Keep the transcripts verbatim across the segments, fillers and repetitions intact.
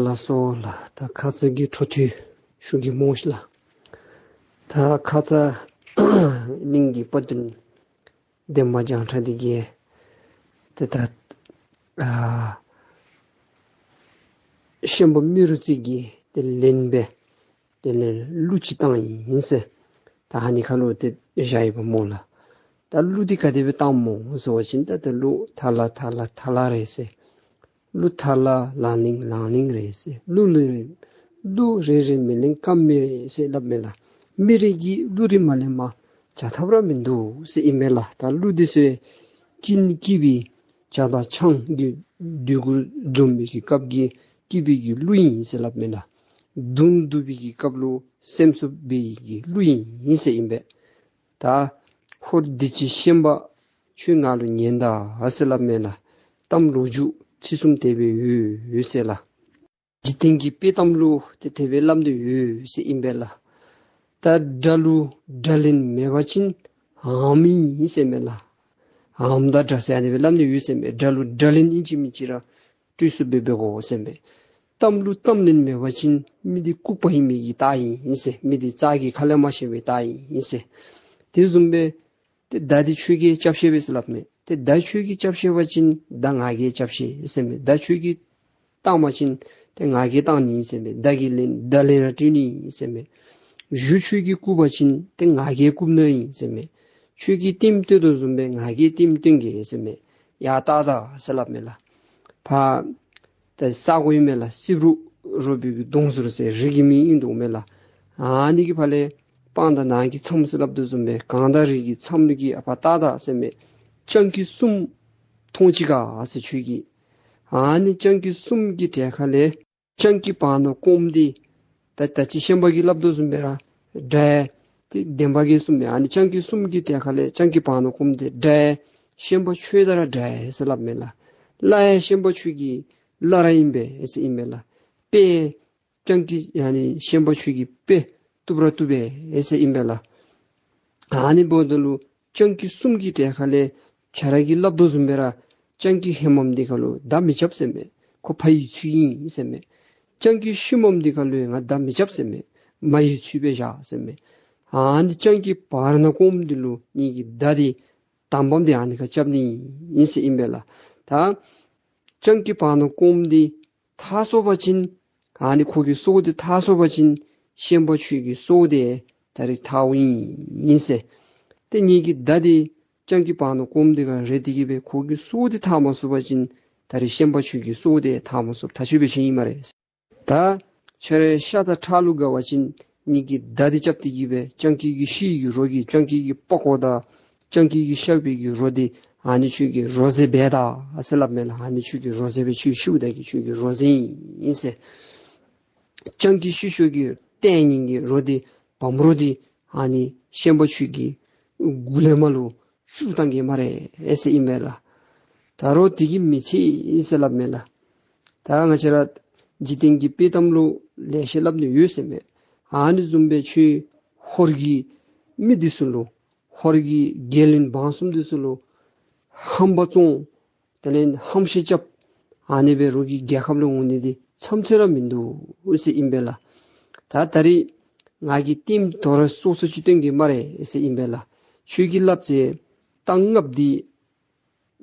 ལགས་སོ་ལགས། ད་ཁ་ཙ་གི་འཕྲོ་མཐུད་ཞུ་གེ་སྨོ་ཤིག་ལགས། ད་ཁ་ཙ་གླིང་གི་དཔའ་བརྟུལ་འདན་མ་བྱང་ཁྲ་འདི་གིས་ཏེ་ད་ཨ་ཤན་པ་རྨེ་རུ་རྩེ་གི་ཏེ་ལན་སྦེ་དེ་ལས་གླུ་ཅིག་བཏང་ཡི་ཟེར། ད་ཨ་ནི་ཁར་ལུ་ཏེ་བཞག་ཡི་པ་སྨོ་ལགས། ད་གླུ་འདི་ག་དེ་སྦེ་བཏངམ་སྨོ་ཟེར་བ་ཅིན་ད་ད་གླུ་ཐ་ལ་ཐ་ལ་ཐ་ལ་རེད་ཟེར། གླུ་ཐ་ལ་ལང་ལིང་ལང་ལིང་རེད་ཟེར། གླུ་ལེན་རེ་གླུ་རེ་རེ་མི་ལེན་ཀ་མི་རེད་ཟེར་སླབ་མས་ལགས། མི་རེ་གིས་གླུ་རེ་མ་ལེན་པར་བྱ་ཐབས་ར་མིན་འདུག་ཟེར་ཨིན་མས་ལགས། ད་གླུ་འདི་ཚུ་ཀུན་སྐྱིད་པའི་ཇ་དང་ཆང་གི་འདོད་དགུ་འཛོམས་པའི་གི་སྐབས་ཀྱི་སྐྱིད་པའི་གི་གླུ་ཨིན་ཟེར་སླབ་མས་ལགས། གདོང་སྡུག་པའི་གི་སྐབས་ལུ་སེམས་གསོ་བའི་གི་གླུ་ཨིན་ཟེར་ཨིན་པས། ད་ཧོར་སྡེ་སྲིད་ཤན་པ་ཁྱོད་ང་ལུ་ཉན་ད་ཟེར་སླབ་མས་ལགས། གཏམ་ལོ་རྒྱུས་ཚིག་གསུམ་དེ་སྦེ་ཡོད་ཟེར་ལགས། འཇིག་རྟེན་གྱི་དཔེ་གཏམ་ལུ་ཏེ་དེ་སྦེ་སླབ་སྟེ་ཡོད་ཟེར་ཨིན་པས་ལགས། ད་དགྲ་ལུ་དགྲ་ལན་མེད་པ་ཅིན་འམ་ཨིན་ཟེར་མས་ལགས། འམ་དང་དགྲ་ཟེར་ཨ་ནི་སྦེ་སླབ་སྟེ་ཡོད་ཟེར་མས། དགྲ་ལུ་དགྲ་ལན་ཨིན་ཅི་མིན་ཅི་ར་སྤྲོད་ཚུགསཔ་སྦེ་འབད་དགོ་ཟེར་མས། གཏམ་ལུ་གཏམ་ལན་མེད་པ་ཅིན་མི་འདི་ལྐུགས་པ་ཨིན་མི་གི་རྟགས་ཨིན་ཟེར། མི་འདི་རྩ་གི་ཁ་ལས་མ་བཤད་པའི་རྟགས་ཨིན་ཟེར། དེ་བཟུམ་སྦེ་ཏེ་མདའ་འདི་ཁྱོད་ཀྱིས་རྐྱབ་ཤེས་པས་ཟེར་སླབ་མས། ཏེ་མདའ་ཁྱོད་ཀྱིས་རྐྱབ་ཤེས་པ་ཅིན་མདའ་ང་གིས་རྐྱབ་ཤེས་ཟེར་མས། མདའ་ཁྱོད་ཀྱིས་བཏང་པ་ཅིན་ཏེ་ང་གིས་བཏང་ནི་ཨིན་ཟེར་མས། མདའ་གི་ལན་མདའ་ལན་ར་སྤྲོད་ནི་ཨིན་ཟེར་མས། གཞུ་ཁྱོད་ཀྱིས་བརྐུ་བ་ཅིན་ཏེ་ང་གིས་བརྐུ་ནི་ཨིན་ཟེར་མས། ཁྱོད་ཀྱིས་ལྟདམོ་སྟོན་དོ་བཟུམ་སྦེ་ང་གིས་ལྟདམོ་སྟོན་གེ་ཟེར་མས། ཡ་ལྟ་ད་ཟེར་སླབ་མས་ལགས། ཕར་ཏེ་ས་གོ་ཨིན་མས་ལགས། སྲིབ་རུ་རོ་བུ་གི་གདོང་ཟུར་ཟེར་རི་གི་མིང་ཨིན་འདུག་མས་ལགས། ཨ་ནི་གི་ཕར་ལས་སྤང་དང་ནགས་ཀྱི་མཚམས་ཟེར་སླབ་དོ་བཟུམ་སྦེ་གངས་དང་རི་གི་མཚམས་ལུ་གི་ཨ་ཕར་ལྟ་ད་ཟེར་མས། སྤྱང་ཀི་གསུམ་མཐོང་ཅི་ག་ཟེར་ཁྱོད་ཀྱིས། ཨ་ནི་སྤྱང་ཀི་གསུམ་གྱི་གྲལ་ཁ་ལས་སྤྱང་ཀི་བར་ན་སྐོམ་འདི་ད་ད་ཅི་ཤན་པ་གིས་སླབ་དོ་བཟུམ་སྦེ་ར་དགྲ་ཡང་ཏེ་འདན་མ་གིས་གསུངས་མས། ཨ་ནི་སྤྱང་ཀི་གསུམ་གྱི་གྲལ་ཁ་ལས་སྤྱང་ཀི་བར་ན་སྐོམ་འདི་དགྲ་ཡང་ཤན་པ་ཁྱོད་དང་ར་འདྲ་ཟེར་སླབ་མས་ལགས། བླ་ཡང་ཤན་པ་ཁྱོད་ཀྱི་བླ་ར་ཨིན་པས་ཟེར་ཨིན་པས་ལགས། དཔེ་སྤྱང་ཀི་ཡང་ནི་ཤན་པ་ཁྱོད་ཀྱི་དཔེ་བཏུབ་ར་བཏུབ་པས་ཟེར་ཨིན་པས་ལགས། ཨ་ནི་འབདཝ་ད་ལུ་སྤྱང་ཀི་གསུམ་གྱི་གྲལ་ཁ་ལས་ཁྱོད་ར་གིས་སླབ་དོ་བཟུམ་སྦེ་ར་སྤྱང་ཀི་ཧེ་མམ་འདི་ཁར་ལུ་མདའ་མི་རྐྱབ་ཟེར་མས། ཁོ་ཕ་ཡི་ཚུལ་ཨིན་ཟེར་མས། སྤྱང་ཀི་ཤུལ་མམ་འདི་ཁར་ལུ་ཡང་ང་མདའ་མི་རྐྱབ་ཟེར་མས། མ་ཡི་ཚུལ་སྦེ་བཞག་ཟེར་མས། ཨ་ནི་སྤྱང་ཀི་བར་ན་སྐོམ་འདི་ལུ་ངེ་གི་མདའ་འདི་དང་པམ་འདི་ཨ་ནི་ཁར་རྐྱབ་ནི་ཨིན་ཟེར་ཨིན་པས་ལགས། ད་སྤྱང་ཀི་བར་ན་སྐོམ་འདི་ཐར་སོང་པ་ཅིན་ཨ་ནི་ཁོ་གི་སྲོག་འདི་ཐར་སོང་པ་ཅིན་ཤན་པ་ཁྱོད་ཀྱི་སྲོག་འདི་ད་རིས་ཐརཝ་ཨིན་ཟེར། ཏེ་ངེ་གི་མདའ་འདི་སྤྱང་ཀི་བར་ན་སྐོམ་འདི་ཁར་རེག་སྟེ་གི་སྦེ་ཁོ་གི་སྲོག་འདི་ཐར་མ་ཚུགས་པ་ཅིན་ད་རིས་ཤན་པ་ཁྱོད་ཀྱི་སྲོག་འདི་ཐར་མ་ཚུགས། ཐག་ཆོད་སྦེ་ཞུ་ནི་ཨིན་སྨ་རེ། ད་ཁྱོད་རའི་ཤ་དང་ཁྲག་ལུ་དགའ་བ་ཅིན་ངེ་གི་མདའ་འདི་རྐྱབ་སྟེ་གི་སྦེ་སྤྱང་ཀི་གི་ཤི་གི་རོ་གི་སྤྱང་ཀི་གི་པགས་ཀོ་དང་སྤྱང་ཀི་གི་ཤ་བའི་གི་རོ་འདི་ཨ་ནི་ཁྱོད་ཀྱི་རོ་ཟས་འབད་ད་ཟེར་སླབ་མས་ལགས། ཨ་ནི་ཁྱོད་ཀྱི་རོ་ཟས་སྦེ་ཁྱོད་ཤིཝ་ད་གི་ཁྱོད་ཀྱི་རོ་ཟས་ཨིན་ཟེར། སྤྱང་ཀི་ཤི་ཤོས་ཀྱི་ལྟས་ངན་གྱི་རོ་འདི་བམ་རོ་འདི་ཨ་ནི་ཤན་པ་ཁྱོད་ཀྱི་མགུ་ལས་མར་ལུ་བཅུག་བཏང་གེ་སྨ་རེ་ཟེར་ཨིན་པས་ལགས། ད་རོགས་དེ་གིས་མི་ཚད་ཟེར་སླབ་མས་ལགས། ད་ང་བཅས་ར་འཇིག་རྟེན་གྱི་དཔེ་གཏམ་ལུ་ལེ་ཤ་སླབ་ནི་ཡོད་ཟེར་མས། ཨ་ནི་བཟུམ་སྦེ་ཁྱོད་ཧོར་གྱི་མི་འདི་ཚུ་ལུ་ཧོར་གྱི་རྒྱལ་བློན་འབངས་གསུམ་འདི་ཚུ་ལུ་ཧམ་པ་བཙོང་དེ་ལས་ཧམ་ཤེད་རྐྱབ། ཨ་ནི་སྦེ་རོགས་ཀྱི་རྒྱལ་ཁབ་ལུ་འོང་ནི་འདི་མཚམས་ཚོད་ར་མིན་འདུག་ཟེར་ཨིན་པས་ལགས། ད་ད་རིས་ང་གིས་ལྟདམོ་དོ་ར་སོ་སོ་ཅིག་སྟོན་གེ་སྨ་རེ་ཟེར་ཨིན་པས་ལགས། ཁྱོད་ཀྱིས་སླབ་ཚེ་རྟ་ལྔཔོ་འདི་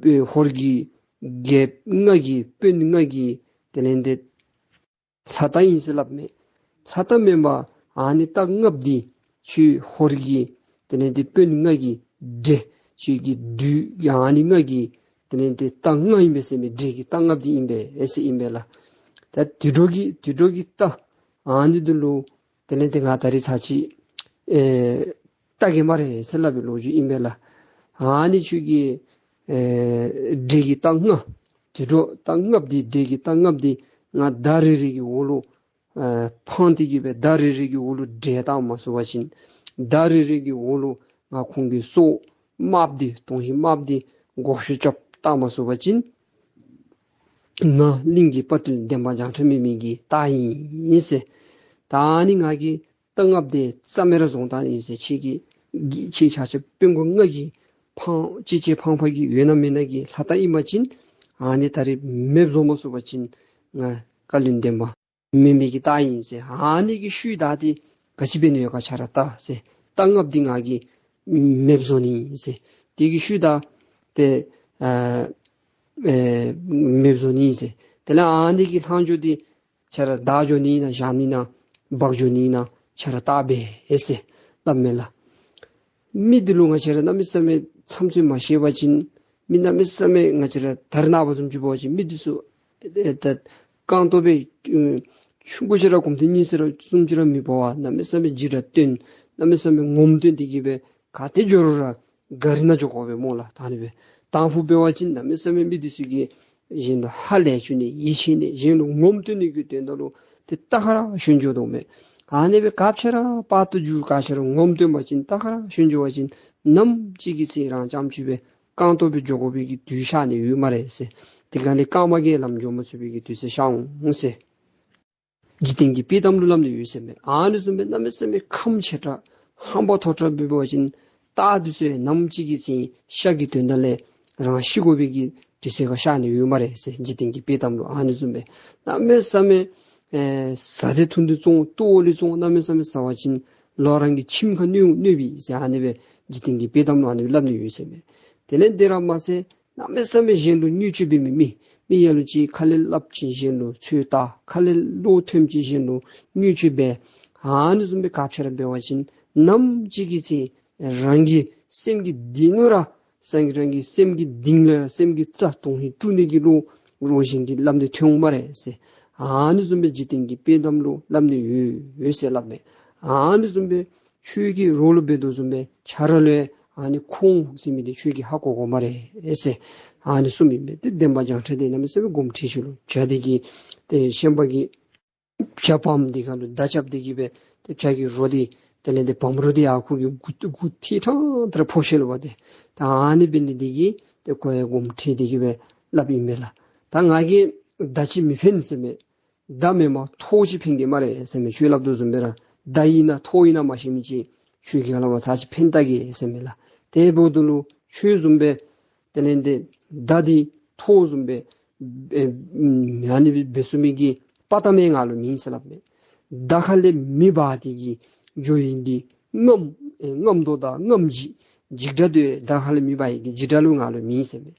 ཨེ་ཧོར་གྱི་རྒྱལཔོ་ལྔ་གི་དཔོན་ལྔ་གི་དེ་ལས་འདི་ལྷ་རྟ་ཨིན་ཟེར་སླབ་མས། ལྷ་རྟ་མེན་པར་ཨ་ནི་རྟ་ལྔཔོ་འདི་ཁྱོད་ཧོར་གྱི་དེ་ལས་འདི་དཔོན་ལྔ་གི་འདྲེ་ཁྱོད་ཀྱི་བདུད་ཀྱི་ཨ་ནི་ལྔ་གི་དེ་ལས་འདི་རྟ་ལྔ་ཨིན་པས་ཟེར་མས། འདྲེ་གི་རྟ་ལྔཔོ་འདི་ཨིན་པས་ཟེར་ཨིན་པས་ལགས། ད་དུད་འགྲོ་གི་དུད་འགྲོ་གི་རྟ་ཨ་ནི་འདི་ལུ་དེ་ལས་འདི་ང་ད་རིས་ཚར་ཅིག་ཨེ་བལྟ་གེ་སྨ་རེ་ཟེར་སླབ་པའི་ལོ་རྒྱུས་ཨིན་པས་ལགས། ཨ་ནི་ཁྱོད་ཀྱི་ཨེ་འདྲེ་གི་རྟ་ལྔ་དུད་འགྲོ་རྟ་ལྔཔོ་འདི་འདྲེ་གི་རྟ་ལྔཔོ་འདི་ང་ཟླ་རེ་རེ་གི་འོག་ལུ་ཨེ་འཕང་སྟེ་གི་སྦེ་ཟླ་རེ་རེ་གི་འོག་ལུ་འདྲེ་བཏང་མ་ཚུགས་པ་ཅིན་ཟླ་རེ་རེ་གི་འོག་ལུ་ང་ཁོང་གི་སྲོག་དམརཔོ་འདི་དོན་ཧིང་དམརཔོ་འདི་བགོ་བཤའ་རྐྱབ་བཏང་མ་ཚུགས་པ་ཅིན་ང་གླིང་གི་དཔའ་བརྟུལ་འདན་མ་བྱང་ཁྲ་མི་མི་གི་རྟགས་ཨིན་ཟེར། ད་ཨ་ནི་ང་གིས་རྟ་ལྔཔོ་འདི་རྩ་མེད་ར་བཟོ་བཏང་ཨིན་ཟེར། ཁྱེད་ཀྱི་ཁྱེད་ཆ་ཁྱབ་དཔོན་གོང་ལྔ་གི་འཕང་གཅིག་གཅིག་འཕང་འཕང་གི་ཡོད་ན་མེད་ན་གི་ལྷ་རྟ་ཨིན་པ་ཅིན་ཨ་ནི་ད་རིས་མེདཔ་བཟོ་མ་ཚུགས་པ་ཅིན་ང་བཀའ་བློན་འདན་མ་ མེན་མི་གི་རྟགས་ཨིན་ཟེར། ཨ་ནི་གི་ཤུལ་བདའ་སྟེ་ག་ཅི་འབད་ནི་ཡོད་ག་ཁྱོད་ར་བལྟ་ཟེར། རྟ་ལྔཔོ་འདི་ང་གིས་མེདཔ་བཟོ་ནི་ཨིན་ཟེར། དེ་གི་ཤུལ་བདའ་སྟེ་ཨ་ཨེ་མེདཔ་བཟོ་ནི་ཨིན་ཟེར། དེ་ལས་ཨ་ནི་གི་ལྷག་འཕྲོ་འདི་ཁྱོད་ར་བདའ་འགྱོ་ནི་ཨིན་ན་བཞག་ནི་ཨིན་ན་འབག་འགྱོ་ནི་ཨིན་ན་ཁྱོད་ར་བལྟ་འབད་ཟེར་སླབ་མས་ལགས། མི་འདི་ལུ་ང་བཅས་ར་གནམ་མེད་ས་མེད་ཚམ་ཚོད་མ་ཤེས་པ་ཅིན་མི་གནམ་མེད་ས་མེད་ང་བཅས་ར་ད་རེས་ནངས་པ་བཟུམ་ཅིག་འབད་བ་ཅིན་མི་འདི་ཚུ་ཨེ་ད་རྐང་སྟོང་སྦེ་ཨེ་ཆུང་ཀུ་ཅིག་ར་གོམ་ཐེངས་གཉིས་ཙམ་ར་གསུམ་ཅིག་ར་མི་འབད་བར་གནམ་མེད་ས་མེད་འཇིགས་སྐྲག་སྟོན་གནམ་མེད་ས་མེད་ངོམ་སྟོན་ཏེ་གི་སྦེ་ག་ཏེ་འགྱོ་རུང་ར་ག་རི་ནང་འགྱོ་དགོ་པས་སྨོ་ལགས། ད་ཨ་ནི་སྦེ་དང་ཕུ་འབད་བ་ཅིན་གནམ་མེད་ས་མེད་མི་འདི་ཚུ་གིས་གཞན་ལུ་ཧ་ལས་བཅུག་ནི་ཡིད་ཆེས་ནི་གཞན་ལུ་ངོམ་སྟོན་ནི་གི་དོན་དག་ལུ་ཏེ་ད་ག་ར་ཞོན་འགྱོ་དོ་མས། ཨ་ནི་སྦེ་ག་ཅི་ར་དཔའ་བརྟུལ་འགྱུར་ག་ཅི་ར་ངོམ་སྟོན་པ་ཅིན་ད་ག་ར་ཞོན་འགྱོ་བ་ཅིན་ནམ་ཅིག་གི་ཚེ་རང་རྐྱངམ་ཅིག་སྦེ་རྐང་སྟོང་སྦེ་འགྱོ་དགོ་པའི་གི་དུས་ཤར་ནི་ཡོད་སྨ་རེ་ཟེར། དེ་ག་ལས་རྐངམ་གིས་ལམ་འགྱོ་མ་ཚུགས་པའི་གི་དུས་ཚོད་ཤར་འོང་ཟེར། འཇིག་རྟེན་གྱི་དཔྱེ་གཏམ་ལུ་སླབ་ནི་ཡོད་ཟེར་མས། ཨ་ནི་བཟུམ་སྦེ་གནམ་མེད་ས་མེད་ཁམས་ཆེ་དྲགས་ཧམ་པ་མཐོ་དྲགས་སྦེ་འབད་བ་ཅིན་རྟ་འདི་ཚུ་ཡང་ནམ་ཅིག་གི་ཚེ་ཤ་གི་དོན་དག་ལས་རང་ཤི་དགོ་པའི་གི་དུས་ཚོད་ཁར་ཤར་ནི་ཡོད་སྨ་རེ་ཟེར། འཇིག་རྟེན་གྱི་དཔྱེ་གཏམ་ལུ་ཨ་ནི་བཟུམ་སྦེ་གནམ་མེད་ས་མེད་ཨེ་བཟའ་འཐུང་འདི་བཙོང་ལྟོ་ལི་བཙོང་གནམ་མེད་ས་མེད་བཟའ་བ་ཅིན་ལོག་རང་གི་ཁྱིམ་ཁར་གནོད་གནོདཔ་ཨིན་ཟེར། ཨ་ནི་སྦེ་འཇིག་རྟེན་གྱི་དཔྱེ་གཏམ་ལུ་ཨ་ནི་སྦེ་སླབ་ནི་ཡོད་ཟེར་མས། དེ་ལས་དེ་ར་མ་ཚད་གནམ་མེད་ས་མེད་གཞན་ལུ་བརྙས་བཅོས་འབད་མི་མི་མི་ལ་ལུ་ཅིག་ཁ་ལས་སླབ་ཅིན་གཞན་ལུ་ཚོད་ལྟ་ཁ་ལས་བློ་ཐོནམ་ཅིག་གཞན་ལུ་བརྙས་བཅོས་འབད། ཨ་ནི་བཟུམ་སྦེ་ག་ཅི་ར་འབད་བ་ཅིན་ནམ་ཅིག་གི་ཚེ་རང་གི་སེམས་ཀྱི་གཏིང་ལུ་ར་སེམས་རང་གི་སེམས་ཀྱི་གཏིང་ལུ་ར་སེམས་ཀྱི་རྩ་དོན་ཧིང་དཀྲུག་ནི་གི་བློ་རོགས་གཞན་གྱིས་སླབ་ནི་ཐོན་འོང་སྨ་རེ་ཟེར། ཨ་ནི་བཟུམ་སྦེ་འཇིག་རྟེན་གྱི་དཔྱེ་གཏམ་ལུ་སླབ་ནི་ཡོད་ཡོད་ཟེར་སླབ་མས། ཨ་ནི་བཟུམ་སྦེ་ཁྱོད་ཀྱིས་རོགས་ལུ་འབད་དོ་བཟུམ་སྦེ་ཁྱོད་ར་ལུ་ཡང་ཨ་ནི་ཁུངས་ཟེར་མི་འདི་ཁྱོད་ཀྱིས་ཧ་གོ་དགོ་སྨ་རེ་ཟེར། ཨ་ནི་གསུངམ་ཨིན་པས། ཏེ་འདན་མ་བྱང་ཁྲ་འདི་གནམ་མེད་ས་མེད་དགོངསམ་ཁྲེལ་ཆེ་ལོ། བྱ་འདི་གིས་ཏེ་ཤན་པ་གི་བྱ་བམ་འདི་ཁ་ལུ་མདའ་རྐྱབ་སྟེ་གི་སྦེ་ཏེ་བྱ་གི་རོ་འདི་དེ་ལས་ཏེ་བམ་རོ་འདི་ཡར་ཁོ་གི་མགུ་མགུ་ཐིག་ཕྲང་ཏེ་ར་ཕོག་ཤི་ལོ་པ་ཏེ། ད་ཨ་ནི་འབད་ནི་འདི་གིས་ཏེ་ཁོ་ཡང་དགོངསམ་ཁྲེལ་ཏེ་གི་སྦེ་སླབ་ཨིན་མས་ལགས། ད་ང་གིས་མདའ་ཅིག་མི་འཕེན་ཟེར་མས། མདའ་མེན་པར་ཐོག་ཅིག་འཕེན་གེ་སྨ་རེ་ཟེར་མས། ཁྱོད་སླབ་དོ་བཟུམ་སྦེ་ར་མདའ་ཨིན་ན་ཐོག་ཨིན་ན་མ་ཤེས་མི་ཅིག་ཁྱོད་ཀྱིས་ཧ་ལམ་ཚར་ཅིག་འཕེན་བལྟ་གེ་ཟེར་མས་ལགས། དེ་འབདཝ་ད་ལུ་ཁྱོད་བཟུམ་སྦེ་དེ་ལས་ཏེ་མདའ་འདི་ཐོག་བཟུམ་སྦེ་ཨེ་ཨམ་ཨ་ནི་སྦེ་འབད་ཚུགས་མི་གི་དཔའ་རྟགས་མེད་ང་ལུ་མེད་ཟེར་སླབ་མས། མདའ་ཁ་ལས་མེ་འབར་ཏེ་གི་འགྱོ་ཡི་གི་རྔམ་ཨེ་རྔམ་སྟོབས་དང་རྔམ་བརྗིད་འཇིགས་སྐྲག་འདི་མདའ་ཁ་ལས་མེ་འབར་ཡི་གི་འཇིགས་སྐྲག་ལུ་ང་ལུ་མེད་ཟེར་མས།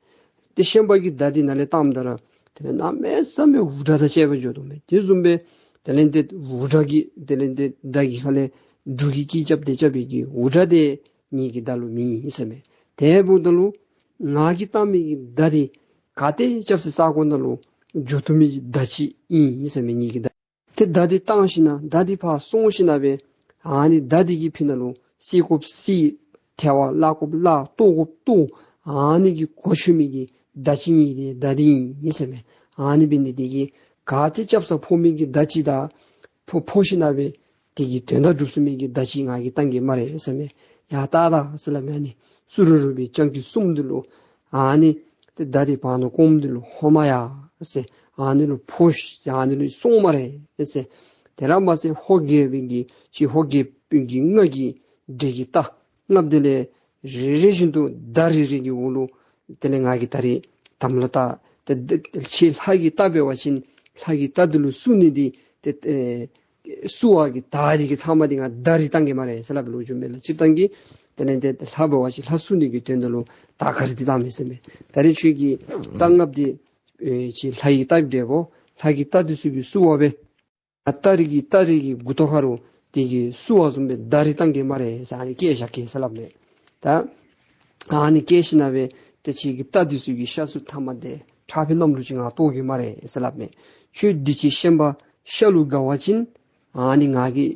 ཏེ་ཤན་པ་གིས་མདའ་འདི་ནཱ་ལས་བཏངམ་ད་ར་དེ་ལས་གནམ་མེད་ས་མེད་འུར་སྒྲ་དང་བཅས་པ་འགྱོ་དོ་མས། དེ་བཟུམ་སྦེ་དེ་ལས་ཏེ་འུར་སྒྲ་གིས་དེ་ལས་ཏེ་མདའ་གི་ཁ་ལས་འབྲུག་གི་སྐད་རྐྱབ་སྟེ་རྐྱབ་པའི་གི་འུར་སྒྲ་འདི་ངེ་གི་མདའ་ལུ་མེད་ཟེར་མས། དེ་འབདཝ་ད་ལུ་ང་གིས་བཏང་མི་གི་མདའ་འདི་ག་ཏེ་རྐྱབ་སའི་ས་གོ་ནང་ལུ་འགྱོ་བཏུབ་མི་གི་མདའ་ཅིག་ཨིན་ཟེར་མས་ངེ་གི་མདའ། ཏེ་མདའ་འདི་བཏང་ཞིན་ན་མདའ་འདི་ཕར་སོང་ཞིན་ན་སྦེ་ཨ་ནི་མདའ་འདི་གི་ཕི་ནང་ལུ་བསད་དགོཔ་བསད་ཐལ་བར་བརླག་དགོཔ་བརླག་གཏོར་དགོཔ་གཏོར་ཨ་ནི་གི་གོ་ཆོད་མི་གི་མདའ་ཅིག་ཨིན། ཏེ་མདའ་འདི་ཨིན་ཟེར་མས། ཨ་ནི་འབད་ནི་འདི་གིས་ག་ཏེ་རྐྱབ་ས་ཕོག་མི་གི་མདའ་ཅིག་དང་ཕོག་ཕོག་ཞིན་ན་སྦེ་དེ་གི་དོན་དག་སྒྲུབ་ཚུགས་མི་གི་མདའ་ཅིག་ང་གིས་བཏང་གེ་སྨ་རེ་ཟེར་མས། ཡ་ད་ད་ཟེར་སླབ་མས། ཨ་ནི་སུ་རུ་རུ་སྦེ་སྤྱང་ཀི་གསུམ་འདི་ལུ་ཨ་ནི་ཏེ་མདའ་འདི་བར་ན་སྐོརམ་འདི་ལུ་ཧོ་མ་ཡ་ཟེར་ཨ་ནི་ལུ་ཕོག་ཟེར་ཨ་ནི་ལུ་སོང་སྨ་རེ་ཟེར། དེ་ར་མ་ཚད་ཧོར་རྒྱལ་པོའི་གི་ཅིག་ཧོར་རྒྱལ་པོའི་གི་མངའ་གི་འདྲེ་གི་རྟ་ལྔཔོ་དེ་ལས་རེ་རེ་བཞིན་དུ་མདའ་རེ་རེ་གི་འོག་ལུ་དེ་ལས་ང་གིས་ད་རེས་དམ་ལ་བཏགས། ཏེ་ཏེ་ཁྱེད་ལྷ་གི་རྟ་འབད་བ་ཅིན་ལྷ་གི་རྟ་འདི་ལུ་བསུ་ནི་འདི་ཏེ་ཨེ་བསུ་བ་གི་མདའ་འདི་གི་ཚབ་མ་འདི་ང་མདའ་རེ་བཏང་གེ་སྨ་རེ་ཟེར་སླབ་པའི་ལོ་རྒྱུས་མས་ལགས། སྤྱིར་བཏང་གི་དེ་ལས་ཏེ་ལྷ་འབད་བ་ཅིན་ལྷ་བསུ་ནི་གི་དོན་དག་ལུ་མདའ་ག་རེ་འདི་བཏང་མས་ཟེར་མས། ད་རེས་ཁྱོད་ཀྱི་རྟ་ལྔཔོ་འདི་ཨེ་ཅིག་ལྷ་ཡི་རྟ་འདྲ་བོ་ལྷ་གི་རྟ་འདི་ཚུ་གི་བསུ་བ་སྦེ་རྟ་རེ་གི་རྟ་རེ་གི་མགུ་ཏོ་ཁ་རུ་དེ་གི་བསུ་བ་བཟུམ་སྦེ་མདའ་རེ་བཏང་གེ་སྨ་རེ་ཟེར་ཨ་ནི་བཀལ་བཞག་གེ་ཟེར་སླབ་མས། ད་ཨ་ནི་བཀལ་ཞིན་ན་སྦེ་ཏེ་ཁྱེད་ཀྱི་རྟ་འདི་ཚུ་གི་ཤ་ཚུ་ཐ་མ་འདི་ཁྲག་ཕུད་གནམ་ལུ་ཅིག་ང་གཏོར་གེ་སྨ་རེ་ཟེར་སླབ་མས། ཁྱོད་འདི་ཅིག་ཤན་པ་ཤ་ལུ་དགའ་བ་ཅིན་ཨ་ནི་ང་གིས་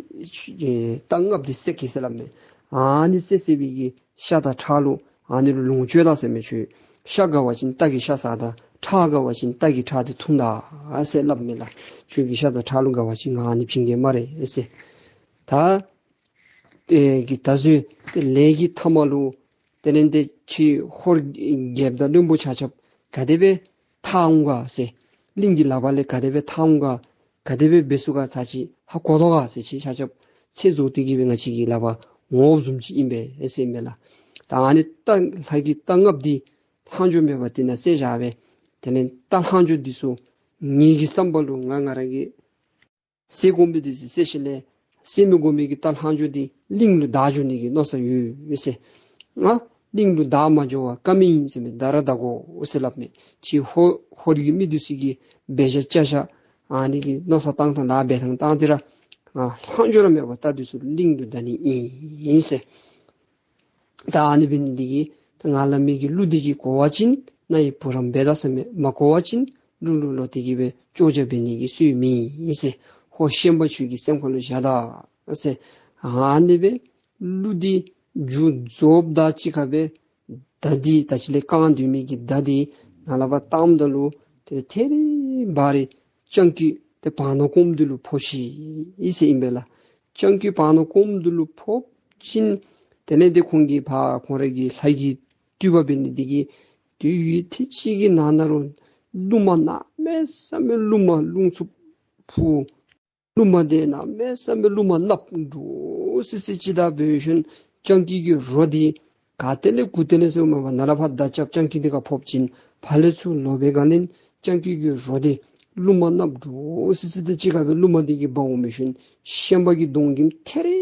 ཨེ་རྟ་ལྔཔོ་འདི་བསད་གེ་ཟེར་སླབ་མས། ཨ་ནི་བསད་བསད་པའི་གི་ཤ་དང་ཁྲག་ལུ་ཨ་ནི་ལུ་ལོངས་སྤྱོད་ད་ཟེར་མས། ཁྱོད་ཤ་དགའ་བ་ཅིན་རྟ་གི་ཤ་ཟ་ད། ཁྲག་དགའ་བ་ཅིན་རྟ་གི་ཁྲག་འདི་འཐུང་ད་ཟེར་སླབ་མས་ལགས། ཁྱོད་ཀྱི་ཤ་དང་ཁྲག་ལུ་དགའ་བ་ཅིན་ང་ཨ་ནི་བྱིན་གེ་སྨ་རེ་ཟེར། ད་ཨེ་གི་ད་གཟོད་ཏེ་ལས་ཀྱི་ཐ་མ་ལུ་དེ་ལས་ཏེ་ཁྱེད་ཧོར་རྒྱལཔོ་དང་བློན་པོ་ཆ་ཁྱབ་ག་དེ་སྦེ་ཐར་འོང་ག་ཟེར། གླིང་གི་ལག་པ་ལས་ག་དེ་སྦེ་ཐར་འོང་ག། ག་དེ་སྦེ་འབད་ཚུགས་ག་ཚར་ཅིག་ཧ་གོ་དོ་ག་ཟེར། ཁྱེད་ཆ་ཁྱབ་ཚེ་རྫོགས་ཏེ་གི་སྦེ་ང་བཅས་ཀྱི་ལག་པར་འོང་བཟུམ་ཅིག་ཨིན་པས་ཟེར་མས་ལགས། ད་ཨ་ནི་རྟ་ལྷ་གི་རྟ་ལྔཔོ་འདི་ལྷག་འཕྲོ་མེད་པར་དེ་ནང་བསད་བཞག་སྦེ་དེ་ལས་རྟ་ལྷག་འཕྲོ་འདི་ཚུ་ངེ་གི་བསམ་པ་ལུ་ང་ང་རང་གི་ བསད་དགོ་མི་འདི་ཚུ་བསད་ཞིནམ་ལས་བསད་མི་དགོ་མི་གི་རྟ་ལྷག་འཕྲོ་འདི་གླིང་ལུ་བདའ་འགྱོ་ནི་གི་མནོ་བསམ་ཡོད་ཟེར། ང་གླིང་ལུ་བདའ་མ་འགྱོ་བར་བཀའ་མི་ཨིན་ཟེར་མི་བདའ་ར་བདའ་དགོ་ཟེར་སླབ་མས། ཁྱེད་ཧོར་ཧོར་གྱི་མི་འདི་ཚུ་གི་འབད་བཞག་བྱ་བཞག་ཨ་ནི་གི་མནོ་བསམ་བཏང་ཐངས་ལཱ་འབད་ཐངས་བཏང་སྟེ་ར་ཨ་ལྷག་འཕྲོ་ར་མེད་པར་རྟ་འདི་ཚུ་གླིང་ལུ་བདའ་ནི་ཨིན་ཟེར། ད་ཨ་ནི་འབད་ནི་འདི་གིས་ད་ང་སླབ་མི་གི་གླུ་འདི་གིས་གོ་བ་ཅིན་རྣ་ཡི་བུ་རམ་འབད་ད་ཟེར་མས། མ་གོ་བ་ཅིན་གླུ་ལུ་ལོག་སྟེ་གི་སྦེ་ཅོག་ཅོག་འབད་ནི་གི་སྲོལ་མེད་ཟེར། ཧོར་ཤན་པ་ཚུ་གི་སེམས་ཁ་ལུ་བཞག་ད་ཟེར། ཨ་ནི་སྦེ་གླུ་འདི་མཇུག་རྫོགསཔ་ད་གཅིག་ཁར་སྦེ་མདའ་འདི་ད་ཅི་ལས་བཀང་སྡོད་མི་གི་མདའ་འདི་ནཱ་ལས་ཕར་བཏངམ་ད་ལུ་ཏེ་ཐད་རི་བ་རི་སྤྱང་ཀི་ཏེ་བར་ན་གོངམ་འདི་ལུ་ཕོག་ཅི་ཟེར་ཨིན་པས་ལགས། སྤྱང་ཀི་བར་ན་གོངམ་འདི་ལུ་ཕོག་ཅིན་དེ་ལས་ཏེ་ཁོང་གིས་ཕར་ཁོང་རའི་གི་ལྷ་གི་སྤྲུལ་པ་འབད་ནི་འདི་གིས་དུས་ཡུན་ཐེངས་གཅིག་གི་ནང་ན་རུ་རླུང་མ་གནམ་མེད་ས་མེད་རླུང་མ་རླུང་འཚུབ་འཕུ། རླུང་མ་འདི་གནམ་མེད་ས་མེད་རླུང་མ་ནགཔོ་འདྲོག་སི་སི་ཅིག་དང་འབད་ཞིནམ་སྤྱང་ཀི་གི་རོ་འདི་ག་ཏེ་ལས་གུ་ཏེ་ལས་ཟེར་མ་པ་ནཱ་ལས་ཕར་མདའ་རྐྱབ་སྤྱང་ཀི་འདི་ཁར་ཕོག་ཅིན་ཕར་ལས་ཚུར་ལོག་པའི་སྒང་ལས་སྤྱང་ཀི་གི་རོ་འདི་རླུང་མ་ནགཔོ་འདྲོག་སི་སི་དང་གཅིག་ཁར་སྦེ་རླུང་མ་འདི་གིས་འབག་འོང་འབད་ཞིནམ་ཤན་པ་གི་གདོང་གི་ཐད་རི་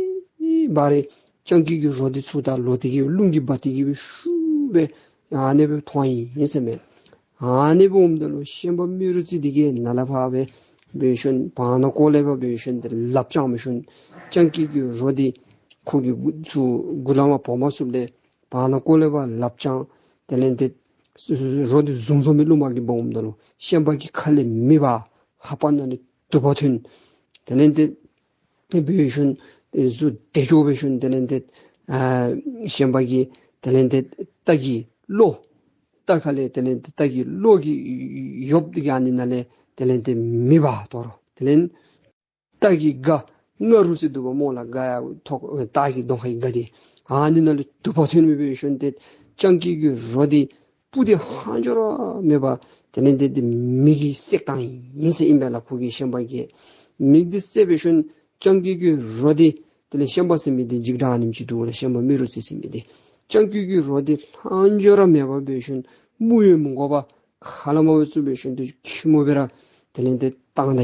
བ་རི་སྤྱང་ཀི་གི་རོ་འདི་ཚུར་ད་ལོག་སྟེ་གི་རླུང་གིས་འབག་སྟེ་གི་སྦེ་ཤུགས་སྦེ་ཨ་ནི་སྦེ་ཐོན་ཡི་ཟེར་མས། ཨ་ནི་སྦེ་འོངམ་ད་ལུ་ཤན་པ་རྨེ་རུ་རྩེ་འདི་གིས་ནཱ་ལས་ཕར་སྦེ་འབད་ཞིནམ་བར་ན་ཀོ་ལས་ཕར་འབད་ཞིནམ་ཏེ་ལགཔ་བརྐྱངས་འབད་ཞིནམ་སྤྱང་ཀི་གི་རོ་འདི་ཁོ་གི་མགུ་ཚུ་མགུ་ལས་མར་འབག་མ་ཚུགསཔ་ལས་བར་ན་ཀོ་ལས་ཕར་ལགཔ་བརྐྱངས། དེ་ལས་ཏེ་རོ་འདི་བཟུང་བཟུང་མི་རླུང་མ་གིས་འབག་འོངམ་ད་ལུ་ཤན་པ་གི་ཁ་ལས་མེ་འབར། ལྷ་པ་ནང་ལས་དུ་པ་ཐོན། དེ་ལས་ཏེ་ཏེ་འབད་ཞིནམ་ཏེ་གཟུགས་བདེ་མཆོག་འབད་ཞིནམ་དེ་ལས་ཏེ་ཨ་ཤན་པ་གི་དེ་ལས་ཏེ་རྟ་གི་གློ་རྟ་ཁ་ལས་དེ་ལས་ཏེ་རྟ་གི་གློ་གི་ཡོབ་འདི་གི་ཨ་ནི་ནང་ལས་དེ་ལས་ཏེ་མེ་འབར་དོ་རུང་དེ་ལས་རྟ་གི་སྒ་ང་རུ་ཟེར་འདུག་པ་སྨོ་ལགས། སྒ་ཡར་ཐོག་རྟ་གི་གདོང་ཁའི་སྒ་འདི་ཨ་ནི་ནང་ལས་དུ་པ་ཐོན་མི་འབད་ཞིནམ་ཏེ་སྤྱང་ཀི་གི་རོ་འདི་སྤུ་འདི་ལྷག་འཕྲོ་ར་མེད་པར་དེ་ལས་ཏེ་ཏེ་མེ་གིས་བསྲེགས་བཏང་ཡི་ཟེར་ཨིན་པས་ལགས། ཁོ་གི་ཤན་པ་གིས་མེ་གིས་བསྲེགས་འབད་ཞིནམ་སྤྱང་ཀི་གི་རོ་འདི་དེ་ལས་ཤན་པ་ཟེར་མི་འདི་འཇིགས་སྐྲག་ཨ་ནེམ་ཅིག་འདུག་ལགས། ཤན་པ་རྨེ་རུ་རྩེ་ཟེར་མི་འདི་སྤྱང་ཀི་གི་རོ་འདི་ལྷག་འཕྲོ་ར་མེད་པར་འབད་ཞིནམ་མུ་ཡང་མི་དགོ་པར་ཁ་ལས་མར་སྦེ་བཙུགས་འབད་ཞིནམ་ཏེ་ཁྱི་མོ་སྦེ་ར་དེ་ལས་ཏེ་བཏང་ད་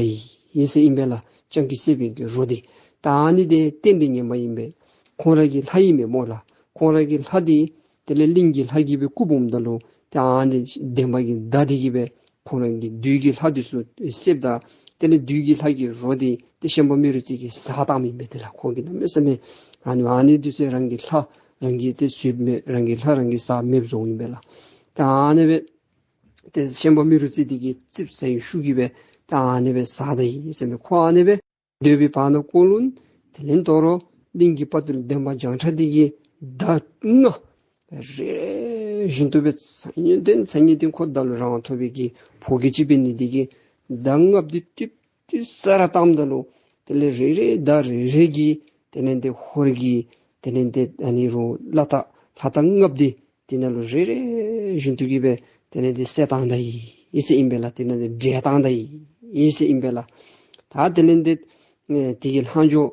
ཡི་ཟེར་ཨིན་པས་ལགས། སྤྱང་ཀི་བསད་པའི་གི་རོ་འདི་ད་ཨ་ནི་འདི་རྟེན་འབྲེལ་ངན་པ་ཨིན་པས། ཁོང་ར་གི་ལྷ་ཨིན་མས་སྨོ་ལགས། ཁོང་ར་གི་ལྷ་འདི་དེ་ལས་གླིང་གི་ལྷ་གིས་སྦེ་བཀུག་འོངམ་ད་ལུ་ཏེ་ཨ་ནི་འདན་མ་གི་མདའ་འདི་གིས་སྦེ་ཁོང་ར་གི་བདུད་ཀྱི་ལྷ་འདི་ཚུ་བསདཔ་ད་དེ་ལས་བདུད་ཀྱི་ལྷ་གི་རོ་འདི་ཏེ་ཤན་པ་རྨེ་རུ་རྩེ་གིས་ཟ་བཏང་མི་ཨིན་པས། དེ་ལས་ཁོང་གིས་གནམ་མེད་ས་མེད་ཨ་ནི་ཨ་ནི་འདི་ཚུ་རང་གི་ལྷ་རང་གིས་ཏེ་ཟོས་མི་རང་གི་ལྷ་རང་གིས་ཟ་མེདཔ་བཟོཝ་ཨིན་པས་ལགས། ད་ཨ་ནི་སྦེ་ཏེ་ཤན་པ་རྨེ་རུ་རྩེ་འདི་གིས་ཙིགཔ་ཟ་བའི་ཤུགས་ཀྱིས་སྦེ་ད་ཨ་ནི་སྦེ་ཟ་ད་ཡི་ཟེར་མས། ཁོ་ཨ་ནི་སྦེ་སྡོད་པའི་བར་ན་ཀོ་ལུ་དེ་ལས་དོ་རུང་གླིང་གི་དཔའ་ཐུལ་འདན་མ་བྱང་ཁྲ་འདི་གིས་མདའ་ལྔ་རེ་རེ་བཞིན་དུ་སྦེ་ཚར་གཉིས་བཏོན་ཚར་གཉིས་བཏོན་ཁོ་མདའ་ལུ་རང་དབང་ཐོབ་པའི་གི་ཕོ་སྐྱེས་ཅིག་འབད་ནི་འདི་གིས་མདའ་ལྔ་འདི་ཏིབ་ཏིབ་ས་ར་བཏངམ་ད་ལུ་དེ་ལས་རེ་རེ་མདའ་རེ་རེ་གིས་དེ་ལས་ཏེ་ཧོར་གྱི་དེ་ལས་ཏེ་ཨ་ནི་རུང་ལྷ་རྟ་ལྷ་རྟ་ལྔ་པོ་འདི་དེ་ནང་ལུ་རེ་རེ་བཞིན་དུ་གིས་སྦེ་དེ་ལས་ཏེ་བསད་བཏང་ད་ཡི་ཟེར་ཨིན་པས་ལགས། དེ་ནང་ཏེ་བསྒྲལ་བཏང་ད་ཡི་ཟེར་ཨིན་པས་ལགས། ད་དེ་ལས་ཏེ་ཨེ་དེ་གི་ལྷག་འཕྲོ་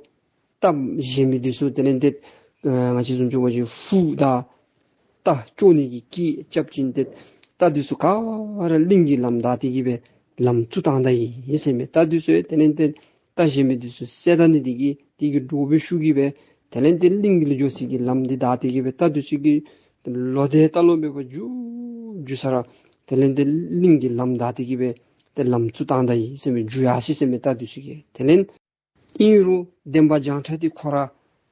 རྟ་གཞན་མི་འདི་ཚུ་དེ་ལས་ཏེ་ཨེ་ང་བཅས་བཟུམ་ཅིག་འབད་བ་ཅིན་ཧུ་དང་རྟ་བཅོམ་ནི་གི་སྐད་རྐྱབ་ཅིན་ཏེ་རྟ་འདི་ཚུ་ག་ར་གླིང་གི་ལམ་བདའ་སྟེ་གིས་སྦེ་ལམ་བཙུགས་བཏང་ད་ཡི་ཟེར་མས། རྟ་འདི་ཚུ་དེ་ལས་ཏེ་རྟ་གཞན་མི་འདི་ཚུ་བསད་ད་ནི་འདི་གིས་དེ་གི་འདྲོག་པའི་ཤུགས་ཀྱིས་སྦེ་དེ་ལས་ཏེ་གླིང་གི་ལུ་འགྱོ་སའི་གི་ལམ་འདི་བདའ་སྟེ་གིས་སྦེ་རྟ་འདི་ཚུ་གིས་ལོག་སྟེ་རྟ་ལོག་མེད་པར་རྒྱུག་རྒྱུག་ས་ར་དེ་ལས་ཏེ་གླིང་གི་ལམ་བདའ་སྟེ་གིས་སྦེ་ཏེ་ལམ་བཙུགས་བཏང་ད་ཡི་ཟེར་མས། རྒྱུག་ཡར་སོ་ཡི་ཟེར་མས་རྟ་འདི་ཚུ་གིས། དེ་ལས་ཨིན་རུང་འདན་མ་བྱང་ཁྲ་འདི་ཁོ་ར་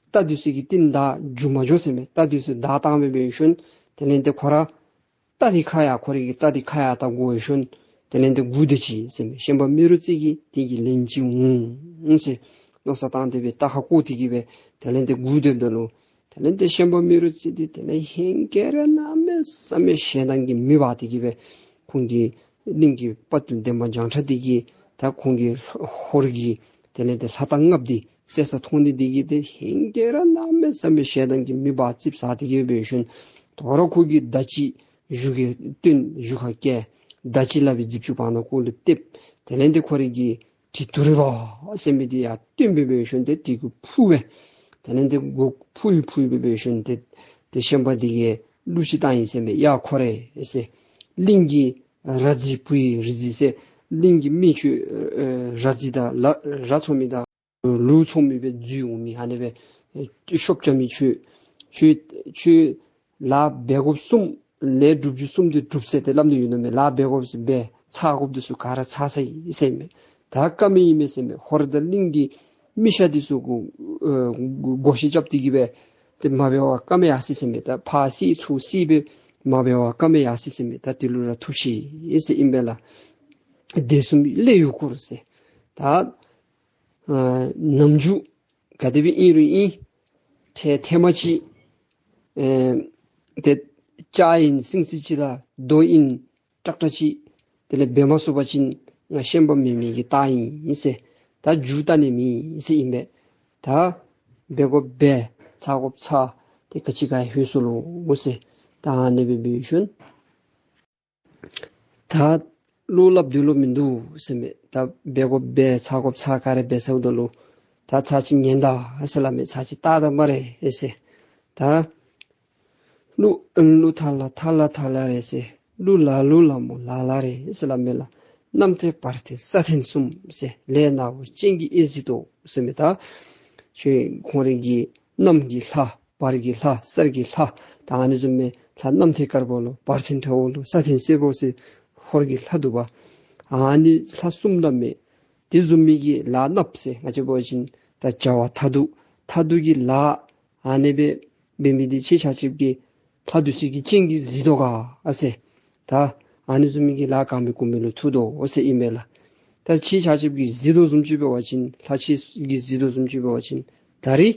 རྟ་འདི་ཚུ་གི་རྟིང་བདའ་རྒྱུག་མ་འགྱོ་ཟེར་མས། རྟ་འདི་ཚུ་བདའ་བཏང་སྦེ་འབད་ཞིནམ་དེ་ལས་ཏེ་ཁོ་ར་རྟ་འདི་ཁ་ཡར་ཁོ་རའི་གི་རྟ་འདི་ཁ་ཡར་བལྟ་བསྒོར་ཞིནམ་དེ་ལས་ཏེ་སྒུག་སྡོད་ཅི་ཟེར་མས། ཤན་པ་རྨེ་རུ་རྩེ་གིས་དེ་གི་ལན་ཅིག་འོང་ཟེར་མནོ་བསམ་བཏང་སྟེ་སྦེ་རྟ་ཁར་བསྐོར་ཏེ་གིས་སྦེ་དེ་ལས་ཏེ་སྒུག་སྡོདཔ་ད་ལུ་དེ་ལས་ཏེ་ཤན་པ་རྨེ་རུ་རྩེ་འདི་དེ་ལས་ཧེང་སྐལ་ར་གནམ་མེད་ས་མེད་ཞེ་སྡང་གི་མེ་འབར་ཏེ་གིས་སྦེ་ཁོང་གི་གླིང་གི་དཔའ་ཐུལ་འདན་མ་བྱང་ཁྲ་འདི་གིས་ད་ཁོང་གི་ཧོར་གྱི་དེ་ལས་ཏེ་ལྷ་རྟ་ལྔ་པོ་འདི་བསད་ས་མཐོང་ནི་འདི་གིས་ཏེ་ཧེང་སྐལ་ར་གནམ་མེད་ས་མེད་ཞེ་སྡང་གི་མེ་འབར་ཙིགཔ་ཟ་སྟེ་གིས་འབད་ཞིནམ་དོ་རུང་ཁོ་གིས་མདའ་ཅིག་གཞུ་གིས་བཏོན་གཞུ་ཁར་བཀལ། མདའ་ཅིག་ལག་པའི་རྩིབས་ཅུང་བར་ན་ཀོ་ལུ་གཏདཔ། དེ་ལས་ཏེ་ཁོ་རའི་གི་གྲི་དུ་རི་བ་ཟེར་མི་འདི་ཡར་བཏོན་སྦེ་འབད་ཞིནམ་ཏེ་གྲི་གུ་ཕུ་སྦེ་དེ་ལས་ཏེ་གུ་ཕུ་ཡི་ཕུ་ཡི་སྦེ་འབད་ཞིནམ་ཏེ་ཏེ་ཤན་པ་འདི་གིས་གླུ་ཅིག་བཏང་ཡི་ཟེར་མས། ཡ་ཁོ་རེ་ཟེར། གླིང་གི་ར་རྫི་བུ་ཡི་རི་རྫི་ཟེར། གླིང་གི་མི་ཁྱོད་ཨེ་ར་རྫི་དང་ལ་ར་འཚོ་མི་དང་ལུག་འཚོ་མི་སྦེ་འཛུལ་འོང་མི་ཨ་ནི་སྦེ་ཨེ་ཤོབ་རྐྱབ་མི་ཁྱོད་ཁྱོད་ཁྱོད་ལཱ་འབད་དགོཔ་གསུམ་ལས་སྒྲུབ་རྒྱུ་གསུམ་འདི་སྒྲུབ་ཟེར་ཏེ་སླབ་ནི་ཡོད་ནི་མས། ལཱ་འབད་དགོཔ་ཟེར་འབད་ཚར་དགོཔ་འདི་ཚུ་ག་ར་ཚར་ཚར་ཡི་ཟེར་མས། ད་བཀའ་མེད་ཨིན་མས་ཟེར་མས། ཧོར་དང་གླིང་གི་མི་ཤ་འདི་ཚུ་གུ་ཨེ་གུ་གོ་ཤེས་རྐྱབ་སྟེ་གི་སྦེ་ཏེ་མ་འབད་བར་བཀའ་མེད་ཡར་སོ་ཡི་ཟེར་མས། ད་ཕར་སོ་ཚུར་སོ་སྦེ་མ་འབད་བར་བཀའ་མེད་ཡར་སོ་ཡི་ཟེར་མས། ད་དེ་ལུ་ར་ཐུག་ཤིག་ཟེར་ཨིན་པས་ལགས། སྡེ་གསུམ་གླེ་ཡུལ་སྐོར་ཟེར། ད་ཨ་ནམ་རྒྱུན་ག་དེ་སྦེ་ཨིན་རུང་ཨིན། ཐེ་ཐེངས་མ་ཅིག་ཨེ་ཏེ་ལྕགས་ཨིན་སིང་སིང་ཅིག་དང་རྡོ་ཨིན་ཀྲག་ཀྲ་ཅིག་དེ་ལས་འབད་མ་ཚུགས་པ་ཅིན་ང་ཤན་པ་མེན་མི་གི་རྟགས་ཨིན་ཟེར། ད་མཇུག་བལྟ་ནི་མེད་ཟེར་ཨིན་པས། ད་འབད་དགོཔ་འབད་ཚར་དགོཔ་ཚར་ཏེ་ག་ཅི་ག་ཡང་ལྷོད་སོ་ལོ་ཟེར། ད་ཨ་ནི་སྦེ་འབད་ཞིནམ་ད་བློ་སླབ་སྡོད་ལོང་མིན་འདུག་ཟེར་མས། ད་འབད་དགོཔ་འབད་ཚར་དགོཔ་ཚར་ག་ར་འབད་ཚརཝ་ད་ལུ་ད་ཚར་ཅིག་ཉན་ད་ཟེར་སླབ་མས། ཚར་ཅིག་བལྟ་ད་སྨ་རེ་ཟེར། ད་གླུ་གླུ་ཐ་ལ་ཐ་ལ་ཐ་ལ་རེད་ཟེར། གླུ་ལ་གླུ་ལ་མོ་ལ་ལ་རེད་ཟེར་སླབ་མས་ལགས། གནམ་ཐེལ་བར་ཐེལ་ས་ཐེངས་གསུམ་ཟེར། ལས་ནག་པོ་སྤྱན་གྱིས་ཨེ་གཟིགས་དོ་ཟེར་མས། ད་ཁྱོད་ཁོང་རའི་གི་གནམ་གྱི་ལྷ་བར་གྱི་ལྷ་གསར་གྱི་ལྷ་ད་ཨ་ནི་བཟུམ་མའི་ལྷ་གནམ་ཐེལ་དཀར་པོ་ལོ་བར་ཐེལ་ཁྲ་བོ་ལོ་ས་ཐེངས་སེར་པོ་ཟེར་ཧོར་གྱི་ལྷ་འདུག་པ། ཨ་ནི་ལྷ་གསུམ་ལ་མེད། དེ་བཟུམ་མའི་གི་ལ་གནགཔོ་ཟེར་ང་བཅས་འབད་བ་ཅིན་ད་བྱ་བ་མཐའ་སྡུག་མཐའ་སྡུག་གི་ལ་ཨ་ནི་སྦེ་འབད་མི་འདི་ཁྱེད་ཆ་ཁྱབ་ཀྱིས་ལྷ་འདི་ཚུ་གི་སྤྱན་གྱིས་གཟིགས་དོ་ག་ཨ་ཟེར། ད་ཨ་ནི་བཟུམ་མའི་གི་ལ་གང་མི་གུ་མི་ལུ་ཐུག་དོ་ཨོ་ཟེར་ཨིན་པས་ལགས། ད་ཁྱེད་ཆ་ཁྱབ་ཀྱིས་གཟིགས་དོ་བཟུམ་ཅིག་འབད་བ་ཅིན་ལྷ་ཁྱེད་ཀྱིས་གཟིགས་དོ་བཟུམ་ཅིག་འབད་བ་ཅིན་ད་རིས་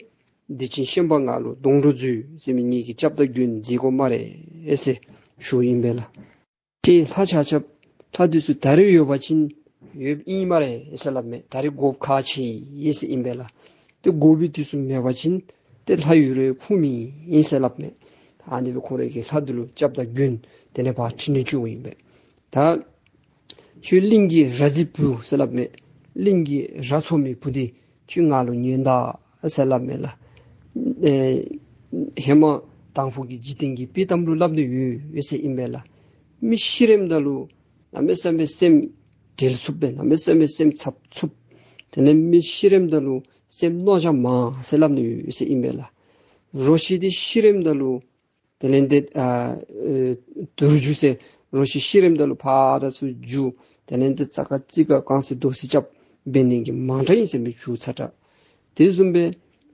འདི་ཅིག་ཤན་པ་ང་ལུ་སྡོང་གྲོགས་མཛོད་ཟེར་མི་ངེ་གི་སྐྱབས་དང་མགོན་མཛད་དགོ་སྨ་རེ་ཨེ་ཟེར་ཞུཝ་ཨིན་པས་ལགས། ཁྱེད་ལྷ་ཆ་ཁྱབ་ལྷ་འདི་ཚུ་ད་རིས་ཡོད་པ་ཅིན་ཡོདཔ་ཨིན་སྨ་རེ་ཨེ་ཟེར་སླབ་མས། ད་རིས་དགོཔ་ཁག་ཆེ་ཨིན་ཟེར་ཨིན་པས་ལགས། ཏེ་དགོ་པའི་དུས་སུ་མེད་པ་ཅིན་ཏེ་ལྷ་ཡུལ་རེ་ཕུང་མི་ཨིན་ཟེར་སླབ་མས། ཨ་ནི་སྦེ་ཁོང་རའི་གི་ལྷ་འདི་ལུ་སྐྱབས་དང་མགོན་དེ་ལས་ཕར་ཁྲིད་ནི་བཅུགཔ་ཨིན་པས། ད་ཁྱོད་གླིང་གི་ར་རྫི་བུ་ཟེར་སླབ་མས། གླིང་གི་ར་འཚོ་མི་བུ་འདི་ཁྱོད་ང་ལུ་ཉན་ད་ཟེར་སླབ་མས་ལགས། ཨེ་ཧེ་མ་དང་ཕུ་གི་འཇིག་རྟེན་གྱི་དཔྱེ་གཏམ་ལུ་སླབ་ནི་ཡོད་ཟེར་ཨིན་པས་ལགས། མི་ཤི་རནམ་ད་ལུ་གནམ་མེད་ས་མེད་སེམས་བྲེལ་འཚུབ་སྦེ་གནམ་མེད་ས་མེད་སེམས་འཚབ་འཚུབ། དེ་ལས་མི་ཤི་རནམ་ད་ལུ་སེམས་མནོ་བྱ་མང་ཟེར་སླབ་ནི་ཡོད་ཟེར་ཨིན་པས་ལགས། རོ་ཁྱི་འདི་ཤི་རནམ་ད་ལུ་དེ་ལས་འདི་ཨ་ཨེ་དུར་རྒྱུག་ཟེར་རོ་ཁྱི་ཤི་རནམ་ད་ལུ་ཕར་དང་ཚུར་རྒྱུག། དེ་ལས་འདི་ཙ་ག་ཙི་ག་གང་ཟེར་རྡོ་ཟེར་རྐྱབ་འབད་ནི་གི་མང་དྲགས་ཨིན་ཟེར་མས་རྒྱུག་ཚ་དྲགས། དེ་བཟུམ་སྦེ་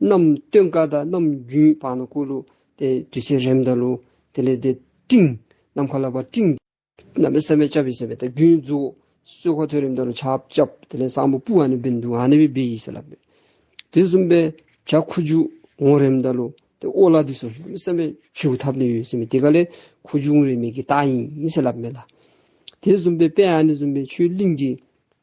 གནམ་སྟོན་ཁ་དང་གནམ་དགུན་བར་ན་གུ་ལུ་ཏེ་དུས་ཚོད་རནམ་ད་ལུ་དེ་ལས་འདི་སྤྲིན་ནམ་མཁའ་ལས་ཕར་སྤྲིན་གནམ་མེད་ས་མེད་རྐྱབ་ཨིན་ཟེར་མས། ད་དགུན་རྫོགས་སོ་ཁ་ཐོན་རནམ་ད་ལུ་ཆརཔ་རྐྱབ། དེ་ལས་ས་སྨུག་སྤུབ། ཨ་ནི་འབད་ནི་འདུག། ཨ་ནི་སྦེ་འབད་ཡི་ཟེར་སླབ་མས། དེ་བཟུམ་སྦེ་བྱ་ཁུ་བྱུག་འོང་རནམ་ད་ལུ་ཏེ་ཨོ་ལ་འདི་ཚུ་གནམ་མེད་ས་མེད་བྱེལཝ་འཐབ་ནི་ཡོད་ཟེར་མས། དེ་ག་ལས་ཁུ་བྱུག་འོང་རན་མི་གི་རྟགས་ཨིན་ཟེར་སླབ་མས་ལགས། དེ་བཟུམ་སྦེ་དཔེ་ཨ་ནི་བཟུམ་སྦེ་ཁྱོད་གླིང་གི་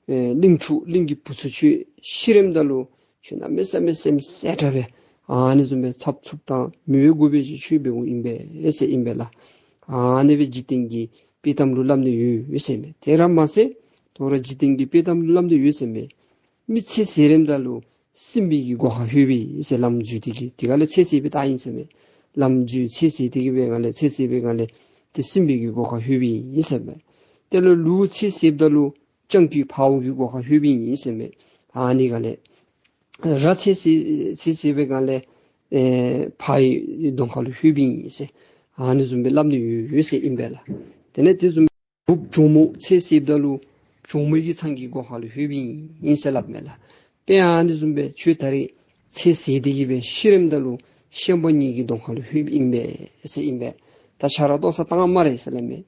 ཨེ་གླིང་ཕྲུག་གླིང་གི་བུ་ཚུ་ཁྱོད་ཤི་རནམ་ད་ལུ་ཁྱོད་གནམ་མེད་ས་མེད་སེམས་ཟད་དྲགས་སྦེ་ཨ་ནི་བཟུམ་སྦེ་འཚབ་འཚུབ་དང་མི་འོས་དགོ་པའི་ཅིག་ཁྱོད་འབདཝ་ཨིན་པས་ཟེར་ཨིན་པས་ལགས། ཨ་ནི་སྦེ་འཇིག་རྟེན་གྱི་དཔྱེ་གཏམ་ལུ་སླབ་ནི་ཡོད་ཟེར་མས། དེ་ར་མ་ཚད་དོ་རུང་འཇིག་རྟེན་གྱི་དཔྱེ་གཏམ་ལུ་སླབ་ནི་ཡོད་ཟེར་མས། མི་ཚེ་ཟད་རནམ་ད་ལུ་སྲིན་པོའི་གི་སྒོ་ཁར་ལྷོད་པའི་ཟེར། ལམ་འཛོལ་ཏེ་གི་དེ་ག་ལས་ཚེ་ཟད་པའི་རྟགས་ཨིན་ཟེར་མས། ལམ་འཛོལ་ཚེ་ཟད་དེ་གི་སྦེ་ག་ལས་ཚེ་ཟད་པའི་ག་ལས་ཏེ་སྲིན་པོའི་གི་སྒོ་ཁར་ལྷོད་པའི་ཨིན་ཟེར་མས། དེ་ལས་ལུག་ཚེ་ཟདཔ་ད་ལུ་སྤྱང་ཀི་འཕརཝ་གི་སྒོ་ཁར་ལྷོད་པའི་ཨིན་ཟེར་མས། ཨ་ནི་ག་ལས་ར་ཚེ་ཟད་ཚེ་ཟད་པའི་ག་ལས་ཨེ་ཕག་གི་གདོང་ཁ་ལུ་ལྷོད་པའི་ཨིན་ཟེར། ཨ་ནི་བཟུམ་སྦེ་སླབ་ནི་ཡོད་ཡོད་ཟེར་ཨིན་པས་ལགས། དེ་ལས་དེ་བཟུམ་འབུཔ་གྱོག་མོ་ཚེ་ཟདཔ་ད་ལུ་གྱོག་མོ་གི་ཚང་གི་སྒོ་ཁ་ལུ་ལྷོད་པའི་ཨིན་ཟེར་སླབ་མས་ལགས། དཔེ་ཨ་ནི་བཟུམ་སྦེ་ཁྱོད་ད་རིས་ཚེ་ཟད་དེ་གི་སྦེ་ཤི་རནམ་ད་ལུ་ཤན་པ་ངེ་གི་གདོང་ཁ་ལུ་ལྷོད་པའི་ཨིན་པས་ཟེར་ཨིན་པས། ད་ཆ་ར་ཏོག་ས་བཏང་སྨ་རེ་ཟེར་སླབ་མས།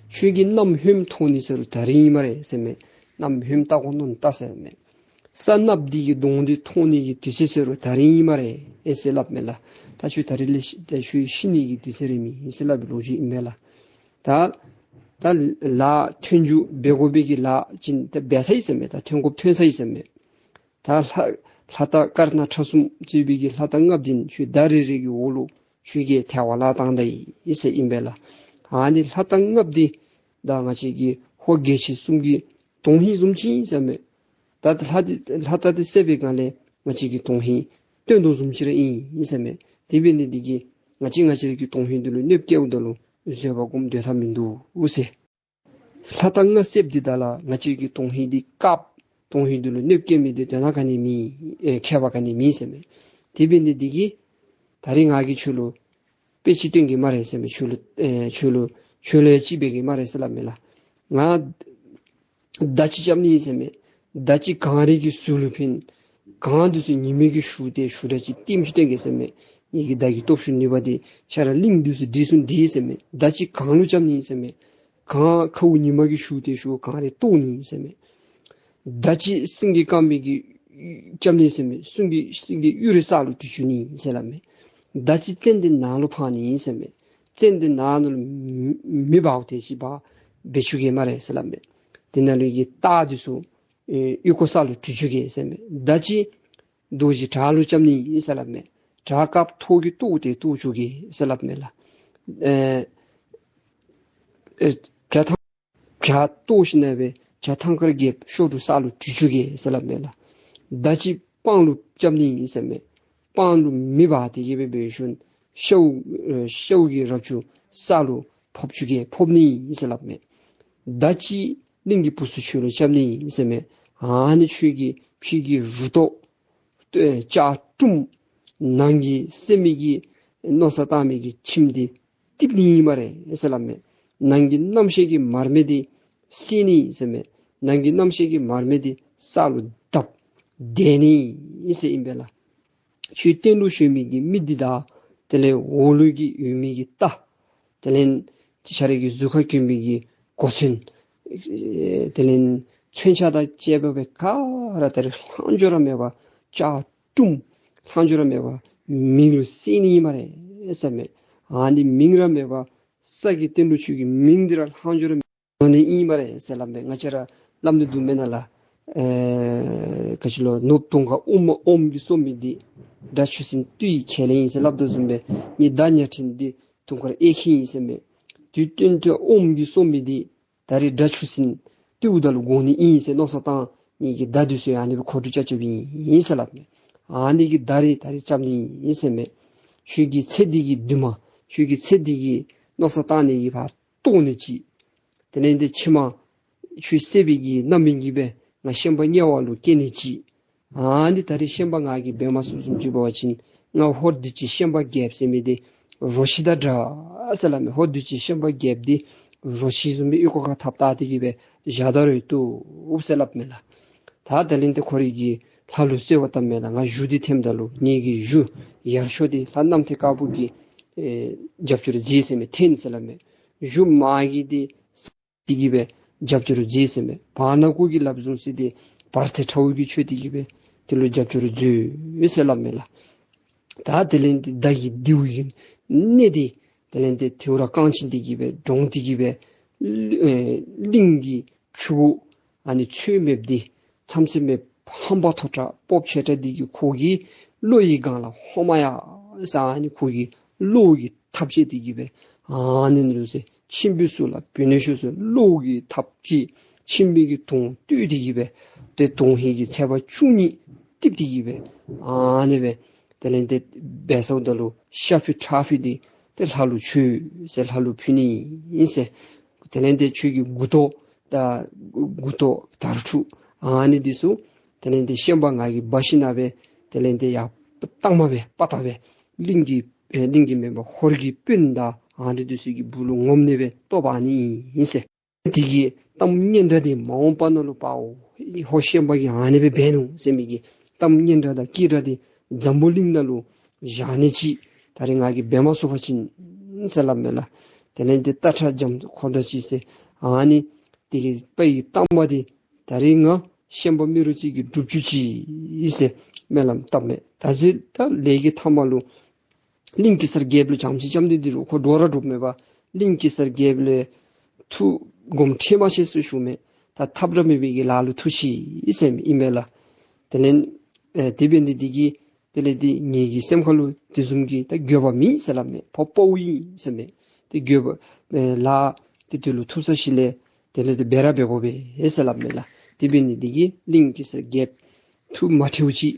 ཁྱོད་ཀྱི་གནམ་ཧོནམ་མཐོང་ནི་ཟེར་རུང་ད་རིས་ཨིན་སྨ་རེ་ཟེར་མས། གནམ་ཧོནམ་བལྟ་དགོ་མནོ་བལྟ་ཟེར་མས། ས་གནགཔོ་འདི་གི་གདོང་འདི་མཐོང་ནི་གི་དུས་ཚོད་ཟེར་རུང་ད་རིས་ཨིན་སྨ་རེ་ཨེ་ཟེར་སླབ་མས་ལགས། ད་ཁྱོད་ད་རིས་ལས་ཤི་ད་ཁྱོད་ཤི་ནི་གི་དུས་ཚོད་རནམ་ཨིན་ཟེར་སླབ་པའི་ལོ་རྒྱུས་ཨིན་མས་ལགས། ད་ད་ལཱ་ཐོན་རྒྱུ་འབད་དགོ་པའི་གི་ལཱ་ཅིག་ད་འབད་ཚར་ཡི་ཟེར་མས། ད་ཐོན་དགོཔ་ཐོན་ཚར་ཡི་ཟེར་མས། ད་ལྷ་ལྷ་རྟ་དཀར་ནག་ཁྲ་གསུམ་གཙོས་པའི་གི་ལྷ་རྟ་ལྔ་བདུན་ཁྱོད་ཟླ་རེ་རེ་གི་འོག་ལུ་ཁྱོད་ཀྱིས་ཐལ་བ་ལ་བཏང་ད་ཡི་ཟེར་ཨིན་པས་ལགས། ཨ་ནི་ལྷ་རྟ་ལྔ་བདུན་ད་ང་བཅས་ཀྱི་ཧོར་རྒྱལ་ཆེན་གསུམ་གྱི་དོན་ཧིང་བཟུམ་ཅིག་ཨིན་ཟེར་མས། ད་ལྷ་འདི་ལྷ་རྟ་འདི་བསད་པའི་སྒང་ལས་ང་བཅས་ཀྱི་དོན་ཧིང་བཏོན་དོ་བཟུམ་ཅིག་ར་ཨིན་ཨིན་ཟེར་མས། དེ་འབད་ནི་འདི་གིས་ང་བཅས་ང་བཅས་ར་གི་དོན་ཧིང་འདི་ལུ་གནོདཔ་བཀལཝ་ད་ལུ་བཟོད་པ་སྒོམ་སྡོད་ཐབས་མིན་འདུག་ཟེར། ལྷ་དང་ང་སྲསཔ་འདི་དག་ལ་ང་བཅས་ཀྱི་དོན་ཧིང་འདི་བཀག་དོན་ཧིང་འདི་ལུ་གནོདཔ་བཀལ་མི་འདི་དོན་དག་ག་ནི་མེད། ཨེ་ཁྱད་པར་ག་ནི་མེད་ཟེར་མས། དེ་འབད་ནི་འདི་གིས་ད་རིས་ང་གིས་ཁྱོད་ལུ་དཔེ་ཅིག་སྟོན་གེ་སྨ་རེ་ཟེར་མས། ཁྱོད་ལུ་ཨེ་ཁྱོད་ལུ་ཁྱོད་ལུ་ཅིག་འབད་གེ་སྨ་རེ་ཟེར་སླབ་མས་ལགས། ང་མདའ་ཅིག་རྐྱབ་ནི་ཨིན་ཟེར་མས། མདའ་ཅིག་གངས་རི་གི་ཟུར་ལུ་འཕེན། གངས་འདི་ཚུ་ཉི་མའི་གི་ཤུགས་ཏེ་ཤུགས་དྲག་ཅིག་ལྟེམ་ཅིག་སྟོན་གེ་ཟེར་མས། ངེ་གི་མདའ་གི་སྟོབས་ཤུགས་ནུས་པ་འདི་ཁྱོད་ར་གླིང་འདི་ཚུ་འདི་ཚུ་འདི་ཟེར་མས། མདའ་ཅིག་གངས་ལུ་རྐྱབ་ནི་ཨིན་ཟེར་མས། གངས་ཁཝ་ཉི་མ་གི་ཤུགས་ཏེ་ཤུགས་གངས་རི་གཏོར་ནི་ཨིན་ཟེར་མས། མདའ་ཅིག་སེང་གེ་དཀར་མོའི་གི་རྐྱབ་ནི་ཟེར་མས། སེང་གེ་སེང་གེ་གཡུ་རལ་ས་ལུ་དྲུད་བཅུག་ནི་ཟེར་སླབ་མས། མདའ་ཅིག་ཙན་དན་ནང་ལུ་འཕང་ནི་ཟེར་མས། ཙན་དན་ནང་ལུ་མེ་མེ་འབརཝ་དེ་ཅིག་འབར་འབད་བཅུག་གེ་སྨ་རེ་ཟེར་སླབ་མས། དེ་ནང་ལུ་གི་སྟག་འདི་ཚུ་ཨེ་ཨོལ་ལྐོག་ས་ལུ་དྲུད་བཅུག་གེ་ཟེར་མས། མདའ་ཅིག་རྡོ་རྗེ་བྲག་ལུ་རྐྱབ་ནི་ཟེར་སླབ་མས། བྲག་དཀརཔོ་ཐོག་གི་ཏོག་དེ་གཏོར་བཅུག་གེ་ཟེར་སླབ་མས་ལགས། ཨེ་ཨེ་བྲག་ཐང་བྲག་གཏོར་ཞིནམ་ལས་བྲག་ཐང་དཀར་རྒྱལཔོ་གཤོག་སྒྲོ་ས་ལུ་དྲུད་བཅུག་གེ་ཟེར་སླབ་མས་ལགས། མདའ་ཅིག་སྤང་ལུ་རྐྱབ་ནི་ཨིན་ཟེར་མས། སྤང་ལུ་མེ་འབར་ཏེ་གི་སྦེ་འབད་ཞིནམ་ཤཝ་ཨེ་ཤཝ་གི་རབ་ཅུང་ས་ལུ་ཕབ་བཅུག་གེ་ཕབ་ནི་ཨིན་ཟེར་སླབ་མས། མདའ་ཅིག་གླིང་གི་བུ་ཚུ་ཁྱོད་ལུ་རྐྱབ་ནི་ཨིན་ཟེར་མས། ཨ་ནི་ཁྱོད་ཀྱི་ཕྱི་གི་རུ་ཏོ་ལྕགས་དྲུམ་ནང་གི་བསད་མི་གི་མནོ་བསམ་བཏང་མི་གི་ཁྱིམ་འདི་རྟིང་ནི་ཨིན་སྨ་རེ་ཟེར་སླབ་མས། ནང་གི་རྣམ་ཤེས་ཀྱི་མར་མེ་འདི་བསད་ནི་ཨིན་ཟེར་མས། ནང་གི་རྣམ་ཤེས་ཀྱི་མར་མེ་འདི་ས་ལུ་བརྡབ་བརྡལ་ནི་ཨིན་ཟེར་ཨིན་པས་ལགས། ཁྱོད་སྟེང་ལུ་བཞུགས་མི་གི་མི་འདི་དང་དེ་ལས་འོག་ལུ་གི་ཡོད་མི་གི་རྟ་དེ་ལས་ཁྱོད་རའི་གི་གཟུགས་ཁར་གྱོན་མི་གི་གོ་མཚོན་ཨེ་དེ་ལས་མཚོན་ཆ་དང་བཅས་པ་སྦེ་ག་ར་ད་རིས་ལྷག་འཕྲོ་ར་མེད་པར་ལྕགས་དྲུམ་ལྷག་འཕྲོ་ར་མེད་པར་མེ་ལུ་བསད་ནི་ཨིན་སྨ་རེ་ཟེར་མས། ཨ་ནི་མེ་ར་མེད་པར་ས་གི་སྟེང་ལུ་ཁྱོད་ཀྱི་མེ་འདི་ར་ལྷག་འཕྲོ་ར་མེད་འགྱོ་ནི་ཨིན་སྨ་རེ་ཟེར་སླབ་མས། ང་བཅས་ར་སླབ་ནི་འདུག་མེན་ན་ལགས། ཨེ་ག་ཅི་ལོ། ནོར་བུ་དུང་དཀར་ཨོམ་ཨོམ་གྱིས་གསོ་མི་འདི་དགྲ་ཆོས་སྲིན་བཏུལ་བའི་ཁས་ལེན་ཨིན་ཟེར་སླབ་དོ་བཟུམ་སྦེ་ངེའི་མདའ་ཉ་ཕྲན་འདི་དུང་དཀར་གཡས་འཁྱིལ་ཨིན་ཟེར་མས། དུས་སྟོན་དུ་ཨོམ་གྱིས་གསོ་མི་འདི་ད་རིས་དགྲ་ཆོས་སྲིན་བཏུལཝ་ད་ལུ་དགོ་ནི་ཨིན་ཟེར་མནོ་བསམ་བཏང་ངེ་གི་མདའ་འདི་ཚུ་ཨ་ནི་སྦེ་མཁོ་སྤྲོད་རྐྱབ་རྐྱབ་ཨིན་ཟེར་སླབ་མས། ཨ་ནི་གི་མདའ་རེ་ད་རིས་རྐྱབ་ནི་ཨིན་ཟེར་མས། ཁྱོད་ཀྱི་ཚེ་འདི་གི་འདུན་མ་ཁྱོད་ཀྱི་ཚེ་འདི་གི་མནོ་བསམ་བཏང་ནི་གི་ཕར་རྟོགས་ནི་ཅིག། དེ་ལས་འདི་ཕྱི་མ་ཁྱོད་བསད་པའི་གི་རྣམ་སྨིན་གྱིས་སྦེ་ང་ཤན་པ་དམྱལ་བ་ལུ་སྐྱེ་ནི་ཅིག། ཨ་ནི་ད་རིས་ཤན་པ་ང་གིས་འབད་མ་ཚུགསཔ་བཟུམ་ཅིག་འབད་བ་ཅིན་ང་ཧོར་བདུད་ཀྱི་ཤན་པ་རྒྱལཔོ་ཟེར་མི་འདི་རོ་ཁྱི་དང་འདྲ་ཟེར་སླབ་མས། ཧོར་བདུད་ཀྱི་ཤན་པ་རྒྱལཔོ་འདི་རོ་ཁྱི་བཟུམ་སྦེ་ཨོལ་ལྐོག་ཁར་ཐགཔ་བཏགས་ཏེ་གི་སྦེ་བཞག་ད་རུང་བཏུབ་ཟེར་སླབ་མས་ལགས། ད་དེ་ལས་འདི་ཁོ་རའི་གི་ལྷ་ལུ་གསོལ་བ་བཏབ་མས་ལགས། ང་གཞུ་འདི་འཐེནམ་ད་ལུ་ངེ་གི་གཞུ་ཡར་ཤོག་འདི་ལྷ་གནམ་ཐེལ་དཀར་པོ་གིས་ཨེ་རྒྱབ་སྐྱོར་མཛད་ཟེར་མས། འཐེན་ཟེར་སླབ་མས། གཞུ་མར་གྱི་འདི་ཏེ་གི་སྦེ་རྒྱབ་སྐྱོར་མཛད་ཟེར་མས། བར་ན་གུ་གི་ལགཔ་བཟུང་སྟེ་འདི་བར་ཐེལ་ཁྲ་བོ་གིས་འཕྱོག་སྟེ་གི་སྦེ་དེ་ལུ་རྒྱབ་སྐྱོར་མཛད་ཟེར་སླབ་མས་ལགས། ད་དེ་ལས་འདི་མདའ་གི་མདེའུ་གི་སྣེ་འདི་དེ་ལས་འདི་ཐལཝ་ར་རྐང་ཆེན་འདི་གིས་སྦེ་དྲོངས་ཏེ་གི་སྦེ་ཨེ་གླིང་གི་ཕྱུགཔོ་ཨ་ནི་ཚོད་མེདཔ་འདི་མཚམས་ཚོད་མེད་ཧམ་པ་མཐོ་དྲགས་སྤོབས་ཆེ་དྲགས་འདི་གིས་ཁོ་གི་བློ་ཡི་སྒང་ལས་ཧོ་མ་ཡ་ཟེར་ཨ་ནི་ཁོ་གི་བློ་གི་ཐགཔ་བཅད་དེ་གི་སྦེ་ཨ་ནི་ལུ་ཟེར་ཆེན་པོའི་སྲོག་ལ་བུད་ནི་ཤོག་ཟེར་བློ་གི་ཐགཔ་གིས་ཆེན་པོའི་གི་དོང་བཏོད་དེ་གི་སྦེ་ཏེ་དོན་ཧིང་གི་ཚེག་བར་བཅུ་གཉིས་བཏེག་སྟེ་གི་སྦེ་ཨ་ནི་སྦེ་དེ་ལས་འདི་འབད་སོངམ་ད་ལུ་ཤ་ཕུད་ཁྲག་ཕུད་འདི་ཏེ་ལྷ་ལུ་མཆོད་ཟེར་ལྷ་ལུ་ཕུལ་ནི་ཨིན་ཟེར། དེ་ལས་འདི་ཁྱོད་ཀྱི་མགུ་ཏོ་དང་མགུ་ཏོ་དར་ཕྲུག་ཨ་ནི་འདི་ཚུ་དེ་ལས་འདི་ཤན་པ་ང་གིས་འབག་ཞིནམ་ལས་སྦེ་དེ་ལས་འདི་ཡར་གཏང་མ་སྦེ་པ་ཏ་སྦེ་གླིང་གི་ཨེ་གླིང་གི་མེན་པར་ཧོར་གྱི་དཔོན་དང་ཨ་ནི་འདི་ཚུ་གི་སྦུག་ལུ་ངོམ་ནི་སྦེ་བཏོག་འབག་ནི་ཨིན་ཟེར། དེ་གི་གཏམ་སྙན་གྲགས་འདི་མ་འོངས་པ་ནང་ལུ་པའོ་ཧོར་ཤན་པ་གིས་ཨ་ནི་སྦེ་འབད་ནུག་ཟེར་མི་གི་གཏམ་སྙན་གྲགས་དང་སྐད་གྲགས་འདི་འཛམ་བུ་གླིང་ནང་ལུ་བཞག་ནི་ཅིག་ད་རིས་ང་གིས་འབད་མ་ཚུགས་པ་ཅིན་ཟེར་སླབ་མས་ལགས། དེ་ལས་འདི་རྟ་ཁྲག་འཇམ་ཁོ་འདྲ་ཅིག་ཟེར་ཨ་ནི་དེ་གི་དཔའ་ཡི་གཏམ་པ་འདི་ད་རིས་ང་ཤན་པ་རྨེ་རུ་རྩེ་གིས་སྒྲུབ་བཅུག་ཅི་ཟེར་སྨོན་ལམ་བཏབ་མས། ད་ཟེར་ད་ལས་ཀྱི་མཐའ་མ་ལུ་གླིང་གེ་སར་རྒྱལཔོ་ལུ་བྱམས་ཅིག་བྱམས་ཏེ་འདི་རུ་ཁོ་འགྲོ་ར་འགྲོཝ་མེད་པར་གླིང་གེ་སར་རྒྱལཔོ་ལས་ཐུགས་དགོངསམ་ཁྲེལ་མ་བྱེད་ཟེར་ཞུཝ་མས། ད་ཐབས་ར་མེད་པའི་གི་ལཱ་ལུ་ཐུག་ཅི་ཟེར་ཨིན་མས་ལགས། དེ་ལས་ཨེ་དེ་འབད་ནི་འདི་གིས་དེ་ལས་འདི་ངེ་གི་སེམས་ཁ་ལུ་དེ་བཟུམ་གྱི་ད་འགྱོད་པ་མེད་ཟེར་སླབ་མས། ཕོ་ཕོཝ་ཨིན་ཟེར་མས། དེ་འགྱོད་པ་ཨེ་ལཱ་དེ་དེ་ལུ་ཐུག་ས་ཅིག་ལས་དེ་ལས་དེ་འབད་ར་འབད་དགོ་པས་ཟེར་སླབ་མས་ལགས། དེ་འབད་ནི་འདི་གིས་གླིང་གེ་སར་རྒྱལཔོ་ཐུགས་མ་ཁྲེལཝ་ཅིག་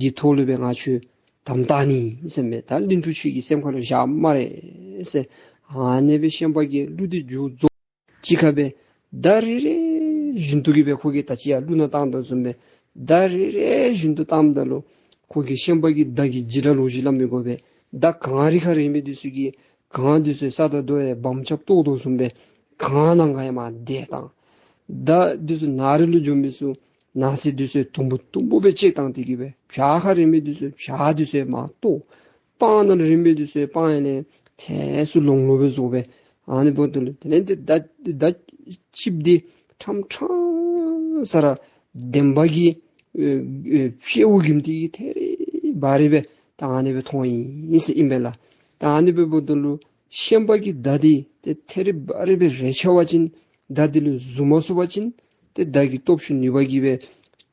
གི་ཐོག་ལུ་སྦེ་ང་ཁྱོད་དམ་བཏགས་ནི་ཟེར་མས། ད་གླིང་ཕྲུག་ཁྱོད་ཀྱི་སེམས་ཁ་ལུ་བཞག་སྨ་རེ་ཟེར། ཨ་ནི་སྦེ་ཤན་པ་གིས་གླུ་འདི་མཇུག་རྫོགས། གཅིག་ཁར་སྦེ་མདའ་རེ་རེ་བཞིན་དུ་གི་སྦེ་ཁོ་གིས་ད་ཅི་ཡར་ཀླུ་ནང་བཏང་དོ་བཟུམ་སྦེ་མདའ་རེ་རེ་བཞིན་དུ་བཏངམ་ད་ལུ་ཁོ་གིས་ཤན་པ་གི་མདའ་གི་འཇིགས་སྐྲག་ལོག་ཅི་སླབ་མི་དགོ་པས། མདའ་གངས་རི་ཁར་རེག་མི་འདི་ཚུ་གིས་གངས་འདི་ཚུ་ས་དང་རྡོ་ཡང་སྦོམ་ཆག་བཏོག་དོ་བཟུམ་སྦེ་གངས་ནང་ཁར་ཡང་མར་དེད་བཏང་། མདའ་འདི་ཚུ་ནགས་རི་ལུ་འགྱོ་མི་ཚུ་ནགས་ཚལ་འདི་ཚུ་དུམ་བུ་དུམ་བུ་སྦེ་བཅད་བཏང་སྟེ་གི་སྦེ་བྱག་ཁར་རེག་མི་འདི་ཚུ་བྱག་འདི་ཚུ་ཡང་མར་བཏོག། སྤང་ནང་ལུ་རེག་མི་འདི་ཚུ་སྤང་ཡང་ལས་ཐལ་སུ་ལོང་ལོང་སྦེ་བཟོ་སྦེ། ཨ་ནི་འབདཝ་ད་ལུ་དེ་ལས་འདི་མདའ་མདའ་ལྕིབས་འདི་ཁྲམ་ཁྲམ་ས་ར་འདན་མ་གི་ཨེ་ཨེ་དཔྱལཝ་གིམ་འདི་གིས་ཐད་རི་བ་རི་སྦེ་ད་ཨ་ནི་སྦེ་མཐོང་ཡི་ཟེར་ཨིན་པས་ལགས། ད་ཨ་ནི་སྦེ་འབདཝ་ད་ལུ་ཤན་པ་གི་མདའ་འདི་ཏེ་ཐད་རི་བ་རི་སྦེ་རེག་ཆ་བ་ཅིན་མདའ་འདི་ལུ་ཟུར་མ་སོང་བ་ཅིན་ཏེ་མདའ་གི་སྟོབས་ཤུགས་ནུས་པ་གིས་སྦེ་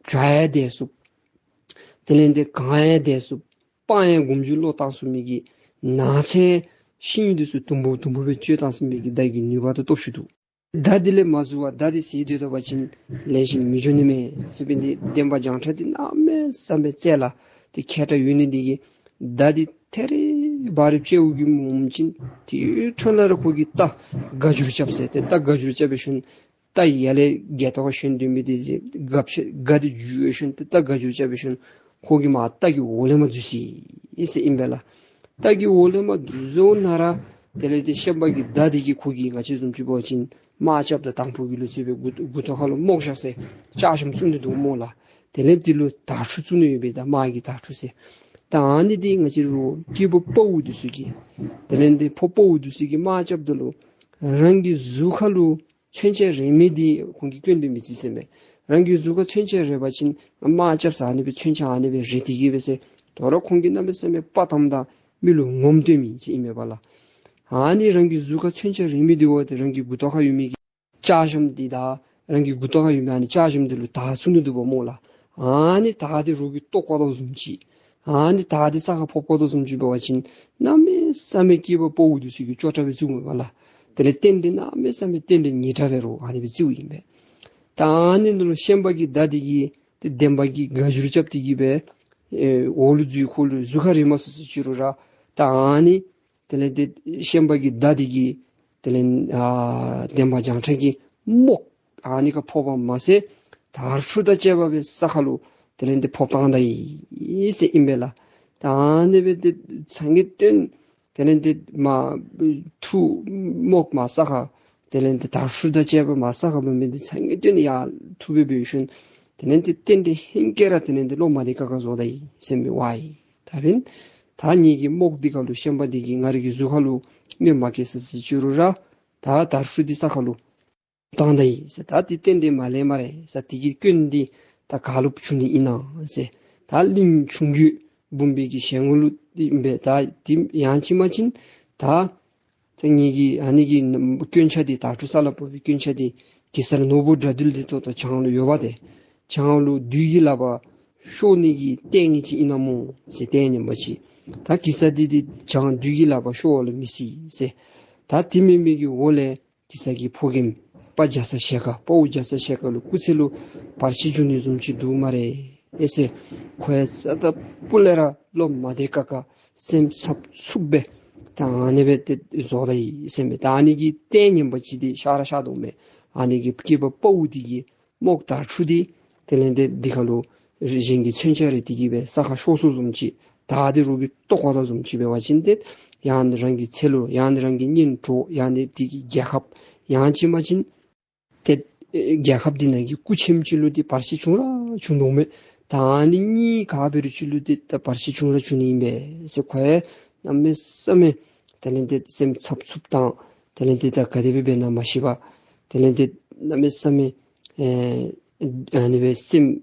བྱག་ཡང་དེད་ཚུགས། དེ་ལས་འདི་གངས་ཡང་དེད་ཚུགས། སྤང་ཡང་མགུ་མཇུག་ལོག་བཏང་ཚུགས་མི་གི་ནགས་ཚལ་ཤིང་འདི་ཚུ་དུམ་བུ་དུམ་བུ་སྦེ་གཅོད་བཏང་ཚུགས་མི་གི་མདའ་གི་ནུས་པ་དང་སྟོབས་ཤུགས་འདུག། མདའ་འདི་ལས་མ་བཟོ་བར་མདའ་འདི་ཟད་སྡོད་པ་ཅིན་ལེགས་ཤོམ་མི་འགྱོ་ནི་མས་ཟེར་བའི་འདི་འདན་མ་བྱང་ཁྲ་འདི་གནམ་མེད་ས་མེད་རྩལ་ལ་ཏེ་མཁས་དྲགས་ཡོད་ནི་འདི་གིས་མདའ་འདི་ཐད་རི་བ་རི་དཔྱལཝ་གིམ་འོང་ཅིན་དེའི་འཕྲོ་ལས་ར་ཁོ་གིས་རྟ་སྒ་འགྱུར་རྐྱབ་ཟེར། ཏེ་རྟ་སྒ་འགྱུར་རྐྱབ་པའི་ཤུལ་རྟ་ཡར་ལས་རྒྱབ་ཏོ་ཁར་ཞོན་སྡོད་མི་འདི་སྒ་ཕྱེ་སྒ་འདི་འགྱུར་བའི་ཤུལ་ཏེ་རྟ་སྒ་འགྱུར་རྐྱབ་པའི་ཤུལ་ཁོ་གིས་མར་རྟ་གི་འོག་ལས་མར་འཛུལ་ཅི་ཟེར་ཨིན་པས་ལགས། རྟ་གི་འོག་ལས་མར་འཛུལ་བཟོ་ན་ར་དེ་ལས་ཏེ་ཤན་པ་གི་མདའ་འདི་གིས་ཁོ་གིས་ང་བཅས་བཟུམ་ཅིག་འབད་བ་ཅིན་དམག་རྐྱབ་ད་དང་ཕུ་གི་ལུ་ཚུད་པའི་མགུ་མགུ་ཏོ་ཁ་ལུ་རྨོག་ཞགས་ཟེར་ལྕགས་ཞྭམོ་བཙུགས་ནི་འདུག་སྨོ་ལགས། དེ་ལས་འདི་ལུ་དར་ཕྲུ་བཙུགས་ནི་ཡོད་པས། ད་དམག་གི་དར་ཕྲུ་ཟེར། ད་ཨ་ནི་འདི་ང་བཅས་ར་སྐྱེས་ཕོ་དཔའ་བོ་འདི་ཚུ་གིས་དེ་ལས་འདི་ཕོ་དཔའ་བོ་འདི་ཚུ་གིས་དམག་རྐྱབ་ད་ལུ་རང་གི་གཟུགས་ཁ་ལུ་མཚོན་ཆ་རེག་མི་འདི་ཁོང་གིས་སྐྱོན་འདི་མི་བརྩི་ཟེར་མས། རང་གི་གཟུགས་ཁར་མཚོན་ཆ་རེག་པ་ཅིན་དམག་རྐྱབ་ས་ཨ་ནི་སྦེ་མཚོན་ཆ་ཨ་ནི་སྦེ་རེག་སྟེ་གི་སྦེ་ཟེར། དོ་རུང་ཁོང་གིས་གནམ་མེད་ས་མེད་དཔའ་གཏམ་དང་མི་ལུ་ངོམ་སྟོན་མི་ཟེར་ཨིན་མས་པ་ལགས། ཨ་ནི་རང་གི་གཟུགས་ཁར་མཚོན་ཆ་རེག་མི་འདི་བ་ཏེ་རང་གི་མགུ་ཏོ་ཁར་ཡོད་མི་གི་ལྕགས་ཞྭམོ་འདི་དང་རང་གི་མགུ་ཏོ་ཁར་ཡོད་མི་ཨ་ནི་ལྕགས་ཞྭམོ་འདི་ལུ་དར་བཙུགས་ནི་འདུག་པ་སྨོ་ལགས། ཨ་ནི་དར་འདི་རོགས་ཀྱིས་བཏོག་བཀོ་དོ་བཟུམ་ཅིག། ཨ་ནི་དར་འདི་ས་ཁར་ཕོག་བཀོ་དོ་བཟུམ་ཅིག་འབད་བ་ཅིན་གནམ་མེད་ས་མེད་སྐྱེས་པ་དཔའ་བོ་འདི་ཚུ་གིས་སྐྱོ་དྲགས་སྦེ་བརྩིཝ་མས་པ་ལགས། དེ་ལས་རྟེན་འབྲེལ་གནམ་མེད་ས་མེད་རྟེན་འབྲེལ་ཉེས་དྲགས་སྦེ་རོགས་ཨ་ནི་སྦེ་བརྩིཝ་ཨིན་པས། ད་ཨ་ནི་ནང་ལུ་ཤན་པ་གི་མདའ་འདི་གིས་ཏེ་འདན་མ་གི་སྒ་འགྱུར་རྐྱབ་སྟེ་གི་སྦེ་ཨེ་འོག་ལུ་འཛུལ་ཁོ་ལུ་གཟུགས་ཁར་རེག་མ་ཚུགས་ཟེར་ཅི་རུང་ར་ད་ཨ་ནི་དེ་ལས་ཏེ་ཤན་པ་གི་མདའ་འདི་གིས་དེ་ལས་ཨ་འདན་མ་བྱང་ཁྲ་གི་རྨོག་ཨ་ནི་ཁར་ཕོགཔ་མ་ཚད་དར་ཕྲུ་དང་བཅས་པ་སྦེ་ས་ཁ་ལུ་དེ་ལས་ཏེ་ཕོག་བཏང་ད་ཡི་ཟེར་ཨིན་པས་ལགས། ད་ཨ་ནི་སྦེ་ཏེ་སངས་རྒྱས་སྟོན་དེ་ལས་ཏེ་མར་ཐུག་རྨོག་མར་ས་ཁར་དེ་ལས་ཏེ་དར་ཕྲུ་དང་བཅས་པ་མར་ས་ཁར་འབབ་མི་འདི་སངས་རྒྱས་སྟོན་ཡར་ཐུག་སྦེ་འབད་ཤུལ་དེ་ལས་ཏེ་རྟེན་འབྲེལ་ཧེང་སྐལ་ར་དེ་ལས་ཏེ་བློ་མ་བདེ་ཁག་ཁ་བཟོ་ད་ཡི་ཟེར་མི་ཝའི། ད་འབདན་ད་ངེ་གི་རྨོག་འདི་ཁ་ལུ་ཤན་པ་འདི་གིས་ང་རའི་གི་གཟུགས་ཁ་ལུ་གནོད་མ་བཀལ་ཟེར་ཟེར་ཅི་རུང་ར་ད་དར་ཕྲུ་འདི་ས་ཁ་ལུ་བཏང་ད་ཡི་ཟེར། ད་འདི་རྟེན་འབྲེལ་མ་ལེགས་སྨ་རེ་ཟེར། འདི་གི་སྐྱོན་འདི་ད་ག་ལུ་བྱུང་ནི་ཨིན་ན་ཟེར། ད་གླིང་ཆུང་རྒྱུད་འབུམ་པའི་གི་ཞལ་ངོ་ལུ་འདི་ཨིན་པས། ད་འདི་ཡང་ཅིན་མ་ཅིན་ད་ད་ངེ་གི་ཨ་ནི་གི་སྐྱོན་ཆ་འདི་དར་ཕྲུ་ས་ལུ་ཕོག་པའི་སྐྱོན་ཆ་འདི་གེ་སར་ནོར་བུ་དགྲ་འདུལ་འདི་ཏོག་ཏོ་བྱང་ལུ་ཡོདཔ་ཏེ་བྱང་ལུ་བདུད་ཀྱི་ལག་པར་ཤོར་ནི་གི་ལྟས་ངན་ཅིག་ཨིན་ན་སྨོ་ཟེར། ལྟས་ངན་པ་ཅིག། ད་གེ་སར་འདི་འདི་བྱང་བདུད་ཀྱི་ལག་པར་ཤོར་བ་ལུ་མི་སྲིད་ཟེར། ད་དེ་མེན་མི་གི་འོག་ལས་གེ་སར་གྱི་ཕོ་རྒནམ་དཔའ་རྒྱ་ཚ་ཞལ་དཀར་དཔའ་བོ་རྒྱ་ཚ་ཞལ་དཀར་ལུ་སྐུ་ཚེ་ལུ་བར་ཆད་འབྱུང་ནི་བཟུམ་ཅིག་འདུག་སྨ་རེ་ཨེ་ཟེར། ཁོ་ཡང་རྩ་དང་སྤུ་ལས་ར་བློ་མ་བདེ་ཁག་ཁ་སེམས་འཚབ་འཚུབ་སྦེ་ད་ཨ་ནི་སྦེ་ཏེ་བཟོ་ད་ཡི་ཟེར་མས། ད་ཨ་ནི་གི་ལྟས་ངན་པ་ཅིག་འདི་ཤར་ར་ཤར་དོ་མས། ཨ་ནི་གི་སྐྱེས་པ་དཔའ་བོ་འདི་གིས་རྨོག་དར་ཕྲུ་འདི་དེ་ལས་ཏེ་འདི་ཁ་ལུ་རེ་གཞན་གྱི་མཚོན་ཆ་རེག་སྟེ་གི་སྦེ་ས་ཁར་ཤོར་སོང་བཟུམ་ཅིག། ད་འདི་རོགས་ཀྱིས་བཏོག་བཀོ་ད་བཟུམ་ཅིག་འབད་བ་ཅིན་ཏེ་ཡང་ན་རང་གི་ཚེ་ལུ་ཡང་ན་རང་གི་གཉེན་གྲོགས་ཡང་ན་འདི་གི་རྒྱལ་ཁབ་ཡང་ཅིན་མ་ཅིན་ཏེ་ཨེ་རྒྱལ་ཁབ་འདི་ནང་གི་སྐུ་ཆེན་ཅིག་ལུ་ཏེ་བར་ཆད་བྱུང་ར་བྱུང་དོ་མས། ད་ཨ་ནི་གཉིས་ག་འབད་རུང་ཅིག་ལུ་ཏེ་ད་བར་ཆད་བྱུང་ར་བྱུང་ནི་ཨིན་པས་ཟེར། ཁོ་ཡང་གནམ་མེད་ས་མེད་དེ་ལས་ཏེ་སེམས་འཚབ་འཚུབ་དང་དེ་ལས་ཏེ་ད་ག་དེ་སྦེ་འབད་ན་མ་ཤེས་པར་དེ་ལས་ཏེ་གནམ་མེད་ས་མེད་ཨེ་ཨ་ནི་སྦེ་སེམས་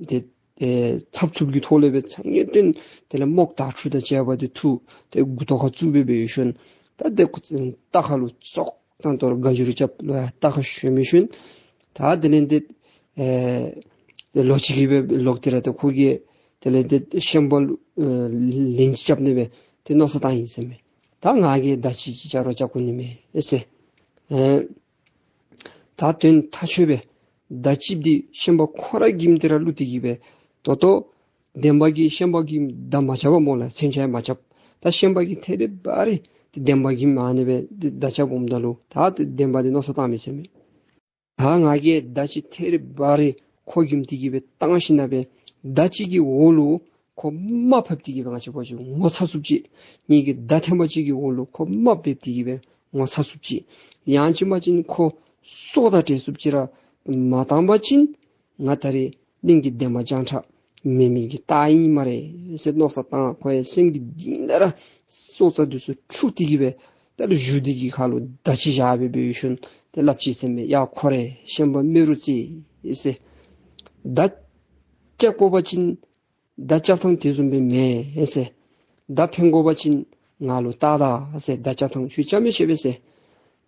ཏེ་ཨེ་འཚབ་འཚུབ་ཀྱི་ཐོག་ལས་སྦེ་ཚ་ངེས་སྟོན་དེ་ལས་རྨོག་དར་ཕྲུ་དང་བཅས་པ་འདི་འཐུ་སྟེ་མགུ་ཏོ་ཁར་བཙུགས་སྦེ་འབད་ཡོད་ཤུལ་ད་ཏེ་ཁོ་རྟ་ཁ་ལུ་ཙོག་ད་དོ་རུང་སྒ་འགྱུར་རྐྱབ་ལོག་ཡར་རྟ་ཁར་ཞོན་མི་ཤུལ་ད་དེ་ལས་ཏེ་ཨེ་ལོག་ཅི་གི་སྦེ་ལོག་སྟེ་ར་ཏེ་ཁོ་གིས་དེ་ལས་ཏེ་ཤན་པ་ལུ་ཨེ་ལན་ཅིག་རྐྱབ་ནི་སྦེ་ཏེ་མནོ་བསམ་བཏང་ཡི་ཟེར་མས། ད་ང་གིས་མདའ་ཅིག་ཅིག་རྐྱབ་ར་རྐྱབ་དགོ་ནི་མས་ཨེ་ཟེར། ཨེ་ད་དོན་ཐག་ཆོད་སྦེ་མདའ་ཅིག་འདི་ཤན་པ་ཁོ་ར་གིམ་དེ་ར་བླུགས་ཏེ་གི་སྦེ་ད་ལྟོ་འདན་མ་གིས་ཤན་པ་གི་མདའ་མ་རྐྱབ་པ་སྨོ་ལགས། མཚོན་ཆ་ཡང་མ་རྐྱབ། ད་ཤན་པ་གིས་ཐད་རི་བ་རི་ཏེ་འདན་མ་གི་མདའ་ཨ་ནི་སྦེ་ཏེ་མདའ་རྐྱབ་འོངམ་ད་ལུ་ད་ཏེ་འདན་མ་འདི་མནོ་བསམ་བཏང་མི་ཟེར་མས། ད་ང་གིས་མདའ་ཅིག་ཐེ་རེ་བ་རེ་ཁོ་བརྒྱུདམ་སྟེ་གི་སྦེ་བཏང་ཞིནམ་ལས་མདའ་ཅིག་གི་འོག་ལུ་ཁོ་རྨ་ཕབ་སྟེ་གི་སྦེ་ང་བཅས་འབད་བ་ཅིན་ངོ་ཚ་ཚུགསཔ་ཅིག། ངེ་གི་མདའ་ཐེངས་མ་ཅིག་གི་འོག་ལུ་ཁོ་རྨ་འབེབས་ཏེ་གི་སྦེ་ངོ་ཚ་ཚུགསཔ་ཅིག། ཡང་ཅིན་མ་ཅིན་ཁོ་སྲོག་དང་བྲལ་ཚུགསཔ་ཅིག་ར་མ་བཏང་པ་ཅིན་ང་ད་རེས་གླིང་གི་འདན་མ་བྱང་ཁྲ་མེན་མི་གི་རྟགས་ཨིན་སྨ་རེ་ཟེར་མནོ་བསམ་བཏང་། ཁོ་ཡང་སེམས་ཀྱི་གཏིང་ལས་ར་སྲོག་རྩ་འདི་ཚུ་འཁྲུགས་ཏེ་གི་སྦེ་ད་རུང་གཞུ་འདི་གི་ཁ་ལུ་མདའ་ཅིག་བཞག་སྦེ་འབད་ཞིནམ་ཏེ་སླབ་ཅི་ཟེར་མས། ཡ་ཁོ་རེ་ཤན་པ་རྨེ་རུ་རྩེ་ཟེར། མདའ་རྐྱབ་དགོ་པ་ཅིན་མདའ་རྐྱབ་ཐངས་དེ་བཟུམ་སྦེ་མེན་ཟེར། མདའ་འཕེན་དགོ་པ་ཅིན་ང་ལུ་བལྟ་ད་ཟེར། མདའ་རྐྱབ་ཐངས་ཁྱོད་རྐྱབ་མི་ཤེས་པས་ཟེར།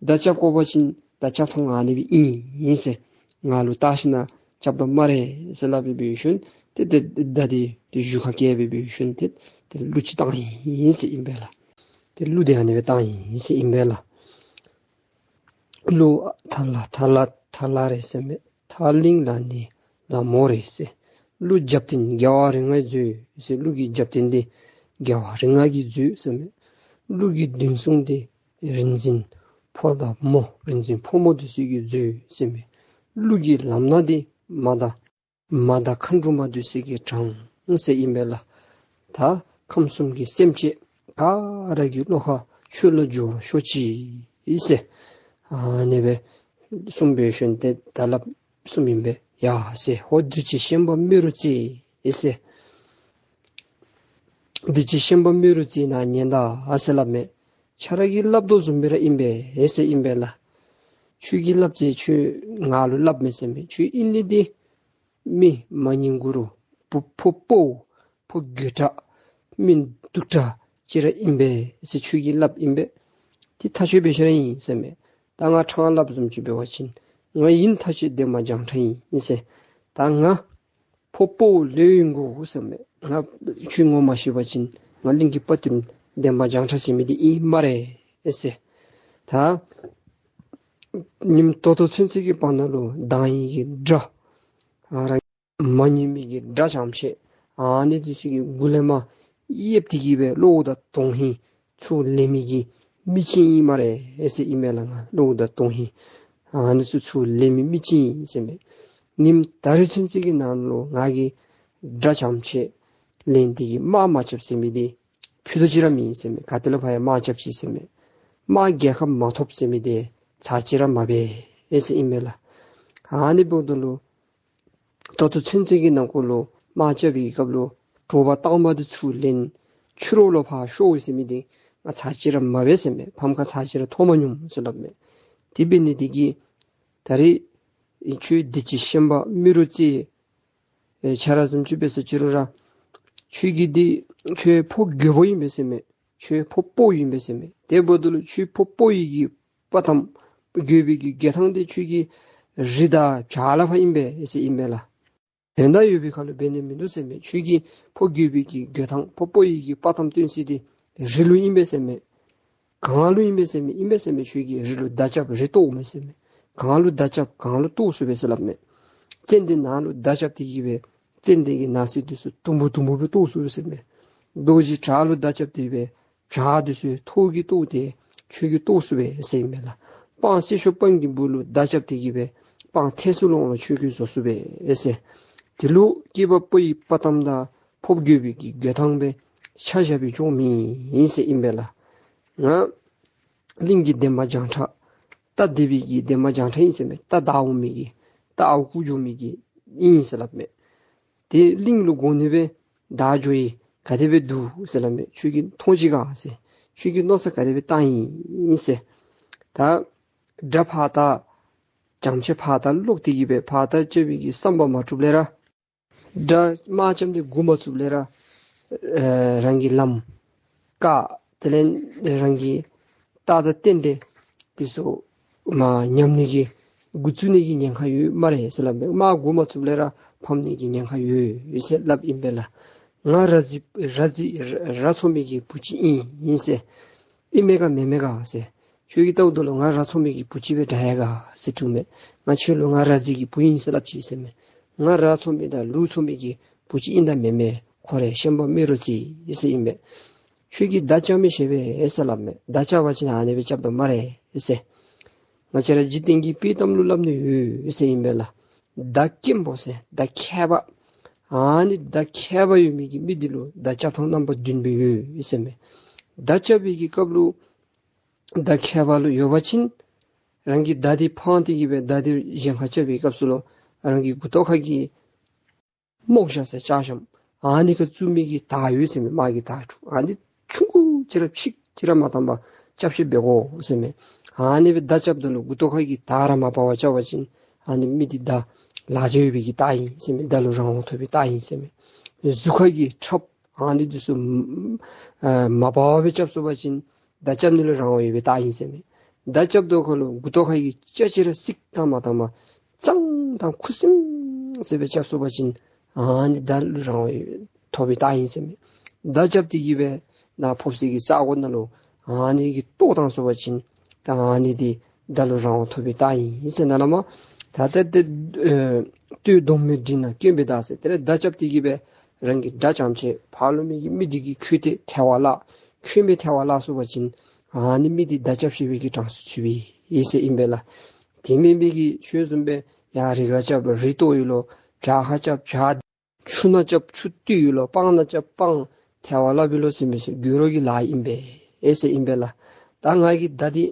མདའ་རྐྱབ་དགོ་པ་ཅིན་མདའ་རྐྱབ་ཐངས་ཨ་ནི་སྦེ་ཨིན་ཟེར། ང་ལུ་བལྟ་ཞིནམ་ལས་རྐྱབ་ད་སྨ་རེ་ཟེར་སླབ་སྦེ་འབད་ཞིནམ་ཏེ་ཏེ་མདའ་འདི་ཏེ་གཞུ་ཁར་བཀལ་སྦེ་འབད་ཞིནམ་ཏེ་ཏེ་གླུ་ཅིག་བཏང་ཡི་ཟེར་ཨིན་པས་ལགས། ཏེ་གླུ་འདི་ཨ་ནི་སྦེ་བཏང་ཡི་ཟེར་ཨིན་པས་ལགས། གླུ་ཐ་ལ་ཐ་ལ་ཐ་ལ་རེད་ཟེར་མས། ཐག་རིང་ལ་ནི་ལ་མོ་རེད་ཟེར། གླུ་རྒྱབ་རྟེན་རྒྱལ་བ་རིགས་ལྔའི་མཛོད་ཟེར། གླུ་གི་རྒྱབ་རྟེན་འདི་རྒྱལ་བ་རིགས་ལྔ་གི་མཛོད་ཟེར་མས། གླུ་གི་མདུན་སྲུང་འདི་རིག་འཛིན་ཕོ་དང་མོ་རིག་འཛིན་ཕོ་མོ་འདི་ཚུ་གི་མཛོད་ཟེར་མས། གླུ་གི་ལམ་སྣ་འདི་མ་དང་མ་དང་མཁའ་འགྲོ་མ་འདི་ཚུ་གིས་དྲངས་ཟེར་ཨིན་པས་ལགས། ད་ཁམས་གསུམ་གྱི་སེམས་ཅན་ག་ར་གི་བློ་ཁ་ཆོས་ལ་འགྱུར་ཤོག་ཅིག་ཟེར། ཨ་ནི་སྦེ་གསུངས་སྦེ་ཞིནམ་ཏེ་ད་སླབ་གསུངམ་ཨིན་པས། ཡ་ཟེར། ཧོ་བདུད་ཀྱི་ཤན་པ་རྨེ་རུ་རྩེ་ཟེར། བདུད་ཀྱི་ཤན་པ་རྨེ་རུ་རྩེ་ནཱ་ཉན་ད་ཟེར་སླབ་མས། ཁྱོད་ར་གིས་སླབ་དོ་བཟུམ་སྦེ་ར་ཨིན་པས་ཟེར་ཨིན་པས་ལགས། ཁྱོད་ཀྱིས་སླབ་ཅི། ཁྱོད་ང་ལུ་སླབ་མས་ཟེར་མས། ཁྱོད་ཨིན་ནི་འདི་མི་མ་ཉན་གུ་རུ་བུ་ཕོ་དཔའ་བོ་ཕོ་རྒོད་དྲགས་མི་སྡུག་དྲགས་ཅིག་ར་ཨིན་པས་ཟེར་ཁྱོད་ཀྱིས་སླབ་ཨིན་པས། དེ་ཐག་ཆོད་པའི་ཤེས་ར་ཨིན་ཟེར་མས། ད་ང་ཕྲང་སླབ་བཟུམ་ཅིག་འབད་བ་ཅིན་ང་ཨིན་ཐག་ཆོད་འདན་མ་བྱང་ཁྲ་ཨིན་ཟེར། ད་ང་ཕོ་དཔའ་བོ་ལོས་ཨིན་དགོ་ཟེར་མས། ང་ཁྱོད་ངོ་མ་ཤེས་པ་ཅིན་ང་གླིང་གི་དཔའ་བརྟུལ་འདན་མ་བྱང་ཁྲ་ཟེར་མི་འདི་ཨིན་སྨ་རེ་ཟེར། ད་ཉིནམ་ད་ལྟོ་ཚུན་ཚོད་ཀྱི་བར་ན་ལུ་སྡང་ཡི་གི་དགྲ་ཨ་རང་མ་ཉན་མི་གི་དགྲ་ཅམ་ཆེ་ཨ་ནི་འདི་ཚུ་གི་མགུ་ལས་མར་གཡེབ་སྟེ་གི་སྦེ་བློ་དང་དོན་ཧིང་ཚུར་ལེན་མི་གི་མི་ཅིག་ཨིན་སྨ་རེ་ཟེར་ཨིན་མས་ལགས། ང་བློ་དང་དོན་ཧིང་ཨ་ནི་ཚུ་ཚུར་ལེན་མི་མི་ཅིག་ཨིན་ཟེར་མས། ཉིནམ་ད་རེས་ཚུན་ཚོད་ཀྱི་ནང་ལུ་ང་གིས་དགྲ་ཅམ་ཆེ་ལེན་ཏེ་གི་དམག་མ་རྐྱབ་ཟེར་མི་འདི་ཕུད་རྡོག་ཅིག་ར་མེན་ཟེར་མས། ག་ཏེ་ལུ་ཕར་ཡང་དམག་རྐྱབ་ཅི་ཟེར་མས། དམག་རྒྱལ་ཁ་མ་ཐོབ་ཟེར་མི་འདི་ཚར་གཅིག་ར་མ་འབད་ཟེར་ཨིན་མས་ལགས། ཨ་ནི་འབདཝ་ད་ལུ་ད་ལྟོ་ཚུན་ཚོད་ཀྱི་ནང་འཁོད་ལུ་དམག་རྐྱབ་པའི་སྐབས་ལུ་དྲོ་པ་སྟག་མ་འདི་ཚུར་ལེན་ཕྱི་རུ་ལུ་ཕར་ཤོར་ཟེར་མི་འདི་ང་ཚར་གཅིག་ར་མ་འབད་ཟེར་མས། ཕམ་ཁ་ཚར་གཅིག་ར་ཐོབ་མ་མྱོང་ཟེར་སླབ་མས། དེ་འབད་ནི་འདི་གིས་ད་རེས་ཁྱོད་བདུད་ཀྱི་ཤན་པ་རྨེ་རུ་རྩེ་ཨེ་ཁྱོད་ར་བཟུམ་ཅིག་འབད་ཟེར་ཅི་རུང་ར་ཁྱོད་ཀྱི་འདི་ཁྱོད་ཕོ་རྒོད་པོ་ཨིན་པས་ཟེར་མས། ཁྱོད་ཕོ་དཔའ་བོ་ཨིན་པས་ཟེར་མས། དེ་འབདཝ་ད་ལུ་ཁྱོད་ཕོ་དཔའ་བོའི་གི་དཔའ་གཏམ་རྒོད་པོའི་གི་རྒོད་ཐངས་འདི་ཁྱོད་ཀྱི་རི་དང་བྱག་ལས་ཕར་ཨིན་པས་ཟེར་ཨིན་པས་ལགས། དོན་དག་ཡོད་པའི་ཁར་ལུ་འབད་ནི་མིན་འདུག་ཟེར་མས། ཁྱོད་ཀྱི་ཕོ་རྒོད་པོའི་གི་རྒོད་ཐངས་ཕོ་དཔའ་བོའི་གི་དཔའ་གཏམ་སྟོན་ས་འདི་རི་ལུ་ཨིན་པས་ཟེར་མས། གངས་ལུ་ཨིན་པས་ཟེར་མས། ཨིན་པས་ཟེར་མས། ཁྱོད་ཀྱིས་རི་ལུ་མདའ་རྐྱབ་རི་གཏོར་མས་ཟེར་མས། གངས་ལུ་མདའ་རྐྱབ་གངས་ལུ་གཏོར་ཚུགས་པས་ཟེར་སླབ་མས། ཙན་དན་ནང་ལུ་མདའ་རྐྱབ་སྟེ་གི་སྦེ་ཙན་དན་གྱི་ནང་གསེས་འདི་ཚུ་དུམ་བུ་དུམ་བུ་སྦེ་གཏོར་ཚུགས་པས་ཟེར་མས། རྡོ་རྗེ་བྲག་ལུ་མདའ་རྐྱབ་སྟེ་སྦེ་བྲག་འདི་ཚུ་ཐོག་གིས་གཏོར་ཏེ་ཁྱོད་ཀྱིས་གཏོར་ཚུགས་པས་ཟེར་ཨིན་མས་ལགས། སྤང་སྲི་ཞུ་སྤང་གི་སྦུག་ལུ་མདའ་རྐྱབ་སྟེ་གི་སྦེ་སྤང་ཐལ་སུ་ལོང་ལོང་ཁྱོད་ཀྱིས་བཟོ་ཚུགས་པས་ཟེར། དེ་ལུ་སྐྱེས་པ་ཕོ་ཡི་དཔའ་གཏམ་དང་ཕོ་རྒོད་པོའི་གི་རྒོད་ཐངས་སྦེ་ཆ་བཞག་པའི་ཅོག་མེན་ཟེར་ཨིན་པས་ལགས། ང་གླིང་གི་འདན་མ་བྱང་ཁྲ་རྟ་འདེད་པའི་གི་འདན་མ་བྱང་ཁྲ་ཨིན་ཟེར་མས། རྟ་བདའ་འོང་མི་གི་རྟ་ཨརཝ་རྐུ་འགྱོ་མི་གི་ཨིན་ཟེར་སླབ་མས། དེ་གླིང་ལུ་དགོ་ནི་སྦེ་བདའ་འགྱོ་ཡི་ག་དེ་སྦེ་འདུག་ཟེར་སླབ་མས། ཁྱོད་ཀྱིས་མཐོང་ཅི་ག་ཟེར། ཁྱོད་ཀྱིས་མནོ་བསམ་ག་དེ་སྦེ་བཏང་ཡི་ཟེར། ད་དགྲ་ཕར་ད་ཅམ་ཆེ་ཕར་ད་ལོག་སྟེ་གི་སྦེ་ཕར་ད་རྐྱབ་པའི་གི་བསམ་པ་མ་གྲུབ་ལས་ར་དགྲ་དམག་རྐྱབ་སྟེ་འགོ་མ་བཙུགས་ལས་ར་ཨེ་རང་གི་ལམ་བཀག། དེ་ལས་རང་གི་རྟ་དང་རྟེན་འབྲེལ་འདི་ཚུ་མར་ཉམས་ནི་གི་འགོ་བཙུགས་ནི་གི་ཉེན་ཁ་ཡོད་སྨ་རེ་ཟེར་སླབ་མས། དམག་འགོ་མ་བཙུགས་ལས་ར་ཕམ་ནི་གི་ཉེན་ཁ་ཡོད་ཟེར་སླབ་ཨིན་པས་ལགས། ང་ར་རྫི་ར་རྫི་ར་ཚོ་མི་གི་བུ་ཅིག་ཨིན་ཨིན་ཟེར། ཨིན་མས་ག་མེན་མས་ག་ཟེར། ཁྱོད་ཀྱིས་བལྟཝ་ད་ལུ་ང་ར་ཚོ་མི་གི་བུ་ཅིག་སྦེ་འདྲ་ཡ་ག་ཟེར་དྲིཝ་མས། ང་ཁྱོད་ལུ་ང་ར་རྫི་གི་བུ་ཨིན་ཟེར་སླབ་ཅི་ཟེར་མས། ང་ར་ཚོ་མི་དང་ལུག་འཚོ་མི་གི་བུ་ཅིག་ཨིན་ད་མེན་མས། ཁོ་རེ་ཤན་པ་རྨེ་རུ་རྩེ་ཟེར་ཨིན་མས། ཁྱོད་ཀྱིས་མདའ་རྐྱབ་མི་ཤེས་པས་ཟེར་སླབ་མས། མདའ་རྐྱབ་པ་ཅིན་ཨ་ནི་སྦེ་རྐྱབ་དོ་སྨ་རེ་ཟེར། ང་བཅས་ར་འཇིག་རྟེན་གྱི་དཔྱེ་གཏམ་ལུ་སླབ་ནི་ཡོད་ཟེར་ཨིན་པས་ལགས། མདའ་སྐྱེན་པོ་ཟེར་མདའ་མཁས་པ། ཨ་ནི་མདའ་མཁས་པ་ཡོད་མི་གི་མི་འདི་ལུ་མདའ་རྐྱབ་ཐངས་རྣམ་པ་བདུན་སྦེ་ཡོད་ཟེར་མས། མདའ་རྐྱབ་པའི་གི་སྐབས་ལུ་མདའ་མཁས་པ་ལུ་ཡོད་པ་ཅིན་རང་གི་མདའ་འདི་འཕང་སྟེ་གི་སྦེ་མདའ་འདི་གཞན་ཁར་རྐྱབ་པའི་སྐབས་སུ་ལུ་རང་གི་མགུ་ཏོ་ཁ་གི་རྨོག་ཞྭ་ཟེར་ལྕགས་ཞྭམོ་ཨ་ནི་ཁར་བཙུགས་མི་གི་དར་ཡོད་ཟེར་མས། དམག་གི་དར་ཕྲུག་ཨ་ནི་ཆུང་ཀུ་ཅིག་ར་ཕྱེད་ཅིག་ར་མ་བཏང་པར་རྐྱབ་ཤེས་འབད་དགོ་ཟེར་མས། ཨ་ནི་སྦེ་མདའ་རྐྱབ་ད་ལུ་མགུ་ཏོ་ཁ་གི་དར་ར་མ་འབག་པར་རྐྱབ་པ་ཅིན་ཨ་ནི་མི་འདི་མདའ་ལག་ཆ་ཡོད་པའི་གི་རྟགས་ཨིན་ཟེར་མས། མདའ་ལུ་རང་དབང་ཐོབ་པའི་རྟགས་ཨིན་ཟེར་མས། གཟུགས་ཁ་གི་ཁྲབ་ཨ་ནི་འདི་ཚུ་ཨ་མ་འབག་པར་རྐྱབ་སོང་པ་ཅིན་མདའ་རྐྱབ་ནི་ལུ་རང་དབང་ཡོད་པའི་རྟགས་ཨིན་ཟེར་མས། མདའ་རྐྱབ་དོ་ཁ་ལུ་མགུ་ཏོ་ཁ་གི་སྐྱ་ཅིག་ར་སིག་བཏང་མ་བཏང་པར་གཙང་དང་ཁུ་སིམ་སི་སྦེ་རྐྱབ་སོང་པ་ཅིན་ཨ་ནི་མདའ་ལུ་རང་དབང་ཐོབ་པའི་རྟགས་ཨིན་ཟེར་མས། མདའ་རྐྱབ་སྟེ་གི་སྦེ་ནཱ་ཕོབ་སའི་གི་ས་གོ་ནང་ལུ་ཨ་ནི་གི་ལྟོ་བཏང་སོང་པ་ཅིན་ད་ཨ་ནི་འདི་མདའ་ལུ་རང་དབང་ཐོབ་པའི་རྟགས་ཨིན་ཟེར་ནཱ་ལས་མར། ད་ལྟ་དེ་ཨེ་སྟོད་གདོང་མའི་གྲིབ་ནང་སྐྱོན་པའི་བདག་ཟེར། དེ་ལས་མདའ་རྐྱབ་སྟེ་གི་སྦེ་རང་གི་དགྲ་རྐྱངམ་ཅིག་ཕར་ལུ་མི་གི་མི་འདི་གིས་ཁོ་ཏེ་ཐལ་བར་བརླག། ཁོ་མི་ཐལ་བར་བརླག་སོང་པ་ཅིན་ཨ་ནི་མི་འདི་མདའ་རྐྱབ་ཤེས་པའི་གི་གྲངས་སུ་ཚུད་པའི་ཨིན་ཟེར་ཨིན་པས་ལགས། དེ་མེན་པའི་གི་ཁྱོད་བཟུམ་སྦེ་ཡར་རི་ཁར་རྐྱབ་རི་གཏོར་ཡི་ལོ། བྱག་ཁར་རྐྱབ་བྱག། ཆུ་ནང་རྐྱབ་ཆུ་བཏུལ་ཡི་ལོ། སྤང་ནང་རྐྱབ་སྤང་ཐལ་བར་བརླག་པའི་ལོ་ཟེར་མི་ཚུ་དགོད་བྲོ་གི་ལཱ་ཨིན་པས་ཨེ་ཟེར་ཨིན་པས་ལགས། ད་ང་གིས་མདའ་འདི་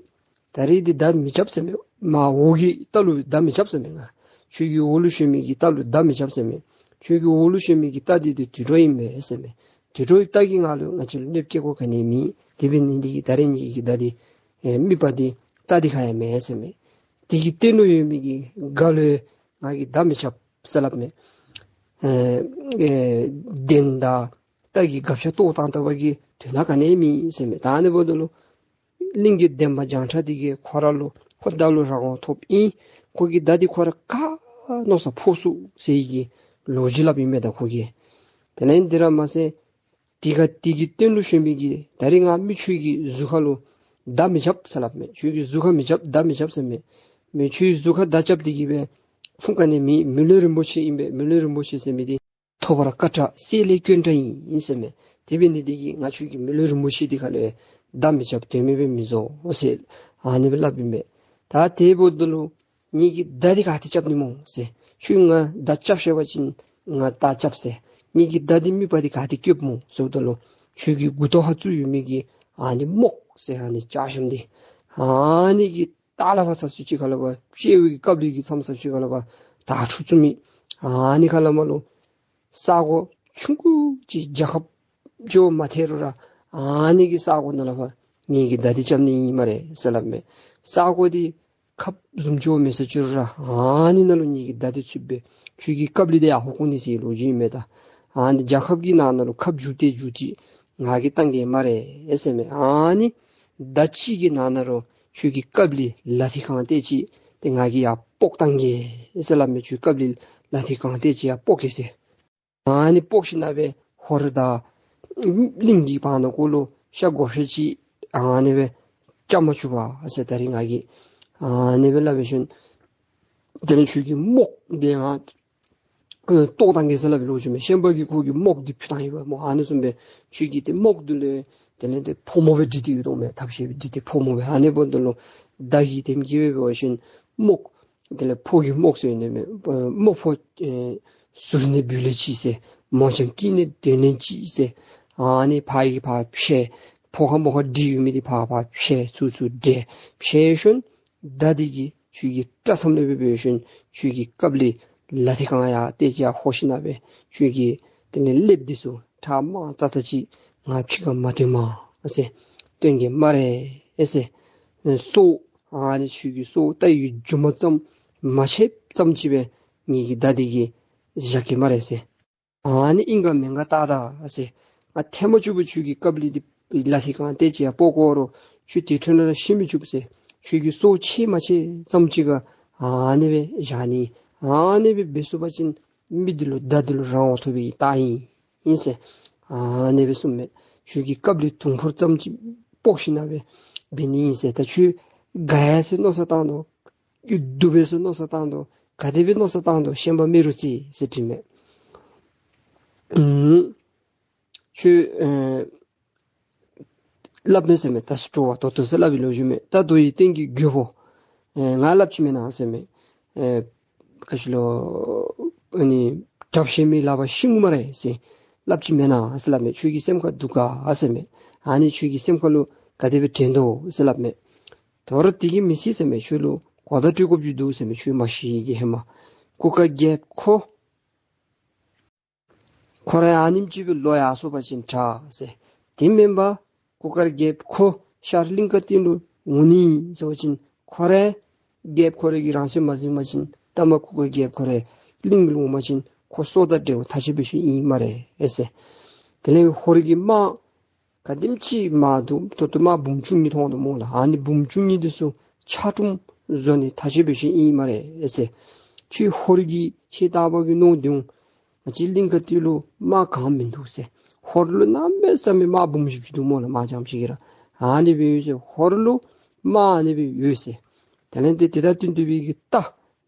ད་རིས་འདི་མདའ་མི་རྐྱབ་ཟེར་མས། མར་འོག་གི་རྟ་ལུ་མདའ་མི་རྐྱབ་ཟེར་མས། ང་ཁྱོད་ཀྱི་འོག་ལུ་ཞོན་མི་གི་རྟ་ལུ་མདའ་མི་རྐྱབ་ཟེར་མས། ཁྱོད་ཀྱི་འོག་ལུ་ཞོན་མི་གི་རྟ་འདི་འདི་དུད་འགྲོ་ཨིན་པས་ཟེར་མས། དུད་འགྲོའི་རྟ་གིས་ང་ལུ་ང་བཅས་ལུ་གནོདཔ་བཀལ་དགོཔ་ག་ནི་ཡང་མེད། དེ་འབད་ནི་འདི་གིས་ད་རིས་ངེ་གི་མདའ་འདི་ཨེ་མིད་པ་འདི་རྟ་འདི་ཁར་ཡང་མེད་ཟེར་མས། དེ་གི་སྟེང་ལུ་ཡོད་མི་གི་སྒ་ལུ་ང་གིས་མདའ་མི་རྐྱབ་ཟེར་སླབ་མས། ཨེ་ཨེ་གདན་དང་རྟ་གི་སྒ་ཆས་གཏོར་བཏང་བཏང་བ་གིས་དོན་དག་ག་ནི་ཡང་མེད་ཟེར་མས། ད་ཨ་ནི་འབདཝ་ད་ལུ་གླིང་གི་འདན་མ་བྱང་ཁྲ་འདི་གིས་ཁོ་ར་ལུ་ཁོ་མདའ་ལུ་རང་དབང་ཐོབ་ཨིན། ཁོ་གི་མདའ་འདི་ཁོ་ར་ག་མནོ་ས་ཕོག་ཚུགས་ཟེར་བའི་གི་ལོ་རྒྱུས་སླབ་ཨིན་མས། ད་ཁོ་གིས་དེ་ལས་འདི་ར་མ་ཚད་དེ་ག་དེ་གི་སྟེང་ལུ་ཞོན་མི་གིས་ད་རིས་ང་མི་ཁྱོད་ཀྱི་གཟུགས་ཁ་ལུ་མདའ་མི་རྐྱབ་ཟེར་སླབ་མས། ཁྱོད་ཀྱི་གཟུགས་ཁར་མི་རྐྱབ་མདའ་མི་རྐྱབ་ཟེར་མས། མི་ཁྱོད་ཀྱི་གཟུགས་ཁར་མདའ་རྐྱབ་སྟེ་གི་སྦེ་ཁུངས་ག་ནི་མེད། མི་ལུས་རིན་པོ་ཆེ་ཨིན་པས། མི་ལུས་རིན་པོ་ཆེ་ཟེར་མི་འདི་ཐོབ་པར་དཀའ་དྲགས་བསད་ལས་དཀོན་དྲགས་ཨིན་ཟེར་མས། དེ་འབད་ནི་འདི་གིས་ང་ཁྱོད་ཀྱི་མི་ལུས་རིན་པོ་ཆེ་འདི་ཁ་ལས་མདའ་མི་རྐྱབ། དོན་མེད་སྦེ་མི་བཟོ་ཟེར་ཨ་ནི་སྦེ་སླབ་ཨིན་པས། ད་དེ་འབདཝ་ད་ལུ་ངེ་གི་མདའ་འདི་ག་ཏེ་རྐྱབ་ནི་སྨོ་ཟེར། ཁྱོད་ང་མདའ་རྐྱབ་ཤེས་པ་ཅིན་ང་མདའ་རྐྱབ་ཟེར། ངེ་གི་མདའ་འདི་མིད་པ་འདི་ག་ཏེ་སྐྱོབ་སྨོ་ཟེརཝ་ད་ལུ་ཁྱོད་ཀྱི་མགུ་ཏོ་ཁར་བཙུགས་ཡོད་མི་གི་ཨ་ནི་རྨོག་ཟེར་ཨ་ནི་ལྕགས་ཞྭམོ་འདི་ཨ་ནི་གི་ལྟག་ལས་ཕར་ས་ཚུ་ཅིག་ཁ་ལས་ཕར་དཔྱལ་བའི་གི་ཀབ་ལི་གི་མཚམས་ས་ཚུ་ཅིག་ཁ་ལས་ཕར་དར་ཕྲུག་བཙུགས་མི་ཨ་ནི་ཁ་ལས་མར་ལུ་ས་གོ་ཆུང་ཀུ་ཅིག་རྒྱ་ཁབ་ཅིག་མ་ཐལ་རུང་ར་ཨ་ནི་གི་ས་གོ་ནང་ལས་ཕར་ངེ་གི་མདའ་འདི་རྐྱབ་ནི་ཨིན་སྨ་རེ་ཟེར་སླབ་མས། ས་གོ་འདི་ཁབ་བཟུམ་ཅིག་མེད་ས་ཅིག་རུང་ར་ཨ་ནི་ནང་ལུ་ངེ་གི་མདའ་འདི་ཚུད་སྦེ་ཁྱོད་ཀྱི་ཀབ་ལི་འདི་ཡར་ཧོ་བཀོ་ནི་ཟེར་ལོ་རྒྱུས་ཨིན་མས། ད་ཨ་ནི་རྒྱ་ཁབ་ཀྱི་ནང་ན་ལུ་ཁབ་རྒྱུག་སྟེ་རྒྱུག་སྟེ་ང་གིས་བཏང་གེ་སྨ་རེ་ཟེར་མས། ཨ་ནི་མདའ་གཅིག་གི་ནང་ན་ལུ་ཁྱོད་ཀྱི་ཀབ་ལི་ལག་མཐིལ་གང་སྟེ་ཅིག་ཏེ་ང་གིས་ཡར་ཕོག་བཏང་གེ་ཟེར་སླབ་མས། ཁྱོད་ཀབ་ལི་ལག་མཐིལ་གང་སྟེ་ཅིག་ཡར་ཕོག་གེ་ཟེར། ཨ་ནི་ཕོག་ཞིནམ་སྦེ་ཧོར་དང་གླིང་གི་བར་ན་གུ་ལུ་ཤ་བགོ་བཤའ་ཅིག་ཨ་ནི་སྦེ་རྐྱབ་མ་བཅུག་པར་ཟེར། ད་རིས་ང་གིས་ཨ་ནི་སྦེ་སླབ་སྦེ་ཞིནམ་དེ་ལས་ཁྱོད་ཀྱི་རྨོག་འདི་ང་ཨེ་བཏོག་བཏང་གེ་ཟེར་སླབ་པའི་ལོ་རྒྱུས་མས། ཤན་པ་གིས་ཁོ་གི་རྨོག་འདི་ཕུད་བཏང་ཡི་པ་སྨོ། ཨ་ནི་བཟུམ་སྦེ་ཁྱོད་ཀྱི་ཏེ་རྨོག་འདི་ལས་དེ་ལས་ཏེ་ཕོ་མོ་སྦེ་བྲིས་ཏེ་ཡོད་དོ་མས། ཐབས་ཤེས་སྦེ་བྲིས་ཏེ་ཕོ་མོ་སྦེ། ཨ་ནི་འབདཝ་ད་ལུ་མདའ་གི་དེམ་གྱིས་འབད་བ་ཅིན་རྨོག་དེ་ལས་ཕོ་གི་རྨོག་ཟེར་ནི་མས། རྨོག་ཕོ་ཨེ་ཟུར་ནས་འབུལ་ལེན་ཅིག་ཟེར། མོ་ཅང་དཀྱིལ་ནས་འདོན་ལེན་ཅིག་ཟེར། ཨ་ནི་ཕར་གྱི་ཕར་ཕྱེ། ཕོ་ཁ་མོ་ཁ་བྲིས་ཡོད་མི་འདི་ཕར་ཕར་ཕྱེ། ཚུར་ཚུར་བྲེ། ཕྱེ་ཞིནམ་མདའ་འདི་གིས་ཁྱོད་ཀྱི་སྐྲ་མཚམས་ལས་སྦེ་འབད་ཞིནམ་ཁྱོད་ཀྱི་ཀབ་ལི་ལག་མཐིལ་གང་ཡར་སྟེར་ཅིག་ཡར་ཧོ་ཞིནམ་སྦེ་ཁྱོད་ཀྱི་དེ་ལས་ཀླདཔ་འདི་ཚུ་ཁྲག་མང་ཙག་ཙག་ཅིག་ང་ཕྱི་ཁར་མ་སྟོན་མ་ཟེར། སྟོན་གེ་སྨ་རེ་ཟེར། སྲོག་ཨ་ནི་ཁྱོད་ཀྱི་སྲོག་རྟའི་རྒྱུ་མ་ཙམ་མ་ཆད་ཙམ་ཅིག་སྦེ་ངེ་གི་མདའ་འདི་གིས་བཞག་གེ་སྨ་རེ་ཟེར། ཨ་ནི་ཨིན་ག་མེན་ག་བལྟ་ད་ཟེར། ང་ཐེངས་མ་གཅིག་པོ་ཁྱོད་ཀྱི་ཀབ་ལི་འདི་ལག་མཐིལ་གང་སྟེར་ཅིག་ཡར་ཕོག་དགོ་རུང་ཁྱོད་དེ་འཕྲོ་ལས་ཤི་མི་བཅུག་ཟེར། ཁྱོད་ཀྱི་སྲོག་ཆད་མ་ཆད་ཙམ་ཅིག་ག་ཨ་ནི་སྦེ་བཞག་ནི། ཨ་ནི་སྦེ་འབད་ཚུགས་པ་ཅིན་མི་འདི་ལུ་མདའ་འདི་ལུ་རང་དབང་ཐོབ་པའི་རྟགས་ཨིན་ཨིན་ཟེར། ཨ་ནི་སྦེ་གསུངམ་མས། ཁྱོད་ཀྱི་ཀབ་ལི་དུང་ཕོར་ཙམ་ཅིག་ཕོག་ཞིནམ་སྦེ་འབད་ནི་ཨིན་ཟེར། ད་ཁྱོད་དགའ་ཡི་ཟེར་མནོ་བསམ་བཏང་དོ། ཀྱི་སྡུག་པས་ཟེར་མནོ་བསམ་བཏང་དོ། ག་དེ་སྦེ་མནོ་བསམ་བཏང་དོ། ཤན་པ་རྨེ་རུ་རྩེ་ཟེར་དྲིས་མས། ཨུམ། ཁྱོད་ཨེ་སླབ་མས་ཟེར་མས། ད་སྤྲོ་བ་ཏོག་ཏོ་ཟེར་སླབ་པའི་ལོ་རྒྱུས་མས། ད་རྡོ་ཡི་སྟེང་གི་རྒོད་པོ་ ཨེ་ང་སླབ་ཅི་མེན་ན་ཟེར་མས། ཨེ་ག་ཅི་ལོ་ཨ་ནི་དྲགཔ་ཤེས་མི་ལག་པར་ཤིང་མ་རེ་ཟེར། སླབ་ཅི་མེན་ན་ཟེར་སླབ་མས། ཁྱོད་ཀྱི་སེམས་ཁར་འདུག་ག་ཟེར་མས། ཨ་ནི་ཁྱོད་ཀྱི་སེམས་ཁར་ལུ་ག་དེ་སྦེ་དྲན་དོ་ཟེར་སླབ་མས། དོ་རུང་དེ་གིས་མི་ཚད་ཟེར་མས། ཁྱོད་ལུ་གོ་བརྡ་སྤྲོད་དགོཔ་ཅིག་འདུག་ཟེར་མས། ཁྱོད་མ་ཤི་གི་ཧེ་མ་གུར་དཀར་རྒྱལཔོ་ཁོ་ཁོ་ར་ཨ་ནེམ་ཅིག་སྦེ་ལོག་ཡར་སོང་པ་ཅིན་དྲག་ཟེར། དེ་མེན་པར་གུར་དཀར་རྒྱལཔོ་ཁོ་ཤར་གླིང་དཀར་སྟོད་ལུ་འོང་ནི་ཟེར་བ་ཅིན་ཁོ་ར་རྒྱལཔོ་ཁོ་ར་གིས་རང་སེམས་མ་གཟིགས་པ་ཅིན་ལྟ་མ་ཁུ་ཁ་རྒྱལཔོ་ཁོ་ར་གླིང་ལུ་འོང་པ་ཅིན་ཁོ་སྲོག་དང་འབྲལ་བ་ཐག་ཆོད་སྦེ་ཤོར་ཨིན་སྨ་རེ་ཟེར། དེ་ལས་ཧོར་གྱི་དམག་ག་དེམ་ཅིག་མར་འདུག། ད་ལྟོ་དམག་འབུམ་བཅུ་གཉིས་མཐོང་དོ་སྨོ་ལགས། ཨ་ནི་འབུམ་བཅུ་གཉིས་འདི་ཚུ་ཆག་གྲུམ་བཟོ་ནི་ཐག་ཆོད་སྦེ་ཤོར་ཨིན་སྨ་རེ་ཟེར། ཁྱོད་ཧོར་གྱི་ཁྱོད་ལྟ་བུ་གིས་མནོ་སྡོད་འོང་། ང་བཅས་གླིང་དཀར་སྟོད་ལུ་དམག་གང་མིན་འདུག་ཟེར། ཧོར་ལུ་གནམ་མེད་ས་མེད་དམག་འབུམ་བཞི་བཅུ་འདུག་སྨོ་ལགས། དམག་རྐྱངམ་ཅིག་གིས་ར་ཨ་ནི་སྦེ་ཡོད་ཟེར། ཧོར་ལུ་དམག་ཨ་ནི་སྦེ་ཡོད་ཟེར། དེ་ལས་ཏེ་དེ་དང་བསྟུན་ཏེ་སྦེ་གི་རྟ་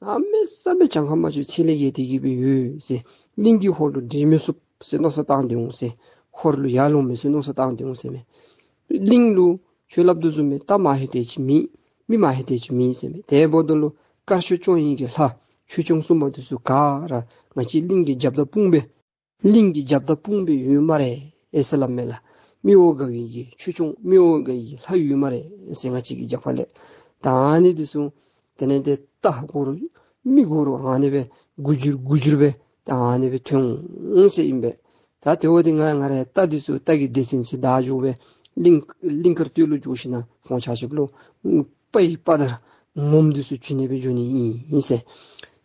གནམ་མེད་ས་མེད་གྱངས་ཁ་མ་ཆོད་ཚད་ལས་བརྒལ་ཏེ་གི་སྦེ་ཡོད་ཟེར། གླིང་གིས་ཧོར་ལུ་འདྲེན་མི་ཚུགས་ཟེར་མནོ་བསམ་བཏང་སྡོད་འོང་ཟེར། ཧོར་ལུ་ཡར་ལོང་མི་ཚུགས་མནོ་བསམ་བཏང་སྡོད་འོང་ཟེར་མས། གླིང་ལུ་ཁྱོད་སླབ་དོ་བཟུམ་སྦེ་རྟ་མ་ལྷོད་དེ་ཅིག་མེད། མི་མ་ལྷོད་དེ་ཅིག་མེད་ཟེར་མས། དེ་འབདཝ་ད་ལུ་དཀར་ཕྱོགས་སྐྱོང་ནི་གི་ལྷ་ཆོས་སྐྱོང་སྲུང་མ་འདི་ཚུ་ག་ར་ང་བཅས་གླིང་གི་རྒྱབ་དང་དཔུང་སྦེ་གླིང་གི་རྒྱབ་དང་དཔུང་སྦེ་ཡོད་སྨ་རེ་ཟེར་སླབ་མས་ལགས། མི་དབང་དགའ་བའི་གི་ཆོས་སྐྱོང་མི་དབང་དགའ་བའི་གི་ལྷ་ཡོད་སྨ་རེ་ཟེར། ང་བཅས་ཀྱི་རྒྱབ་ཁ་ལས་ད་ཨ་ནི་འདི་ཚུ་དེ་ལས་ཏེ་རྟ་དགོ་རུང་མི་དགོ་རུང་ཨ་ནི་སྦེ་དགུ་འགྱུར་དགུ་འགྱུར་སྦེ་ད་ཨ་ནི་སྦེ་ཐོན་འོང་ཟེར་ཨིན་པས། ད་དེ་འབདཝ་ད་ང་ང་རའི་རྟ་འདི་ཚུ་རྟ་གི་སྡེ་ཚན་ཚུ་བདའ་འགྱོ་སྦེ་གླིང་གླིང་དཀར་སྟོད་ལུ་འགྱོ་ཞིན་ན་ཁོང་ཆ་ཁྱབ་ལུ་དཔའ་བའི་དཔའ་དར་ངོམ་འདི་ཚུ་བྱིན་ནི་སྦེ་འགྱོ་ནི་ཨིན་ཟེར།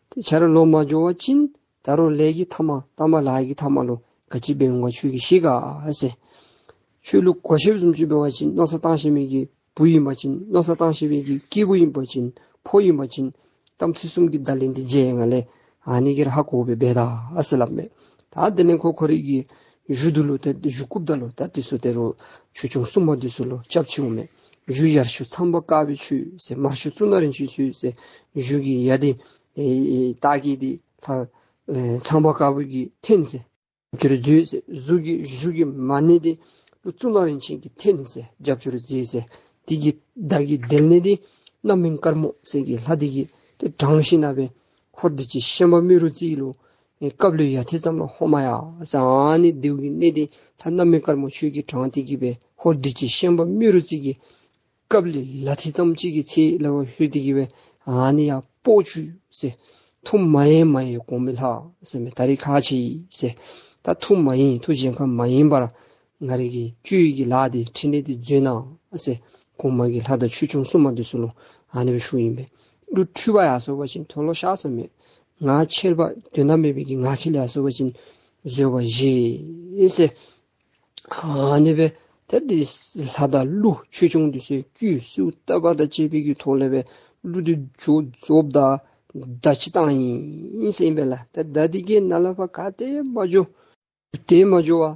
ཏེ་ཁྱོད་ར་ལོག་མ་འགྱོ་བ་ཅིན་ད་རུང་ལས་ཀྱི་མཐའ་མ་ལྟ་མ་ལཱ་གི་མཐའ་མ་ལུ་ག་ཅི་འབད་འོང་ག་ཁྱོད་ཀྱིས་ཤེས་ག་ཟེར། ཁྱོད་ལུ་གོ་ཤེསཔ་བཟུམ་ཅིག་འབད་བ་ཅིན་མནོ་བསམ་བཏང་ཤེས་མི་གི་བུ་ཨིན་པ་ཅིན་མནོ་བསམ་བཏང་ཤེས་མི་གི་སྐྱེས་བུ་ཨིན་པ་ཅིན་ཕོ་ཨིན་པ་ཅིན་དམ་ཚིག་གསུམ་གྱི་བརྡ་ལན་འདི་བརྗེད་ཡང་ལས་ཨ་ནི་གི་ར་ཧ་གོ་སྦེ་འབད་ད་ཟེར་སླབ་མས། ད་དེ་ལས་ཁོ་ཁོ་རའི་གི་གཞུ་འདི་ལུ་ད་གཞུ་རྐུབ་ད་ལུ་ད་འདི་ཚུ་དེ་རུང་ཆོས་སྐྱོང་སྲུང་མ་འདི་ཚུ་ལུ་སྐྱབས་མཆི་འོང་མས། གཞུ་ཡར་གཞུ་ཚངས་པ་དཀར་པོའི་ཆུ་ཟེར། མར་གཞུ་གཙུག་ན་རིན་ཆེན་ཆུ་ཟེར། གཞུ་གི་ཡ་འདི་ཨེ་ཨེ་སྟག་གི་འདི་ལྷ་ཨེ་ཚངས་པ་དཀར་པོ་གིས་འཐེན་ཟེར། རྒྱབ་སྐྱོར་མཛོད་ཟེར། གཞུ་གི་གཞུ་གི་མ་ཎི་འདི་གཙུག་ན་རིན་ཆེན་གྱིས་འཐེན་ཟེར། རྒྱབ་སྐྱོར་མཛོད་ཟེར། དེ་གི་མདའ་གི་དལ་སྣེ་འདི་རྣམ་སྨིན་དཀར་མོ་ཟེར་གྱི་ལྷ་འདི་གིས་ཏེ་དྲངས་ཞིན་ན་སྦེ་ཧོར་སྡེ་བཅུ་ཤན་པ་རྨེ་རུ་རྩེ་ལུ་ཨེ་སྐབས་ལུ་ཡར་ཐེ་ཙམ་ལུ་ཧོ་མ་ཡ་ཟེར། ཨ་ནི་མདའ་གི་སྣེ་འདི་ལྷ་རྣམ་སྨིན་དཀར་མོ་ཁྱོད་ཀྱིས་དྲངས་ཏེ་གི་སྦེ་ཧོར་སྡེ་བཅུ་ཤན་པ་རྨེ་རུ་རྩེ་གི་སྐབས་ལུ་ལ་ཐེ་ཙམ་ཅིག་གི་ཚེ་ལུ་ལྷོད་དེ་གི་སྦེ་ཨ་ནི་ཡར་སྤོ་བཅུག་ཟེར། ཐུགས་མ་ཡེངས་མ་ཡེངས་གོང་མའི་ལྷ་ཟེར་མས། ད་རིས་ཁག་ཆེ་ཡི་ཟེར། ད་ཐུགས་མ་ཡེངས་ཐུགས་གཞན་ཁ་མ་ཡེངས་པར་ང་རའི་གི་གཅོད་ཀྱི་ལཱ་འདི་ཕྲིན་ལས་འདི་མཛད་གནང་ཟེར། གོང་མ་གི་ལྷ་དང་ཆོས་སྐྱོང་སྲུང་མ་འདི་ཚུ་ལུ་ཨ་ནི་སྦེ་ཞུཝ་ཨིན་པས། གླུ་འཁྲུལ་པ་ཡར་སོང་པ་ཅིན་མཐོལ་ལོ་བཤགས་ཟེར་མས། ངག་འཁྱལ་པ་དོན་དག་མེད་པའི་གི་ངག་འཁྱལ་ཡར་སོང་པ་ཅིན་བཟོད་པ་བཞེས་ཟེར། ཨ་ནི་སྦེ་ཏེ་འདི་ལྷ་དང་ཀླུ་ཆོས་སྐྱོང་འདི་ཚུ་གི་གསོལཝ་བཏབ་པ་དང་བཅས་པའི་གི་ཐོག་ལས་སྦེ་གླུ་འདི་མཇུག་རྫོགསཔ་ད་མདའ་ཅིག་བཏང་ཡི་ཟེར་ཨིན་པས་ལགས། ཏེ་མདའ་འདི་གིས་ནཱ་ལས་ཕར་ག་ཏེ་མ་འགྱོ། ཏེ་མ་འགྱོ་བར་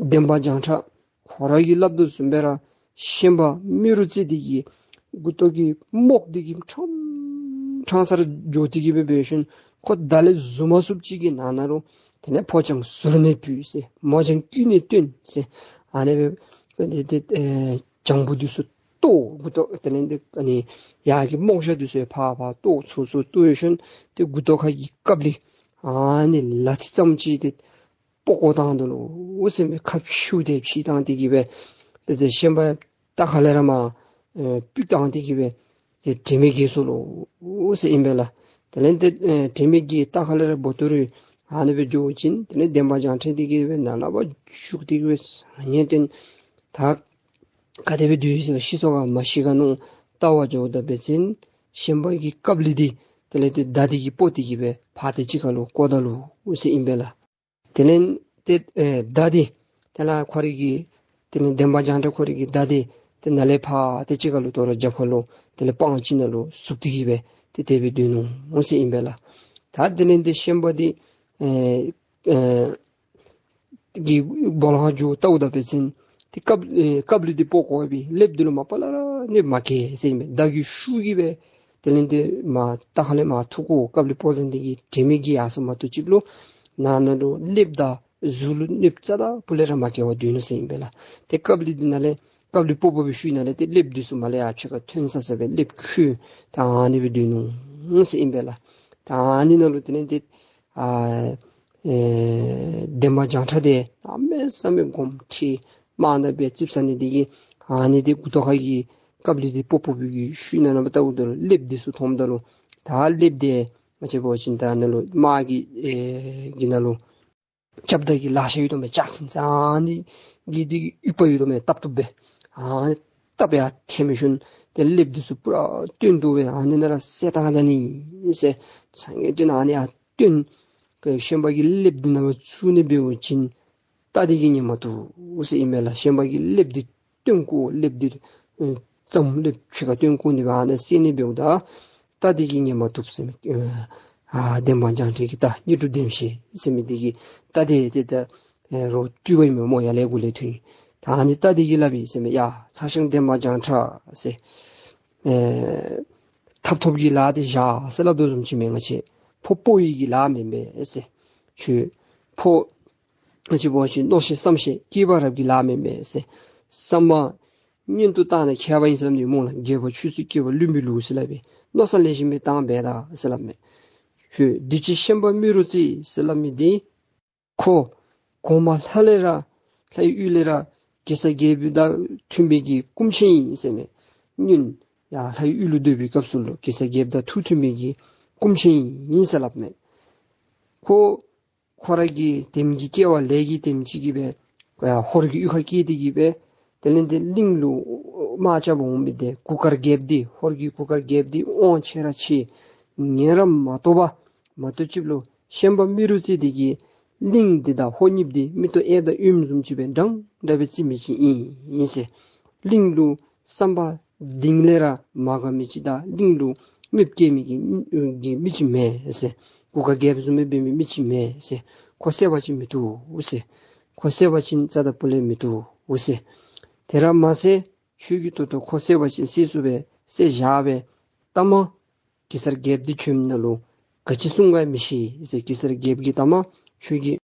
འདན་མ་བྱང་ཁྲ་ཁོ་ར་གིས་སླབ་དོ་བཟུམ་སྦེ་ར་ཤན་པ་རྨེ་རུ་རྩེ་འདི་གི་མགུ་ཏོ་གི་རྨོག་འདི་གིས་ཕྲང་ཕྲང་སར་འགྱོ་སྟེ་གི་སྦེ་འབད་ཞིནམ་ཁོ་མདའ་ལས་ཟུར་མ་ཚུགསཔ་ཅིག་གི་ནང་ན་ལུ་དེ་ལས་ཕོ་རྐྱང་ཟུར་ནས་བུད་ཟེར། མོ་རྐྱང་དཀྱིལ་ནས་བཏོན་ཟེར། ཨ་ནི་སྦེ་ཏེ་ཏེ་ཨེ་བྱང་བུ་འདི་ཚུ་བཏོག་མགུ་ཏོ་དེ་ལས་ཏེ་ཨ་ནི་ཡར་གྱི་རྨོག་ཞྭ་འདི་ཚུ་ཕར་ཕར་བཏོག་ཚུར་ཚུར་བཏོག་ཞིནམ་ཏེ་མགུ་ཏོ་ཁ་གི་ཀབ་ལི་ཨ་ནི་ལ་ཐེ་ཙམ་ཅིག་ཏེ་སྤོ་བཀོ་བཏང་དོ་ལོ་ཟེར་མས། ཁ་ཕྱུ་སྟེ་ཕྱེ་བཏང་སྟེ་གི་སྦེ་ཏེ་ཏེ་ཤན་པ་རྟ་ཁ་ལས་ར་མར་ཨེ་སྤུད་བཏང་སྟེ་གི་སྦེ་ཏེ་དྲན་མེད་བརྒྱལ་སོ་ལོ་ཟེར་ཨིན་པས་ལགས། དེ་ལས་ཏེ་ཨེ་དྲན་མེད་བརྒྱལ་རྟ་ཁ་ལས་ར་འབོ་དོ་རུང་ཨ་ནི་སྦེ་འགྱོ་བ་ཅིན་དེ་ལས་འདན་མ་བྱང་ཁྲ་འདི་གིས་སྦེ་ནཱ་ལས་ཕར་བཞུགས་ཏེ་གི་སྦེ་སང་ཉིན་སྟོན་ད་ག་དེ་སྦེ་སྡོད་ཡི་ཟེར་ཤི་སོང་ག་མ་ཤི་ག་མནོ་བལྟ་བར་འགྱོཝ་ད་འབད་བ་ཅིན་ཤན་པ་གི་ཀབ་ལི་འདི་དེ་ལས་ཏེ་མདའ་འདི་གིས་སྤོ་སྟེ་གི་སྦེ་ཕར་དེ་ཅིག་ཁར་ལུ་བཀོ་ད་ལོ་ཟེར་ཨིན་པས་ལགས། དེ་ལས་ཏེ་ཨེ་མདའ་འདི་དེ་ལས་ཁོ་རའི་གི་དེ་ལས་འདན་མ་བྱང་ཁྲ་ཁོ་རའི་གི་མདའ་འདི་ཏེ་ནཱ་ལས་ཕར་དེ་ཅིག་ཁར་ལུ་དོ་རུང་རྒྱབ་ཁར་ལུ་དེ་ལས་སྤང་ཅིག་ནང་ལུ་ཟུག་སྟེ་གི་སྦེ་ཏེ་དེ་སྦེ་སྡོད་ནུག་ཟེར་ཨིན་པས་ལགས། ད་དེ་ལས་ཏེ་ཤན་པ་འདི་ཨེ་ཨེ་གི་སྦོ་ལོགས་ཁར་འགྱོ་བལྟཝ་ད་འབད་བ་ཅིན་ཏེ་ཀབ་ཨེ་ཀབ་ལི་འདི་སྤོ་བཀོ་བའི་ལེབ་འདི་ལུ་མ་པ་ལས་ར་གནོདཔ་མ་བཀལ་ཟེར་ཨིན་པས། མདའ་གི་ཤུགས་ཀྱིས་སྦེ་དེ་ལས་ཏེ་མར་རྟ་ཁ་ལས་མར་འཐུ་བཀོ། ཀབ་ལི་སྤོ་ཟེར་འདི་གིས་དྲན་མེད་བརྒྱལ་ཡར་སོང་མ་གཏོགས་ཅིག་ལུ་ནང་ན་ལུ་ལེབ་དང་གཟུགས་ལུ་གནོདཔ་རྩ་དང་སྤུ་ལས་ར་མ་བཀལ་བར་སྡོད་ནུག་ཟེར་ཨིན་པས་ལགས། ཏེ་ཀབ་ལི་འདི་ནཱ་ལས་ ཀབ་ལི་པོ་པོ་སྦེ་ཤུལ་ནང་ལས་ཏེ་ལེབ་འདི་ཚུ་མར་ལས་ཡར་ཕྱི་ཁར་ཐོན་ས་ས་སྦེ་ལེབ་ཁུ་ད་ཨ་ནི་སྦེ་སྡོད་ནུག་ཟེར་ཨིན་པས་ལགས། ད་ཨ་ནི་ནང་ལུ་དེ་ལས་ཏེ་ཨ་ཨེ་འདན་མ་བྱང་ཁྲ་དེ་གནམ་མེད་ས་མེད་དགོངསམ་ཁྲེལ་དམག་ནང་སྦེ་ཙིགཔ་ཟ་ནི་དེ་གིས་ཨ་ནི་དེ་མགུ་ཏོ་ཁ་གི་ཀབ་ལི་དེ་པོ་པོ་པོ་གི་ཤུལ་ནང་ལུ་བལྟཝ་ད་ལུ་ལེབ་འདི་ཚུ་མཐོངམ་ད་ལུ་ད་ལེབ་དེ་ང་བཅས་འབད་བ་ཅིན་ད་ནང་ལུ་དམག་གི་ཨེ་གི་ནང་ལུ་རྐྱབ་ད་གི་ལག་ཆ་ཡོད་དོ་མས། ལྕགས་ཟིན་ཙང་ནི་གི་དེ་གི་ཡུ་བ་ཡོད་དོ་མས། བཏབ་བཏུབ་སྦེ་ཨ་ནི་བཏབ་ཡར་ཐལ་མི་ཤུལ་ཏེ་ལེབ་འདི་ཚུ་པུ་ར་བཏོན་དོ་སྦེ་ཨ་ནི་ནང་ར་བསད་བཏང་ད་ནི་ཟེར། སངས་རྒྱས་བསྟན་ཨ་ནི་ཡར་བཏོན་ཤན་པ་གིས་ལེབ་འདི་ནང་ལུ་བཙུགས་ནི་འབད་བ་ཅིན་རྟ་འདི་གིས་ཉན་མ་བཏུབ་ཟེར་ཨིན་མས་ལགས། ཤན་པ་གིས་ལེབ་འདི་བཏོན་བཀོ་ལེབ་འདི་ཨེ་ཙམ་ལེབ་ཕྱི་ཁར་བཏོན་བཀོ་ནི་སྦེ་ཨ་ནི་བསད་ནི་འབདཝ་ད་རྟ་འདི་གིས་ཉན་མ་བཏུབ་ཟེར་མས། ཨ་འདན་མ་བྱང་ཁྲ་གི་རྟ་དངོས་གྲུབ་ལྡན་ཤེས་ཟེར་མི་འདི་གིས་རྟ་དེ་ཏེ་ད་ཨེ་རོགས་སྤྲུལ་པ་ཨིན་མས་སྨོ། ཡར་ལས་འགོ་ལས་ཐོན། ད་ཨ་ནི་རྟ་འདི་གིས་སླབ་ཡི་ཟེར་མས། ཡ་ཚ་ཞང་འདན་མ་བྱང་ཁྲ་ཟེར། ཨེ་ཐབ་ཐོབ་ཀྱི་ལཱ་འདི་བཞག་ཟེར་སླབ་དོ་བཟུམ་ཅིག་མས། ང་བཅས་ཕོ་དཔའ་བོའི་གི་ལཱ་མེན་པས་ཟེར། ཁྱོད་ཕོ་ང་བཅས་འབད་བ་ཅིན་མནོ་ཤེས་བསམ་ཤེས་སྐྱེས་པ་རབ་ཀྱི་ལཱ་མེན་པས་ཟེར། བསམ་པ་གཉེན་དུ་བཏང་ནས་མཁས་པ་ཨིན་ཟེར་སླབ་ནི་སྨོ་ལགས། རྒས་པ་ཆོས་སུ་སྐྱེས་པ་བླུན་པོའི་ལུགས་ཟེར་སླབ་པས། མནོ་བསམ་ལེགས་ཤོམ་སྦེ་བཏང་སྦེ་ད་ཟེར་སླབ་མས། ཁྱོད་འདི་ཅི་ཤན་པ་རྨེ་རུ་རྩེ་ཟེར་སླབ་མི་འདི་ཁོ་གོང་མ་ལྷ་ལས་ར་ལྷའི་ཡུལ་ལས་ར་གེ་སར་རྒྱལཔོ་དང་མཐུན་པའི་གི་སྐུ་མཆེད་ཨིན་ཟེར་མས། སྔོན་ཡར་ལྷའི་ཡུལ་ལུ་སྡོད་པའི་སྐབས་སུ་ལུ་གེ་སར་རྒྱལཔོ་དང་ཐུགས་མཐུན་པའི་གི་སྐུ་མཆེད་ཨིན་ཟེར་སླབ་མས། ཁོ་ཁོ་ར་གི་དེམ་གྱི་སྐྱེ་བ་ལས་ཀྱི་དེམ་ཅིག་གིས་སྦེ་ཨ་ཧོར་གྱི་གཡུས་ཁར་སྐྱེས་ཏེ་གིས་སྦེ་དེ་ལས་ཏེ་གླིང་ལུ་དམག་རྐྱབ་འོང་མི་དེ་གུར་དཀར་རྒྱལཔོ་འདི་ཧོར་གྱི་གུར་དཀར་རྒྱལཔོ་འདི་དབང་ཆེ་ར་ཆེ། ངན་ར་མ་བཏུབ་པ་མ་གཏོགས་ཅིག་ལུ་ཤན་པ་རྨེ་རུ་རྩེ་འདི་གིས་གླིང་འདི་དང་ཧོར་གཉིས་འདི་མིག་ཏོ་གཡས་དང་གཡོནམ་བཟུམ་ཅིག་སྦེ་འདྲན་འདྲ་སྦེ་བརྩི་མི་ཅིག་ཨིན་ཨིན་ཟེར། གླིང་ལུ་བསམ་པ་གཏིང་ལས་ར་མ་དགའ་མི་ཅིག་དང་གླིང་ལུ་མི་སྐྱེ་མི་གི་གི་མི་ཅིག་མེན་ཟེར། གུར་དཀར་རྒྱལཔོ་བཟུམ་སྦེ་འབད་མི་མི་ཅིག་མེན་ཟེར། ཁོ་བསད་པ་ཅིན་མི་བཏུབ་ཟེར། ཁོ་བསད་པ་ཅིན་རྩ་དང་སྤུ་ལས་མི་བཏུབ་ཟེར། དེ་ར་མ་ཟད་ཁྱོད་ཀྱིས་ད་ལྟོ་ཁོ་བསད་པ་ཅིན་བསད་ཚུགས་པས་བསད་བཞག་པས། ལྟ་མ་གེ་སར་རྒྱལཔོ་འདི་བྱོནམ་ད་ལུ་ག་ཅི་གསུང་ག་མི་ཤེས་ཟེར། གེ་སར་རྒྱལཔོ་གིས་ལྟ་མ་ཁྱོད་ཀྱིས་